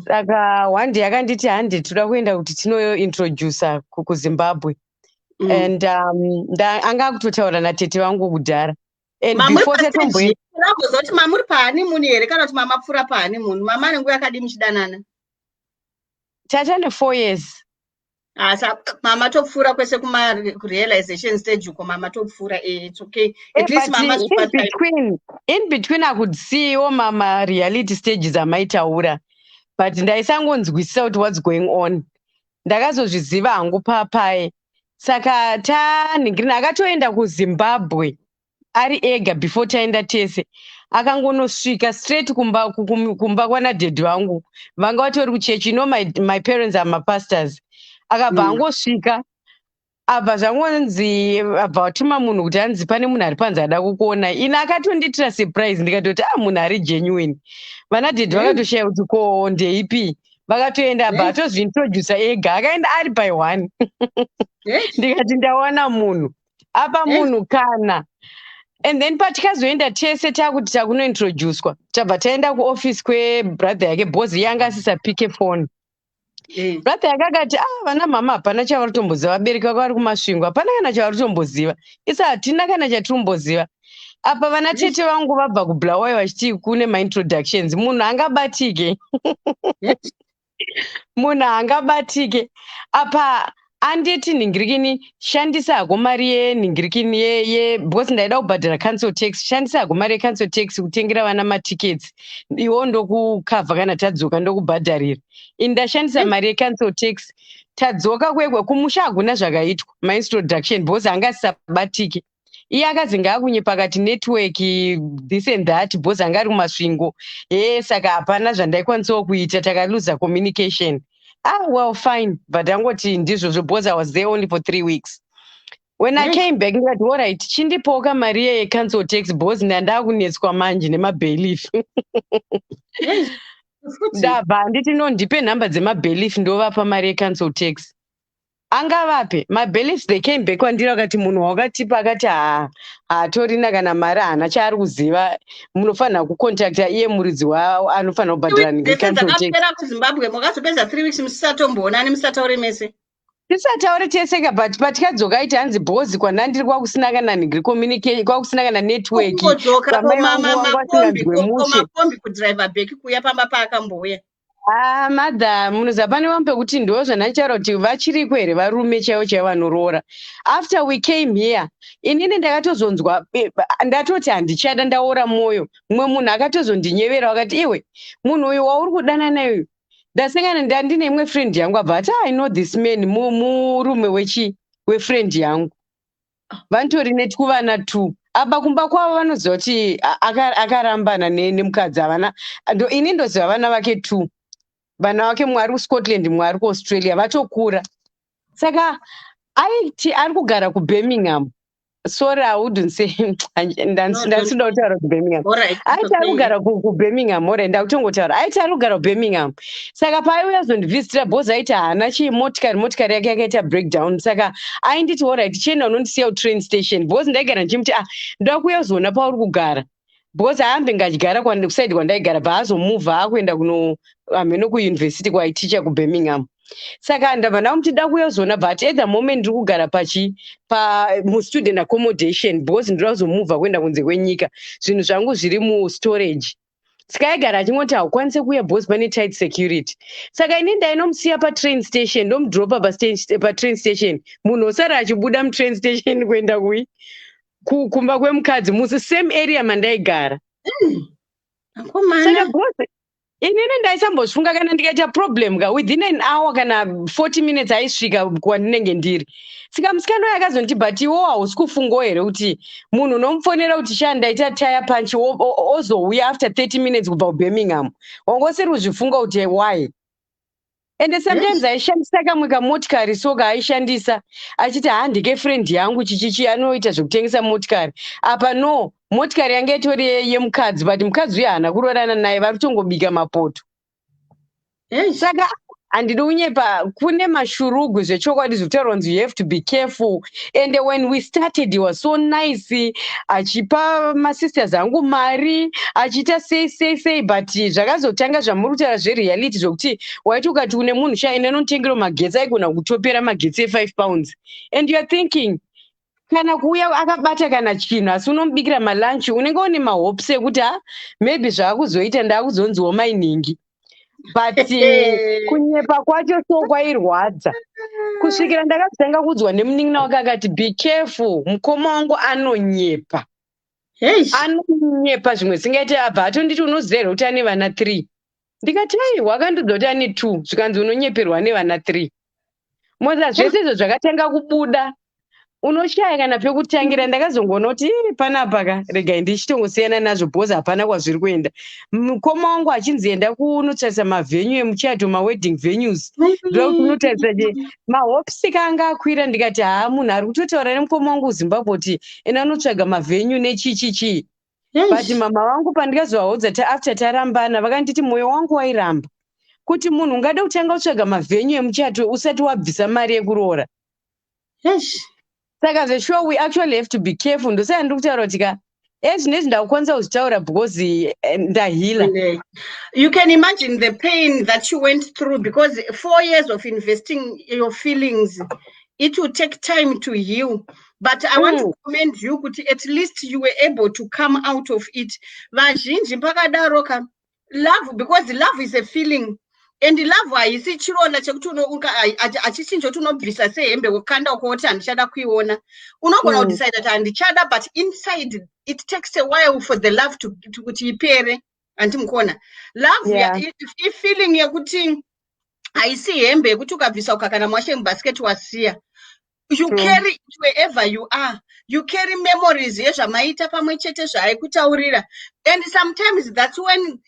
Speaker 3: Saka one day akanditi, "Hande, toda kuenda kuti tinointroduca kuZimbabwe." And anga akutotaura natete vangu kudhara and before tatomboenda
Speaker 2: Ramboza kuti mamuri pahoneymoon here, kana kuti mamapfuura pahoneymoon? Mama ane nguva yakadii muchidanana?
Speaker 3: Tatane 4 years.
Speaker 2: Asa mama topfuura kwese kumarealization stage uko, mama topfuura. It's okay, at least mama
Speaker 3: In between I could see wo mama reality stages amaitaura, but ndaisangonzwisisa kuti what's going on. Ndakazozviziva hangu papai. Saka tanhingirini, akatoenda kuZimbabwe ari ega before taenda tese. Akangonosvika straight kumba kwanadhedhi vangu, vanga vatori kuchechi. You know my parents are mapastors. Akabva angosvika, abva zvangonzi, abva watuma munhu kuti anzi pane munhu ari panze ada kukuona. Ini akatondiitira surprise, ndikatoti, "A, munhu ari genuine." Vanadhedhi vakatoshaya kuti ko ndeipi. Vakatoenda, abva atozviintroduca ega, akaenda ari by one. Ndikati ndawana munhu apa, munhu kana. And then patikazoenda tese, takuti takunointroducwa, tabva taenda kuoffice kwebrother yake, because iye anga asisapike phone. Brother yake akati, "Ah, vana mama hapana chavari kutomboziva, vabereki vako vari kuMasvingo, hapana kana chavari kutomboziva, isi hatina kana chatirikumboziva." Apa vana tete vangu vabva kuBulawayo vachiti kune maintroductions. Munhu angabatike, munhu haangabatike. Apa anditi, "Nhingirikini, shandisa hako mari yenhingirikini ye," because ndaida kubhadhara council tax. "Shandisa hako mari yecouncil tax kutengera vana matickets, iwo ndokukavha kana tadzoka, ndokubhadharira." Ini ndashandisa mari yecouncil tax, tadzoka kwekwe kumusha, hakuna zvakaitwa maintroduction, because anga asisabatike. Iye akazi ngaakunyepa, akati network, this and that, because anga ari kuMasvingo. Ye, saka hapana zvandaikwanisawo kuita, takaluza communication. Ah, well, fine, but angoti ndizvozvo, because I was there only for 3 weeks. When I came back, ndikati, "Alright, chindipoka mari yecouncil tax, because ndandakunetswa manje nemabailiff." Ndabva handiti, "No, ndipe nhamba dzemabailiff, ndovapa mari yecouncil tax." Angavape mabailiffs. They came back kwandiri vakati, "Munhu wakatipa akati haatorina kana mari, haana chaari kuziva. Munofanira kucontacta iye muridzi wavo, anofanira kubhadhara."
Speaker 2: Dzese dzakapera kuZimbabwe, makazopedza 3 weeks musisatomboonani, musataure mese?
Speaker 3: Tisataure teseka, but patikadzoka aiti hanzi bhozi kwandandiri kwakusina kana communication, kwakusina kana network.
Speaker 2: Kungodzoka makombi kudriver back kuuya pamba paakambouya?
Speaker 3: Ah, mother, munoziva pane vamwe pekuti ndo zvandaitaura kuti vachiriko here varume chaivo chaivo vanoroora? After we came here, inini ndakatozonzwa ndatoti handichada, ndaora mwoyo. Mumwe munhu akatozondinyevera, wakati, "Iwe, munhu uyu wauri kudana naye uyu," ndasangana ndandine imwe friend yangu, abva ati, "I know this man, murume wechi wefriend yangu, vanotori netkuvana two apa kumba kwavo." Vanoziva kuti akarambana nemukadzi, havana. Ini ndoziva vana vake two, vana vake, mumwe ari kuScotland, mumwe ari kuAustralia, vatokura. Saka aiti ari kugara kuBirmingham. Sorry, I wouldn't say, ndasida kutaura kuBirmingham. Aiti ari kugara kuBirmingham. Alright, ndakutongotaura. Aiti ari kugara kuBirmingham. Saka paaiuya zondivhizitira, bhozi aiti haana chimotikari, motikari yake yakaita breakdown. Saka ainditi, "Alright, chienda unondisiya kutrain station," bhozi ndaigara ndichimuti, "Ah, ndoda kuuya kuzoona pauri kugara," because aambe ngachigara kuside kwandaigara, bva azomuvha akuenda kuno hameno kuuniversity kwaiticha kuBirmingham. Saka ndabva ndamuti, "Da kuuya kuzoona," but at the moment ndiri kugara pachi pa mustudent accommodation because ndinoda kuzomuvha kuenda kunze kwenyika, zvinhu zvangu zviri mustorage. Saka aigara achingoti haukwanisi kuuya because pane tight security. Saka ini ndainomusiya patrain station, ndomudropa patrain station, munhu osara achibuda mutrain station kuenda kui kumba kwemukadzi musi same area mandaigara. Saka boss, inini ndaisambozvifunga. Kana ndikaita problem ka, within an hour kana 40 minutes aisvika kwandinenge ndiri. Saka musikana uyo akazonditi, "But iwo hausi kufungawo here kuti munhu unomufonera kuti sha, ndaita tyre puncture," ozouya after 30 minutes kubva kuBirmingham? Wangosiri kuzvifunga kuti why? Ende sometimes aishandisa kamwe kamotikari, so kaaishandisa achiti handike friend yangu chichichi, anoita zvekutengesa motikari. Apa no, motikari yange itori yemukadzi, but mukadzi uyo haana kuroorana naye, vari kutongobika mapoto. Saka handidi kunyepa, kune mashurugwi zvechokwadi zvekutaura kunzi you have to be careful. And when we started, he was so nice, achipa masisters angu mari, achiita sei sei sei, but zvakazotanga zvamuri kutaura zvereality, zvokuti waiti ukati une munhu, "Sha, ine notengero magetsi," aigona kutopera magetsi e5 pounds, and you are thinking kana kuuya akabata kana chinhu, asi unomubikira malunch, unenge une mahopes ekuti ha, maybe zvaakuzoita ndaakuzonziwo mainhingi. But kunyepa kwacho so kwairwadza, kusvikira ndakazotanga kuudzwa nemunin'ina wake, akati, "Be careful, mukoma wangu anonyepa, anonyepa zvimwe zvisingaiti." Abva atonditi, "Unoziva here kuti ane vana three?" Ndikati, "Aiwa, akandiudza kuti ane two." Zvikanzi, "Unonyeperwa nevana three." Moza zvese izvo zvakatanga kubuda, unoshaya kana pekutangira. Ndakazongoona kuti, "Ii, panapa ka, regai ndichitongosiyana nazvo because hapana kwazviri kuenda." Mukoma wangu achinzi, "Enda kunotarisa mavenue emuchato, mawedding venues, ndoda kuti unotarisa che." Mahopes kaanga akwira. Ndikati, "Haa, munhu ari kutotaura nemukoma wangu kuZimbabwe kuti enda unotsvaga mavenue nechichichii." But mama vangu pandikazovaudza after tarambana, vakanditi mwoyo wangu wairamba kuti munhu ungade kutanga kutsvaga mavenue emuchato usati wabvisa mari yekuroora. Saka zvesure, we actually have to be careful. Ndosaka ndiri kutaura kuti ka, ezvinezvi ndakukwanisa kuzvitaura because ndaheala.
Speaker 2: You can imagine the pain that you went through, because 4 years of investing your feelings, it will take time to heal. But I want to commend you kuti at least you were able to come out of it. Vazhinji pakadaro ka love, because love is a feeling, and love haisi chironda chekuti hachichinji kuti unobvisa sehembe wokanda ukoti handichada kuiona. Unogona kudecide kuti handichada, but inside it takes a while for the love to kuti ipere. Handimukuona love ifeeling yekuti haisi hembe yekuti ukabvisa ukakana mwashe mubasket wasiya. You carry it wherever you are. You carry memories yezvamaita pamwe chete, zvaaikutaurira, and sometimes that's when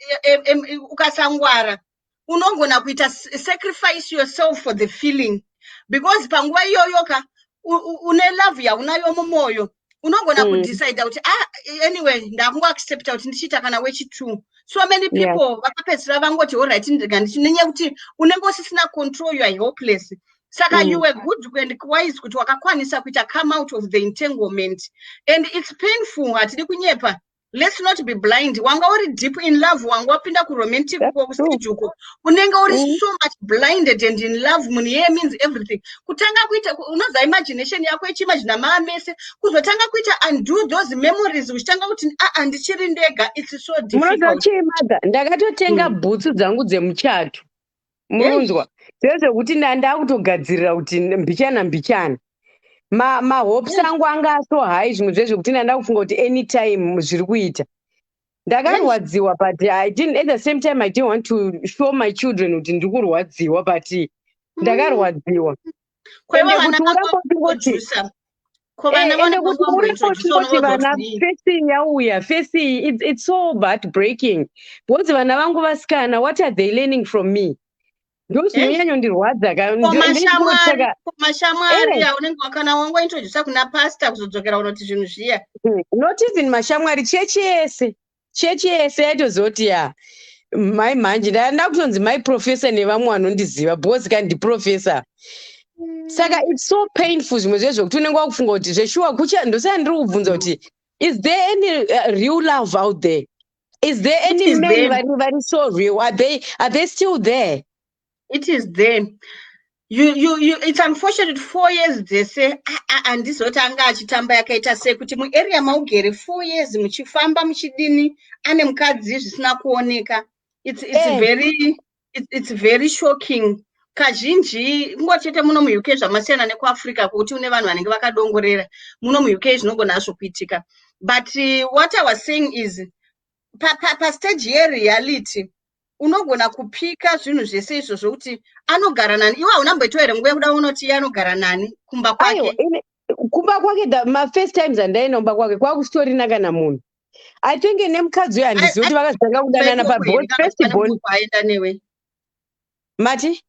Speaker 2: ukasangwara unogona kuita sacrifice yourself for the feeling, because panguva iyoyo ka une love yaunayo mumwoyo, unogona kudecida kuti, "Ah, anyway, ndakungoaccepta kuti ndichiita kana wechi2." So many people vakapedzisira vangoti, "Alright, ndega." Nenyaya yekuti unenge usisina control, you are helpless. Saka you were good and wise kuti wakakwanisa kuita come out of the entanglement, and it's painful, hatidi kunyepa. Let's not be blind. Wanga uri deep in love, wanga wapinda kuromantic stage uko, unenge uri so much blinded and in love. Munhu iyeye means everything. Kutanga kuita, unoza imagination yako ichiimagina maamese, kuzotanga kuita undo those memories, uchitanga kuti, "Aa, ndichiri ndega." It's so difficult.
Speaker 3: Chii, madha, ndakatotenga bhutsu dzangu dzemuchato, munonzwa zvezvekuti ndakutogadzirira kuti mbichana mbichana. Mahopes angu anga aso high, zvimwe zvezvekuti ndanda kufunga kuti anytime zviri kuita. Ndakarwadziwa, but I didn't, at the same time I didn't want to show my children kuti ndiri kurwadziwa, but ndakarwadziwa.
Speaker 2: Ende kuti uramba uchingoti,
Speaker 3: ende kuti uramba uchingoti vana, face yauya, face, it's so heartbreaking because vana vangu vasikana, what are they learning from me? Ndo zvinonyanyondirwadza.
Speaker 2: Mashamwari aunenge kana wangointrodusa kuna pastor, kuzodzokera kunoti zvinhu zviya.
Speaker 3: Not even mashamwari, chechi yese, chechi yese yaitozoti, ya mai mhanje, ndanda kutonzi mai professor nevamwe vanondiziva because ka ndiprofessor. Saka it's so painful, zvimwe zvezvokuti unenge wakufunga kuti zveshuwa kucha. Ndosaka ndiri kubvunza kuti, is there any real love out there? Is there any men vari so real? Are they still there?
Speaker 2: It is there. You, it's unfortunate, 4 years dzese handizoti anga achitamba yakaita sei kuti muarea maugere 4 years muchifamba muchidini, ane mukadzi zvisina kuoneka. It's very shocking. Kazhinji kungochete muno muUK zvamasiyana nekuAfrica, kwekuti une vanhu vanenge vakadongorera. Muno muUK zvinogona hazvo kuitika, but what I was saying is, pastage yereality unogona kupika zvinhu zvese izvozvo kuti anogara nani. Iwe hauna mboitawo here nguva yekuda unoti iye anogara nani kumba kwake?
Speaker 3: Kumba kwake, mafirst times andaenda kumba kwake, kwakusitorina kana munhu. I think nemukadzi uyo handizivi kuti vakazotanga kudanana pafirst born.
Speaker 2: Aenda newe?
Speaker 3: Mati?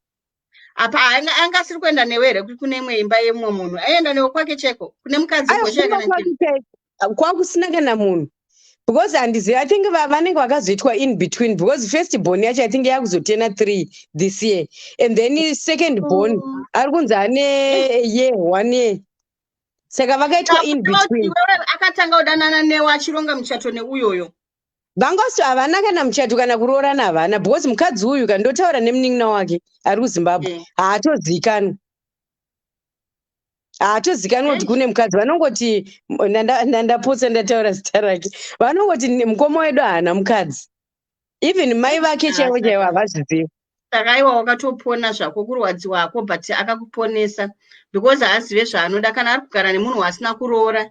Speaker 2: Apa anga asiri kuenda newe here kune imwe imba yemumwe munhu? Aienda newe kwake cheko kune mukadzi?
Speaker 3: Kwakusina kana munhu because handizivi. I think vanenge vakazoitwa in between because first born yacho, I think, yakuzotena 3 this year, and then second born ari kunzi ane year, one year, saka vakaitwa in between.
Speaker 2: Akatanga kudanana newe achironga muchato neuyoyo?
Speaker 3: Vangosi havana kana muchato, kana kuroorana havana, because mukadzi uyu, kandotaura nemunin'ina wake ari kuZimbabwe, haatozikanwi, haatozikanwi kuti kune mukadzi. Vanongoti, ndandapotsa ndataura zita rake, vanongoti mukoma wedu haana mukadzi. Even mai vake chaivo chaivo havazvizivi.
Speaker 2: Saka aiwa, wakatopona zvako kurwadziwako, but akakuponesa because haazive zvaanoda kana ari kugara nemunhu waasina kuroora.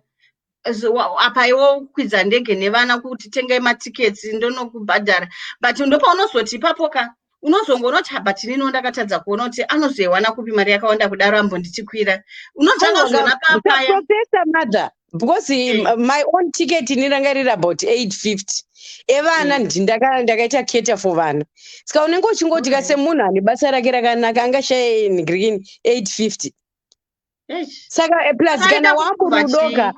Speaker 2: Apa iwo kukwidza ndege nevana kuti tengai matickets, ndonokubhadhara, but ndopaunozoti ipapo ka unozongonoti, but ininiwo ndakatadza kuona kuti anozoiwana kupi mari yakawanda kudaro ambonditikwira. Unotanga zviona papaya.
Speaker 3: Professor, mother, because my own ticket ini ranga riri about 850 evana. Ndakaita cater for vana, saka unenge uchingoti ka semunhu ane basa rake rakanaka angashaye green 850. Saka plus kana wamurudo ka,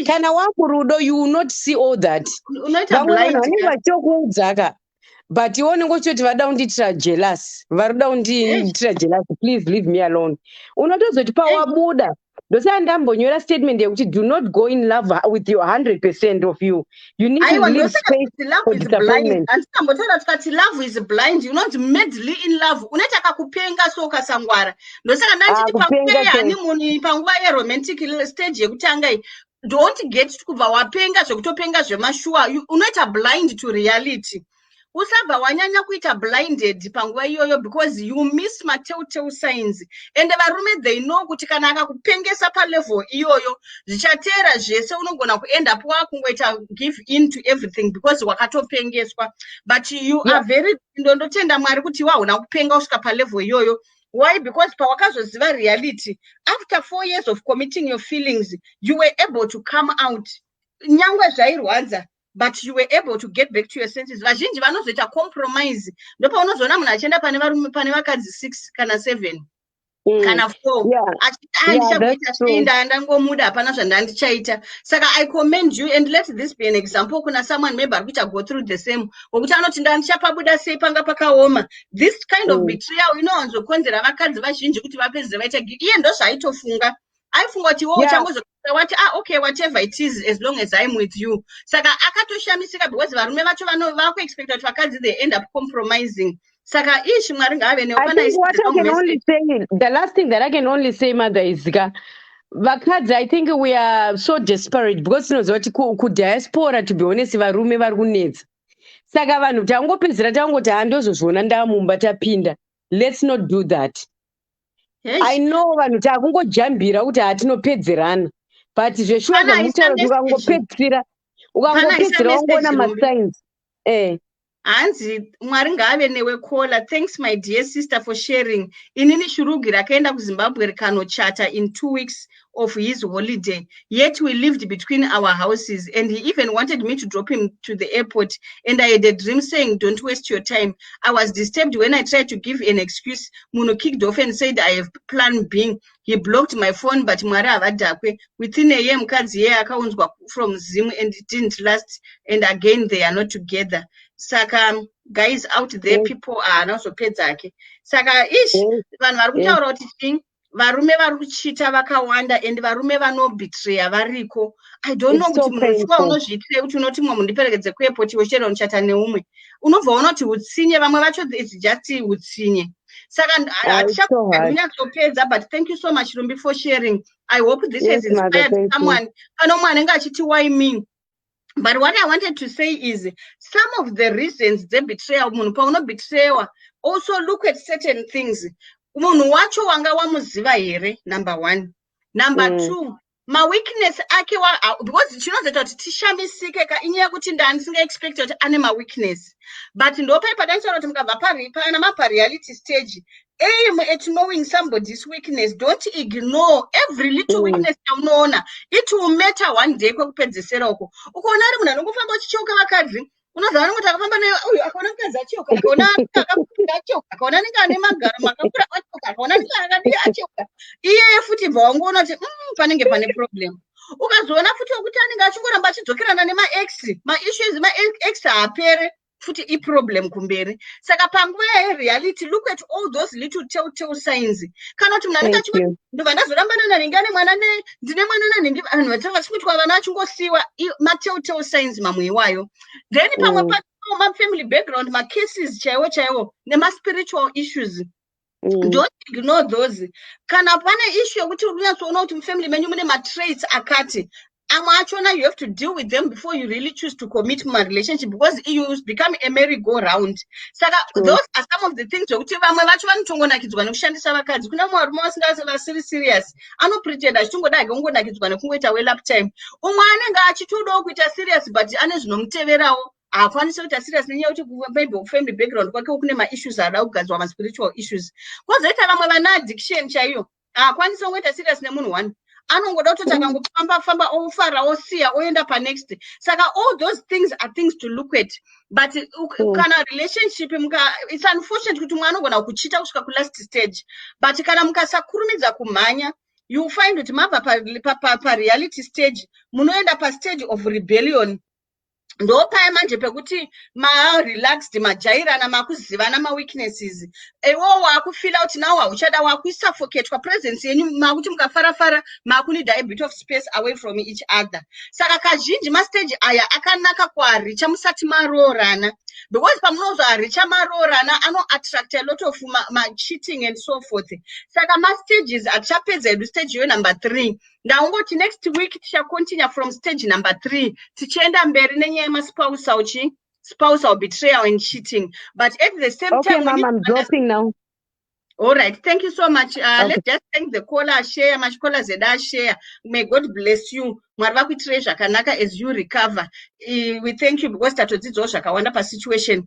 Speaker 3: kana wamurudo, you will not see all that. Vamwe vanhu vanenge vachitokuudza ka, but iwe unenge uchitoti vada kundiitira jealous, vari kuda kundiitira jealous, please leave me alone. Unotozoti pawabuda, ndosaka ndambonyora statement yekuti do not go in love with your 100% of you. You need to leave space for disappointment.
Speaker 2: Handisambotaura tikati love is blind. Unonzi madly in love, unoita kakupenga, so ukasangwara. Ndosaka ndanditi panguva yehoneymoon, panguva yeromantic stage yekutanga iyi, don't get kubva wapenga zvekutopenga zvemashuwa. Unoita blind to reality. Usabva wanyanya kuita blinded panguva iyoyo because you miss matelltale signs. Ende varume, they know kuti kana akakupengesa palevel iyoyo, zvichateera zvese unogona kuend up wakungoita give in to everything because wakatopengeswa. But you are very, ndondotenda Mwari kuti iwe hauna kupenga kusvika palevel iyoyo. Why? Because pawakazoziva reality after 4 years of committing your feelings, you were able to come out. Nyangwe zvairwadza, but you were able to get back to your senses. Vazhinji vanozoita compromise, ndopaunozoona munhu achienda pane varume, pane vakadzi six kana seven. Kana four achiti, "Handichakuita sei, ndangomuda, hapana zvandandichaita." Saka I commend you, and let this be an example kuna someone maybe ari kuita go through the same, wekuti anoti, "Ndandichapabuda sei, panga pakaoma." This kind of betrayal inowanzokonzera vakadzi vazhinji kuti vapedzise vaita. Iye ndozvaaitofunga, aifunga kuti iwo uchangozoita wati, "Ah, okay, whatever it is, as long as I'm with you." Saka akatoshamisika because varume vacho vakuexpecta kuti vakadzi, they end up compromising. Saka ishi, Mwari ngaave newe.
Speaker 3: I think what I can only say, the last thing that I can only say, mother, is ka vakadzi, I think we are so desperate because tinoziva kuti kudiaspora, to be honest, varume vari kunetsa. Saka vanhu tangopedzera tangoti, "Handozozviona ndamumba tapinda." Let's not do that. I know vanhu takungojambira kuti hatinopedzerana, but zveshuwa zvamutaura kuti ukangopedzisira wangoona masigns.
Speaker 2: Hanzi, "Mwari ngaave newe, caller. Thanks, my dear sister, for sharing. Inini shurugi rakaenda kuZimbabwe rikanochata in 2 weeks of his holiday, yet we lived between our houses, and he even wanted me to drop him to the airport, and I had a dream saying, 'Don't waste your time.' I was disturbed. When I tried to give an excuse, munhu kicked off and said, 'I have plan B.' He blocked my phone, but Mwari havadhakwe. Within a year, mukadzi iye akaunzwa from Zim, and it didn't last, and again they are not together." Saka guys out there, people haana kuzopedza ake. Saka ish, vanhu vari kutaura kuti chii, varume vari kuchita vakawanda, and varume vanobetreya variko. I don't know kuti munhu shuwa unozviitirei kuti unoti mumwe mundiperekedze kuairport, iwe chero unochata neumwe. Unobva waona kuti utsinye, vamwe vacho it's just utsinye. Saka hatichakunyatsopedza, but thank you so much, Rumbi, for sharing. I hope this has inspired someone. Pane umwe anenge achiti, "Why me?" But what I wanted to say is some of the reasons dzebetrayal, munhu paunobetrewa, also look at certain things. Munhu wacho wanga wamuziva here? Number one. Number two, maweakness ake, because chinozoita kuti tishamisike ka inyaya yekuti ndandisingaexpecte kuti ane maweakness. But ndopai patanisaura kuti mukabva pana mapareality stage, aim at knowing somebody's weakness. Don't ignore every little weakness yaunoona. It will matter one day. Kwekupedzisera uko, ukaona ari munhu anongofamba uchicheuka vakadzi, unoziva anongoti akafamba uyu, akaona mukadzi acheuka, akaona acheuka, akaona anenge ane magaro makakura acheuka, akaona anenge akadii acheuka, iyeye futi bva wangoona kuti panenge pane problem. Ukazoona futi wekuti anenge achingoramba achidzokerana nemaex, maissues maex haapere, futi iproblem kumberi. Saka panguva yereality, look at all those little telltale signs. Kana kuti munhu anenge achingoti, "Ndobva ndazorambana nanhingi, ane mwana, ndine mwana nanhingi," vanhu vachikuitwa vana vachingosiyiwa, matelltale signs mamwe iwayo. Then pamwe pacho mafamily background, macases chaiwo chaiwo, nemaspiritual issues. Don't ignore those. Kana pane issue yekuti uri kunyatsoona kuti mufamily menyu mune matraits akati, amwe achona you have to deal with them before you really choose to commit mumarelationship, because you become a merry go round. Saka those are some of the things zvekuti vamwe vacho vanotongonakidzwa nekushandisa vakadzi. Kuna mumwe varume vasinga vasiri serious, anopretenda achitongoda hake kungonakidzwa nekungoita welap time. Umwe anenge achitodawo kuita serious, but ane zvinomuteverawo, haakwanisi kuita serious nenyaya yekuti maybe family background kwake kune maissues ada kugadzirwa, maspiritual issues. Kwozoita vamwe vana addiction chaiyo, haakwanisi kungoita serious nemunhu one, anongoda kutoti akangofamba famba, ofara, osiya, oenda panext. Saka all those things are things to look at. But kana relationship muka, it's unfortunate kuti mumwe anogona kuchita kusvika kulast stage, but kana mukasakurumidza kumhanya, you find kuti mabva pareality stage, munoenda pastage of rebellion. Ndopaya manje pekuti marelaxed, majairana, makuzivana maweaknesses. Iwo wakufeela kuti nawo hauchada, wakusuffocatwa presence yenyu, makuti mukafarafara makunida a bit of space away from each other. Saka kazhinji mastage aya akanaka kuaricha musati maroorana, because pamunozoaricha maroorana, anoattract a lot of macheating and so forth. Saka mastages hatichapedza hedu stage iyo number three. Ndaungoti next week tichacontinue from stage number three, tichienda mberi nenyaya yemaspousal chi spousal betrayal and cheating. But at the same
Speaker 3: Okay,
Speaker 2: time we
Speaker 3: ma'am,
Speaker 2: need
Speaker 3: I'm
Speaker 2: to
Speaker 3: dropping now.
Speaker 2: All right, thank you so much.
Speaker 3: Okay.
Speaker 2: Let's just thank the caller, share, machicallers edu ashare. May God bless you. Mwari vakuitirei zvakanaka as you recover. We thank you because tatodzidzawo zvakawanda pasituation.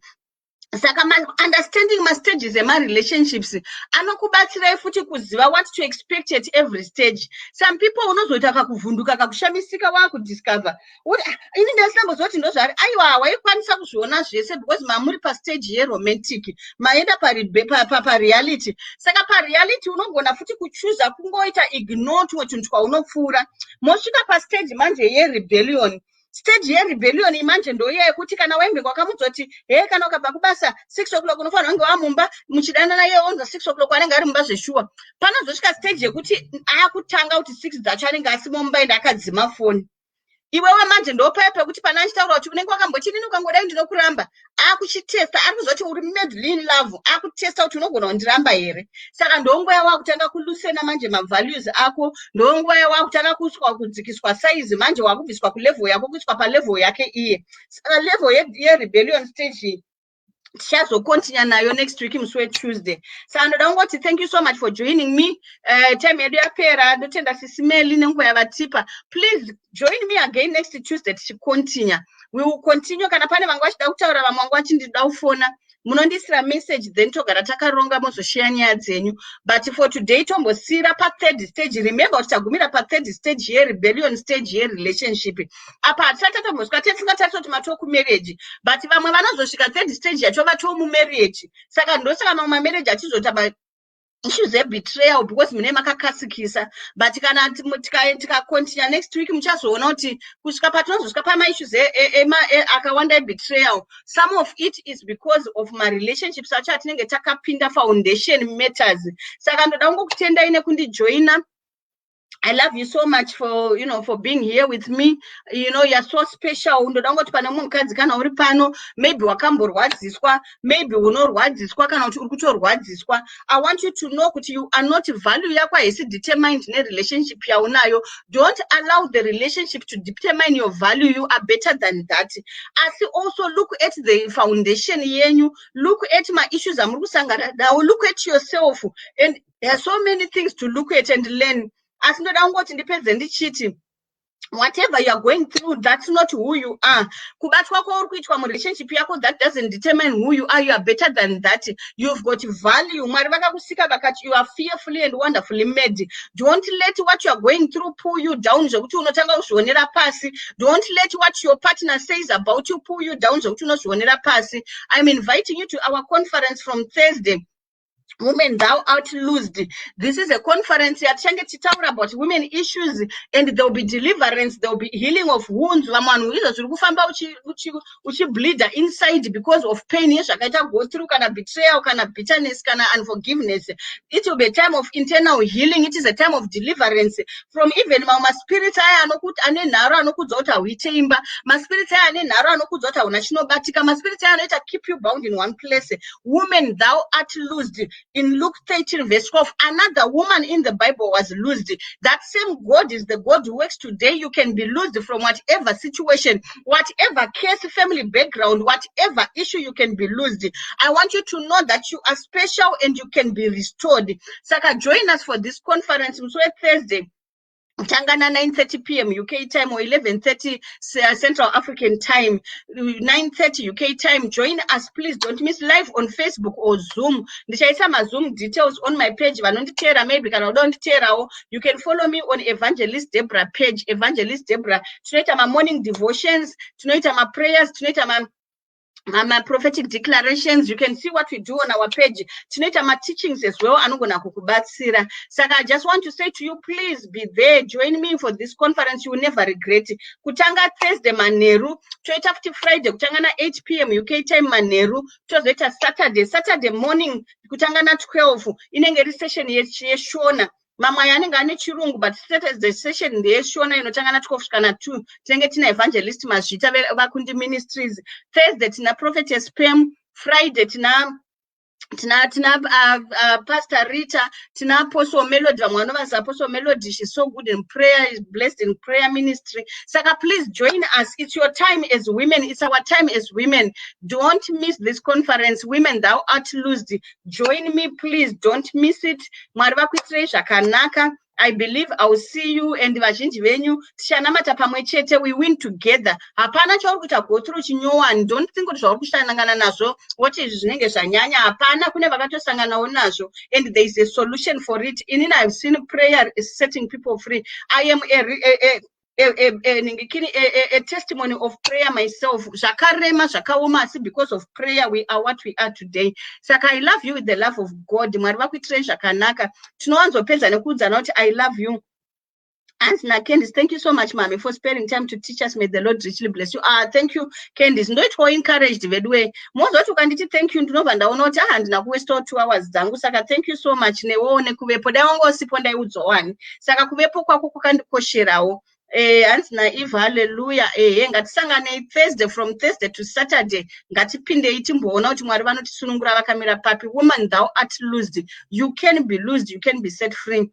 Speaker 2: Saka understanding mastages emarelationships anokubatsirai futi kuziva what to expect at every stage. Some people unozoita kakuvhunduka, kakushamisika, waakudiscover kuti, "Ah, ini ndaisamboziva kuti ndozvari." Aiwa, waikwanisa kuzviona zvese because mamuri pastage yeromantic, maenda pareality. Saka pareality unogona futi kuchuza kungoita ignore tumwe tunhu twaunopfuura. Mosvika pastage manje yerebellion. Stage yerebellion manje ndoiya yekuti kana waimbenge wakamudza kuti, "He, kana ukabva kubasa 6 o'clock unofanira kunge wamumba," muchidanana, iye onza 6 o'clock anenge ari mumba zveshuwa. Panozosvika stage yekuti akutanga kuti 6 dzacho anenge asimo mumba, ende akadzima foni. Iwewe manje ndopaya pekuti pana achitaura kuti unenge wakamboti, "Inini ukangodai ndinokuramba," akuchitesta, ari kuzoti uri madly in love, akutesta kuti unogona kundiramba here. Saka ndonguva yawakutanga kuloosena manje mavalues ako, ndonguva yawakutanga kuiswa, kudzikiswa saizi manje, wakubviswa kulevel yako kuiswa palevel yake iye. Saka level yerebellion stage tichazocontinue nayo next week musi weTuesday. Saka ndoda kungoti thank you so much for joining me. Time yedu yapera. Ndotenda Sisi Meli nenguva yavatipa. Please join me again next Tuesday tichicontinue. We will continue. Kana pane vanga vachida kutaura, vamwe vanga vachindida kufona, munondisira message, then togara takaronga, mozosheya nyaya dzenyu. But for today tombosiyira pathird stage. Remember kuti tagumira pathird stage yerebellion stage yerelationship. Apa hatisati tatombosvika, tetingatarisa kuti matoo kumarriage, but vamwe vanozosvika third stage yacho vatoo mumarriage. Saka ndosaka mamwe mamarriage achizoita issues ebetrayal, because mune makakasikisa. But kana tikacontinue next week, muchazoona kuti kusvika patinozosvika pamaissues akawanda ebetrayal, some of it is because of marelationships acho atinenge takapinda. Foundation matters. Saka ndoda kungokutendai nekundijoina. I love you so much for you know for being here with me. You're so special. Ndoda kungoti pane mumwe mukadzi, kana uri pano, maybe wakamborwadziswa, maybe unorwadziswa, kana kuti uri kutorwadziswa, I want you to know kuti you are not, value yako haisi determined nerelationship yaunayo. Don't allow the relationship to determine your value. You are better than that. Asi also look at the foundation yenyu, look at maissues amuri kusangana nawo, look at yourself, and there are so many things to look at and learn. Asi ndoda kungoti ndipedze ndichiti, whatever you are going through, that's not who you are. Kubatwa kwauri kuitwa murelationship yako, that doesn't determine who you are. You are better than that. You've got value. Mwari vakakusika vakati you are fearfully and wonderfully made. Don't let what you are going through pull you down zvekuti unotanga kuzvionera pasi. Don't let what your partner says about you pull you down zvekuti unozvionera pasi. I'm inviting you to our conference from Thursday, "Women Thou Art Loosed". This is a conference yatichange tichitaura about women issues, and there will be deliverance, there will be healing of wounds. Vamwe vanhu izvo zviri kufamba uchibleeda inside because of pain yezvakaita go through, kana betrayal, kana bitterness, kana unforgiveness. It will be a time of internal healing. It is a time of deliverance from even mamwe maspirits aya anokuti ane nharo, anokudza kuti hauite imba, maspirits aya ane nharo anokudza kuti hauna chinobatika, maspirits aya anoita keep you bound in one place. "Woman Thou Art Loosed". In Luke 13 verse 12, another woman in the Bible was loosed. That same God is the God who works today. You can be loosed from whatever situation, whatever case, family background, whatever issue, you can be loosed. I want you to know that you are special and you can be restored. Saka join us for this conference musi weThursday, tanga na 9:30 p.m. UK time or 11:30 Central African time, 9:30 UK time. Join us, please don't miss, live on Facebook or Zoom. Ndichaisa maZoom details on my page. Vanonditeera, maybe kana uda kunditeerawo, you can follow me on Evangelist Debra page, Evangelist Debra. Tinoita mamorning devotions, tinoita maprayers, tinoita ma prophetic declarations. You can see what we do on our page. Tinoita ma-teachings as well anogona kukubatsira. Saka I just want to say to you, please be there. Join me for this conference. You will never regret. Kutanga Thursday manheru, toita futi Friday kutanga na8 p.m. UK time manheru, tozoita Saturday morning kutanga na12. Inenge iri session yeShona. Mamwe aya anenge ane Chirungu, but Saturday session ndeyeshona, inotanga na12 kusvika na2. Tinenge tina Evangelist Mazvita Vakundi Ministries. Thursday tina Prophetess Pam, Friday tina Pastor Rita, tina Apostle Melody. Vamwe vanovaziva Apostle Melody. She's so good in prayer, is blessed in prayer ministry. Saka please join us. It's your time as women. It's our time as women. Don't miss this conference, "Women Thou Art Loosed". Join me, please don't miss it. Mwari vakuitirei zvakanaka. I believe I will see you and vazhinji venyu tichanamata pamwe chete. We win together. Hapana chauri kuita go through chinyowani. Don't think kuti zvauri kusangana nazvo woti izvi zvinenge zvanyanya. Hapana, kune vakatosanganawo nazvo and there is a solution for it. Inini I have seen prayer is setting people free. I am a testimony of prayer myself. Zvakarema, zvakaoma, asi because of prayer we are what we are today. Saka I love you with the love of God. Mwari vakuitirei zvakanaka. Tinowanzopedza nekuudzana kuti "I love you." Hanzi naCandice, "Thank you so much, mami, for sparing time to teach us. May the Lord richly bless you." Ah, thank you, Candice. Ndoitwawo encouraged veduwe. Mozoti ukanditi thank you, ndinobva ndaona kuti ah, handina kuwastawo 2 hours dzangu. Saka thank you so much newewo nekuvepo. Dai wanga usipo ndaiudzwa wani. Saka kuvepo kwako kwakandikosherawo. Hanzi naEve, "Haleluya." Ehe, ngatisanganei Thursday, from Thursday to Saturday. Ngatipindei timboona kuti Mwari vanotisunungura vakamira papi. Woman, thou art loosed. You can be loosed, you can be set free.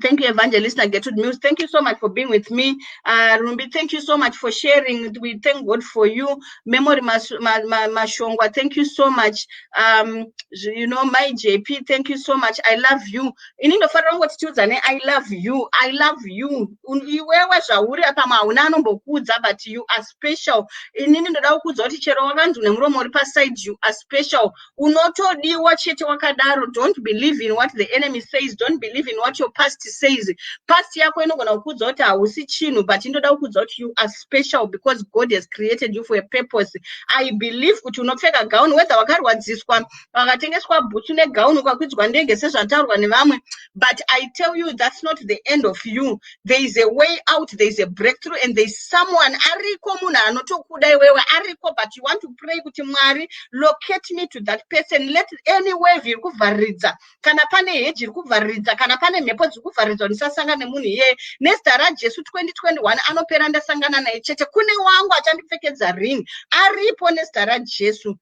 Speaker 2: Thank you, Evangelist Gertrude Mills. Thank you so much for being with me. Rumbi, thank you so much for sharing. We thank God for you. Memory Mashongwa, thank you so much. My JP, thank you so much. I love you. Ini ndofarira kungoti tiudzane "I love you." I love you. Iwewe zvauri pamwe hauna anombokuudza, but you are special. Inini ndoda kukuudza kuti chero wakanzi nemuromo uri paside, you are special. Unotodiwa chete wakadaro. Don't believe in what the enemy says. Don't believe in what your past says. Past yako inogona kukuudza kuti hausi chinhu, but indoda kukuudza kuti you are special because God has created you for a purpose. I believe kuti unopfeka gauni whether wakarwadziswa, wakatengeswa bhutsu negauni, ukakwidzwa ndege sezvataurwa nevamwe, but I tell you, that's not the end of you. There is a way out, there is a breakthrough, and there is someone ariko, munhu anotokuda iwewe ariko. But you want to pray kuti, "Mwari, locate me to that person. Let any wave iri kuvhariridza, kana pane hedge iri kuvhariridza, kana pane mhepo dziri kuvhariridza, ndisasangana nemunhu iyeye, nezita raJesu, 2021 anopera ndasangana naye chete. Kune wangu achandipfekedza ring aripo, nezita raJesu."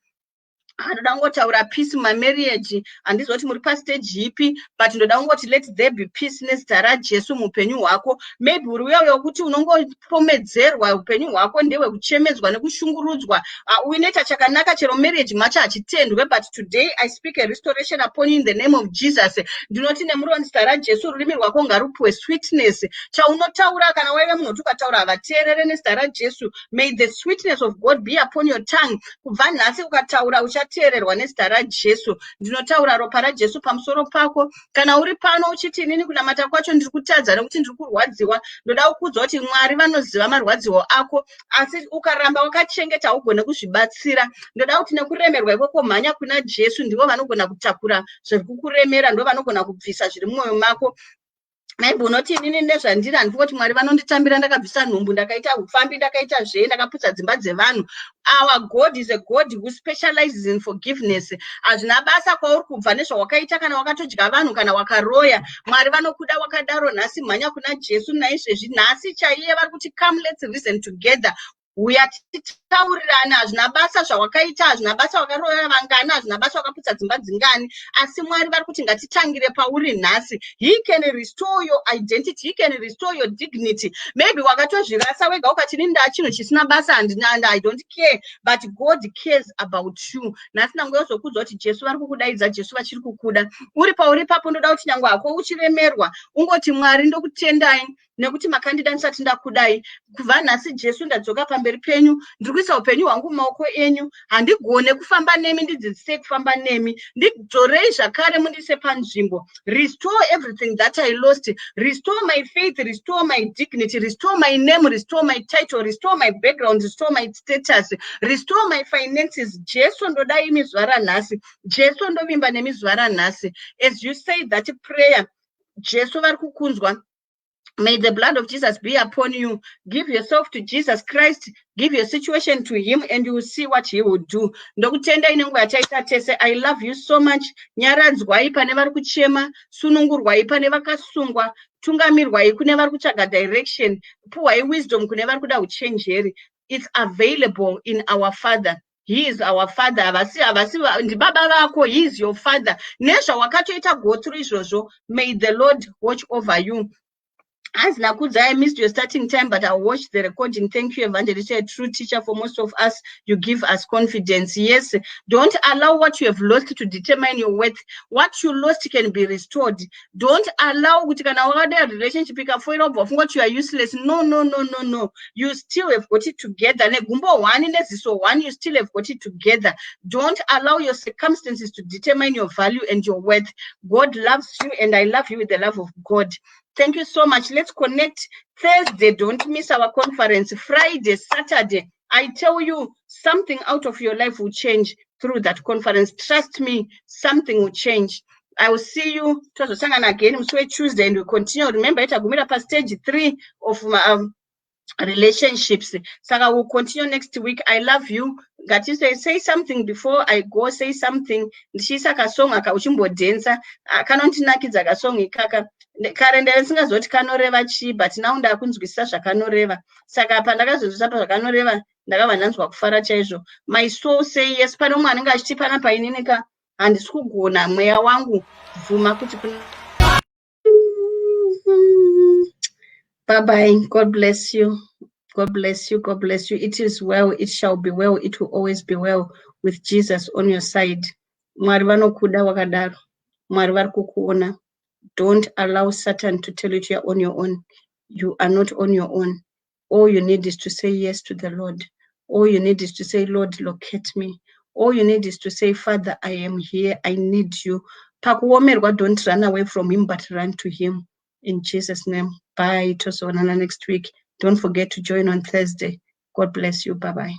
Speaker 2: Ndoda kungotaura peace mumamarriage. Handizivi kuti muri pastage ipi, but ndoda kungoti let there be peace nezita raJesu muupenyu hwako. Maybe uri uya uya wekuti unongopomedzerwa, upenyu hwako ndehwekuchemedzwa nekushungurudzwa, uinoita chakanaka chero marriage macho hachitendwe, but today I speak a restoration upon you in the name of Jesus. Ndinoti nemurozita raJesu, rurimi rwako ngarupiwe sweetness. Chaunotaura, kana waive munhu kuti ukataura havateerere, nezita raJesu, may the sweetness of God be upon your tongue. Kubva nhasi ukataura uchateererwa nezita raJesu. Ndinotaura ropa raJesu pamusoro pako. Kana uri pano uchiti, "Inini kunamata kwacho ndiri kutadza nekuti ndiri kurwadziwa," ndoda kukuudza kuti Mwari vanoziva marwadziwo ako, asi ukaramba wakachengeta haugone kuzvibatsira. Ndoda kuti nekuremerwa ikoko, mhanya kuna Jesu. Ndivo vanogona kutakura zviri kukuremera, ndo vanogona kubvisa zviri mumwoyo mako. Maybe unoti, "Inini nezvandiri handii kuti Mwari vanonditambira. Ndakabvisa nhumbu, ndakaita ufambi, ndakaita zvei, ndakaputsa dzimba dzevanhu." Our God is a God who specializes in forgiveness. Hazvina basa kwauri kubva nezvawakaita, kana wakatodya vanhu, kana wakaroya, Mwari vanokuda wakadaro. Nhasi mhanya kuna Jesu naizvezvi. Nhasi chaiye vari kuti, "Come, let's reason together. Uya titaurirana." Hazvina basa zvawakaita, hazvina basa wakaroya vangani, hazvina basa wakaputsa dzimba dzingani, asi Mwari vari kuti ngatitangire pauri nhasi. He can restore your identity. He can restore your dignity. Maybe wakatozvirasa wega ukati, "Ini ndaa chinhu chisina basa, handina, I don't care," but God cares about you. Nhasi nangu yozokuudza kuti Jesu vari kukudaidza. Jesu vachiri kukuda uri pauri ipapo. Ndoda kuti nyange hako uchiremerwa, ungoti, "Mwari, ndokutendai nekuti makandida ndisati ndakudai. Kubva nhasi, Jesu, ndadzoka pamberi penyu. Ndiri kuisa upenyu hwangu mumaoko enyu. Handigone kufamba nemi, ndidzidzisei kufamba nemi. Ndidzorei zvakare, mundiise panzvimbo. Restore everything that I lost. Restore my faith, restore my dignity, restore my name, restore my title, restore my background, restore my status, restore my finances. Jesu, ndoda imi zuva ranhasi. Jesu, ndovimba nemi zuva ranhasi." As you say that prayer, Jesu vari kukunzwa. May the blood of Jesus be upon you. Give yourself to Jesus Christ. Give your situation to him and you will see what he will do. Ndokutenda nenguva yataita tese. I love you so much. Nyaradzwai pane vari kuchema, sunungurwai pane vakasungwa, tungamirwai kune vari kutsvaga direction, puhwai wisdom kune vari kuda uchenjeri. It's available in our Father. He is our Father. Havasi ndibaba vako. He is your Father. Nezvawakatoita go through izvozvo, may the Lord watch over you. Hanzi naKudza, "I missed your starting time, but I watched the recording. Thank you, Evangelist. You're a true teacher for most of us. You give us confidence." Yes, don't allow what you have lost to determine your worth. What you lost can be restored. Don't allow kuti kana wakada relationship ikafoira ubva wafunga kuti you are useless. No, no, no, no, no. You still have got it together. Negumbo one, neziso one, you still have got it together. Don't allow your circumstances to determine your value and your worth. God loves you, and I love you with the love of God. Thank you so much. Let's connect Thursday. Don't miss our conference. Friday, Saturday. I tell you, something out of your life will change through that conference. Trust me, something will change. I will see you tozosangana again musi Tuesday and we continue. Remember, tagumira pa stage 3 of relationships. Saka we'll continue next week. I love you. Ngatise say something before I go. Say something. Ndichiisa kasong aka uchimbodhensa. Kanondinakidza kasong ikaka. Kare ndaive ndisingazoti kanoreva chii, but now ndakunzwisisa zvakanoreva. Saka pandakazonzwisisa pazvakanoreva, ndakabva ndanzwa kufara chaizvo. My soul say yes. Pane umwe anenge achiti panapa, "Inini ka handisi kugona," mweya wangu bvuma kuti kuna. Bye bye. God bless you. God bless you. God bless you. It is well. It shall be well. It will always be well with Jesus on your side. Mwari vanokuda wakadaro. Mwari vari kukuona. Don't allow Satan to tell you you're on your own. You are not on your own. All you need is to say yes to the Lord. All you need is to say, "Lord, locate me." All you need is to say, "Father, I am here. I need you." Pakuomerwa, don't run away from him, but run to him. In Jesus' name. Bye. Tozoonana next week. Don't forget to join on Thursday. God bless you. Bye bye.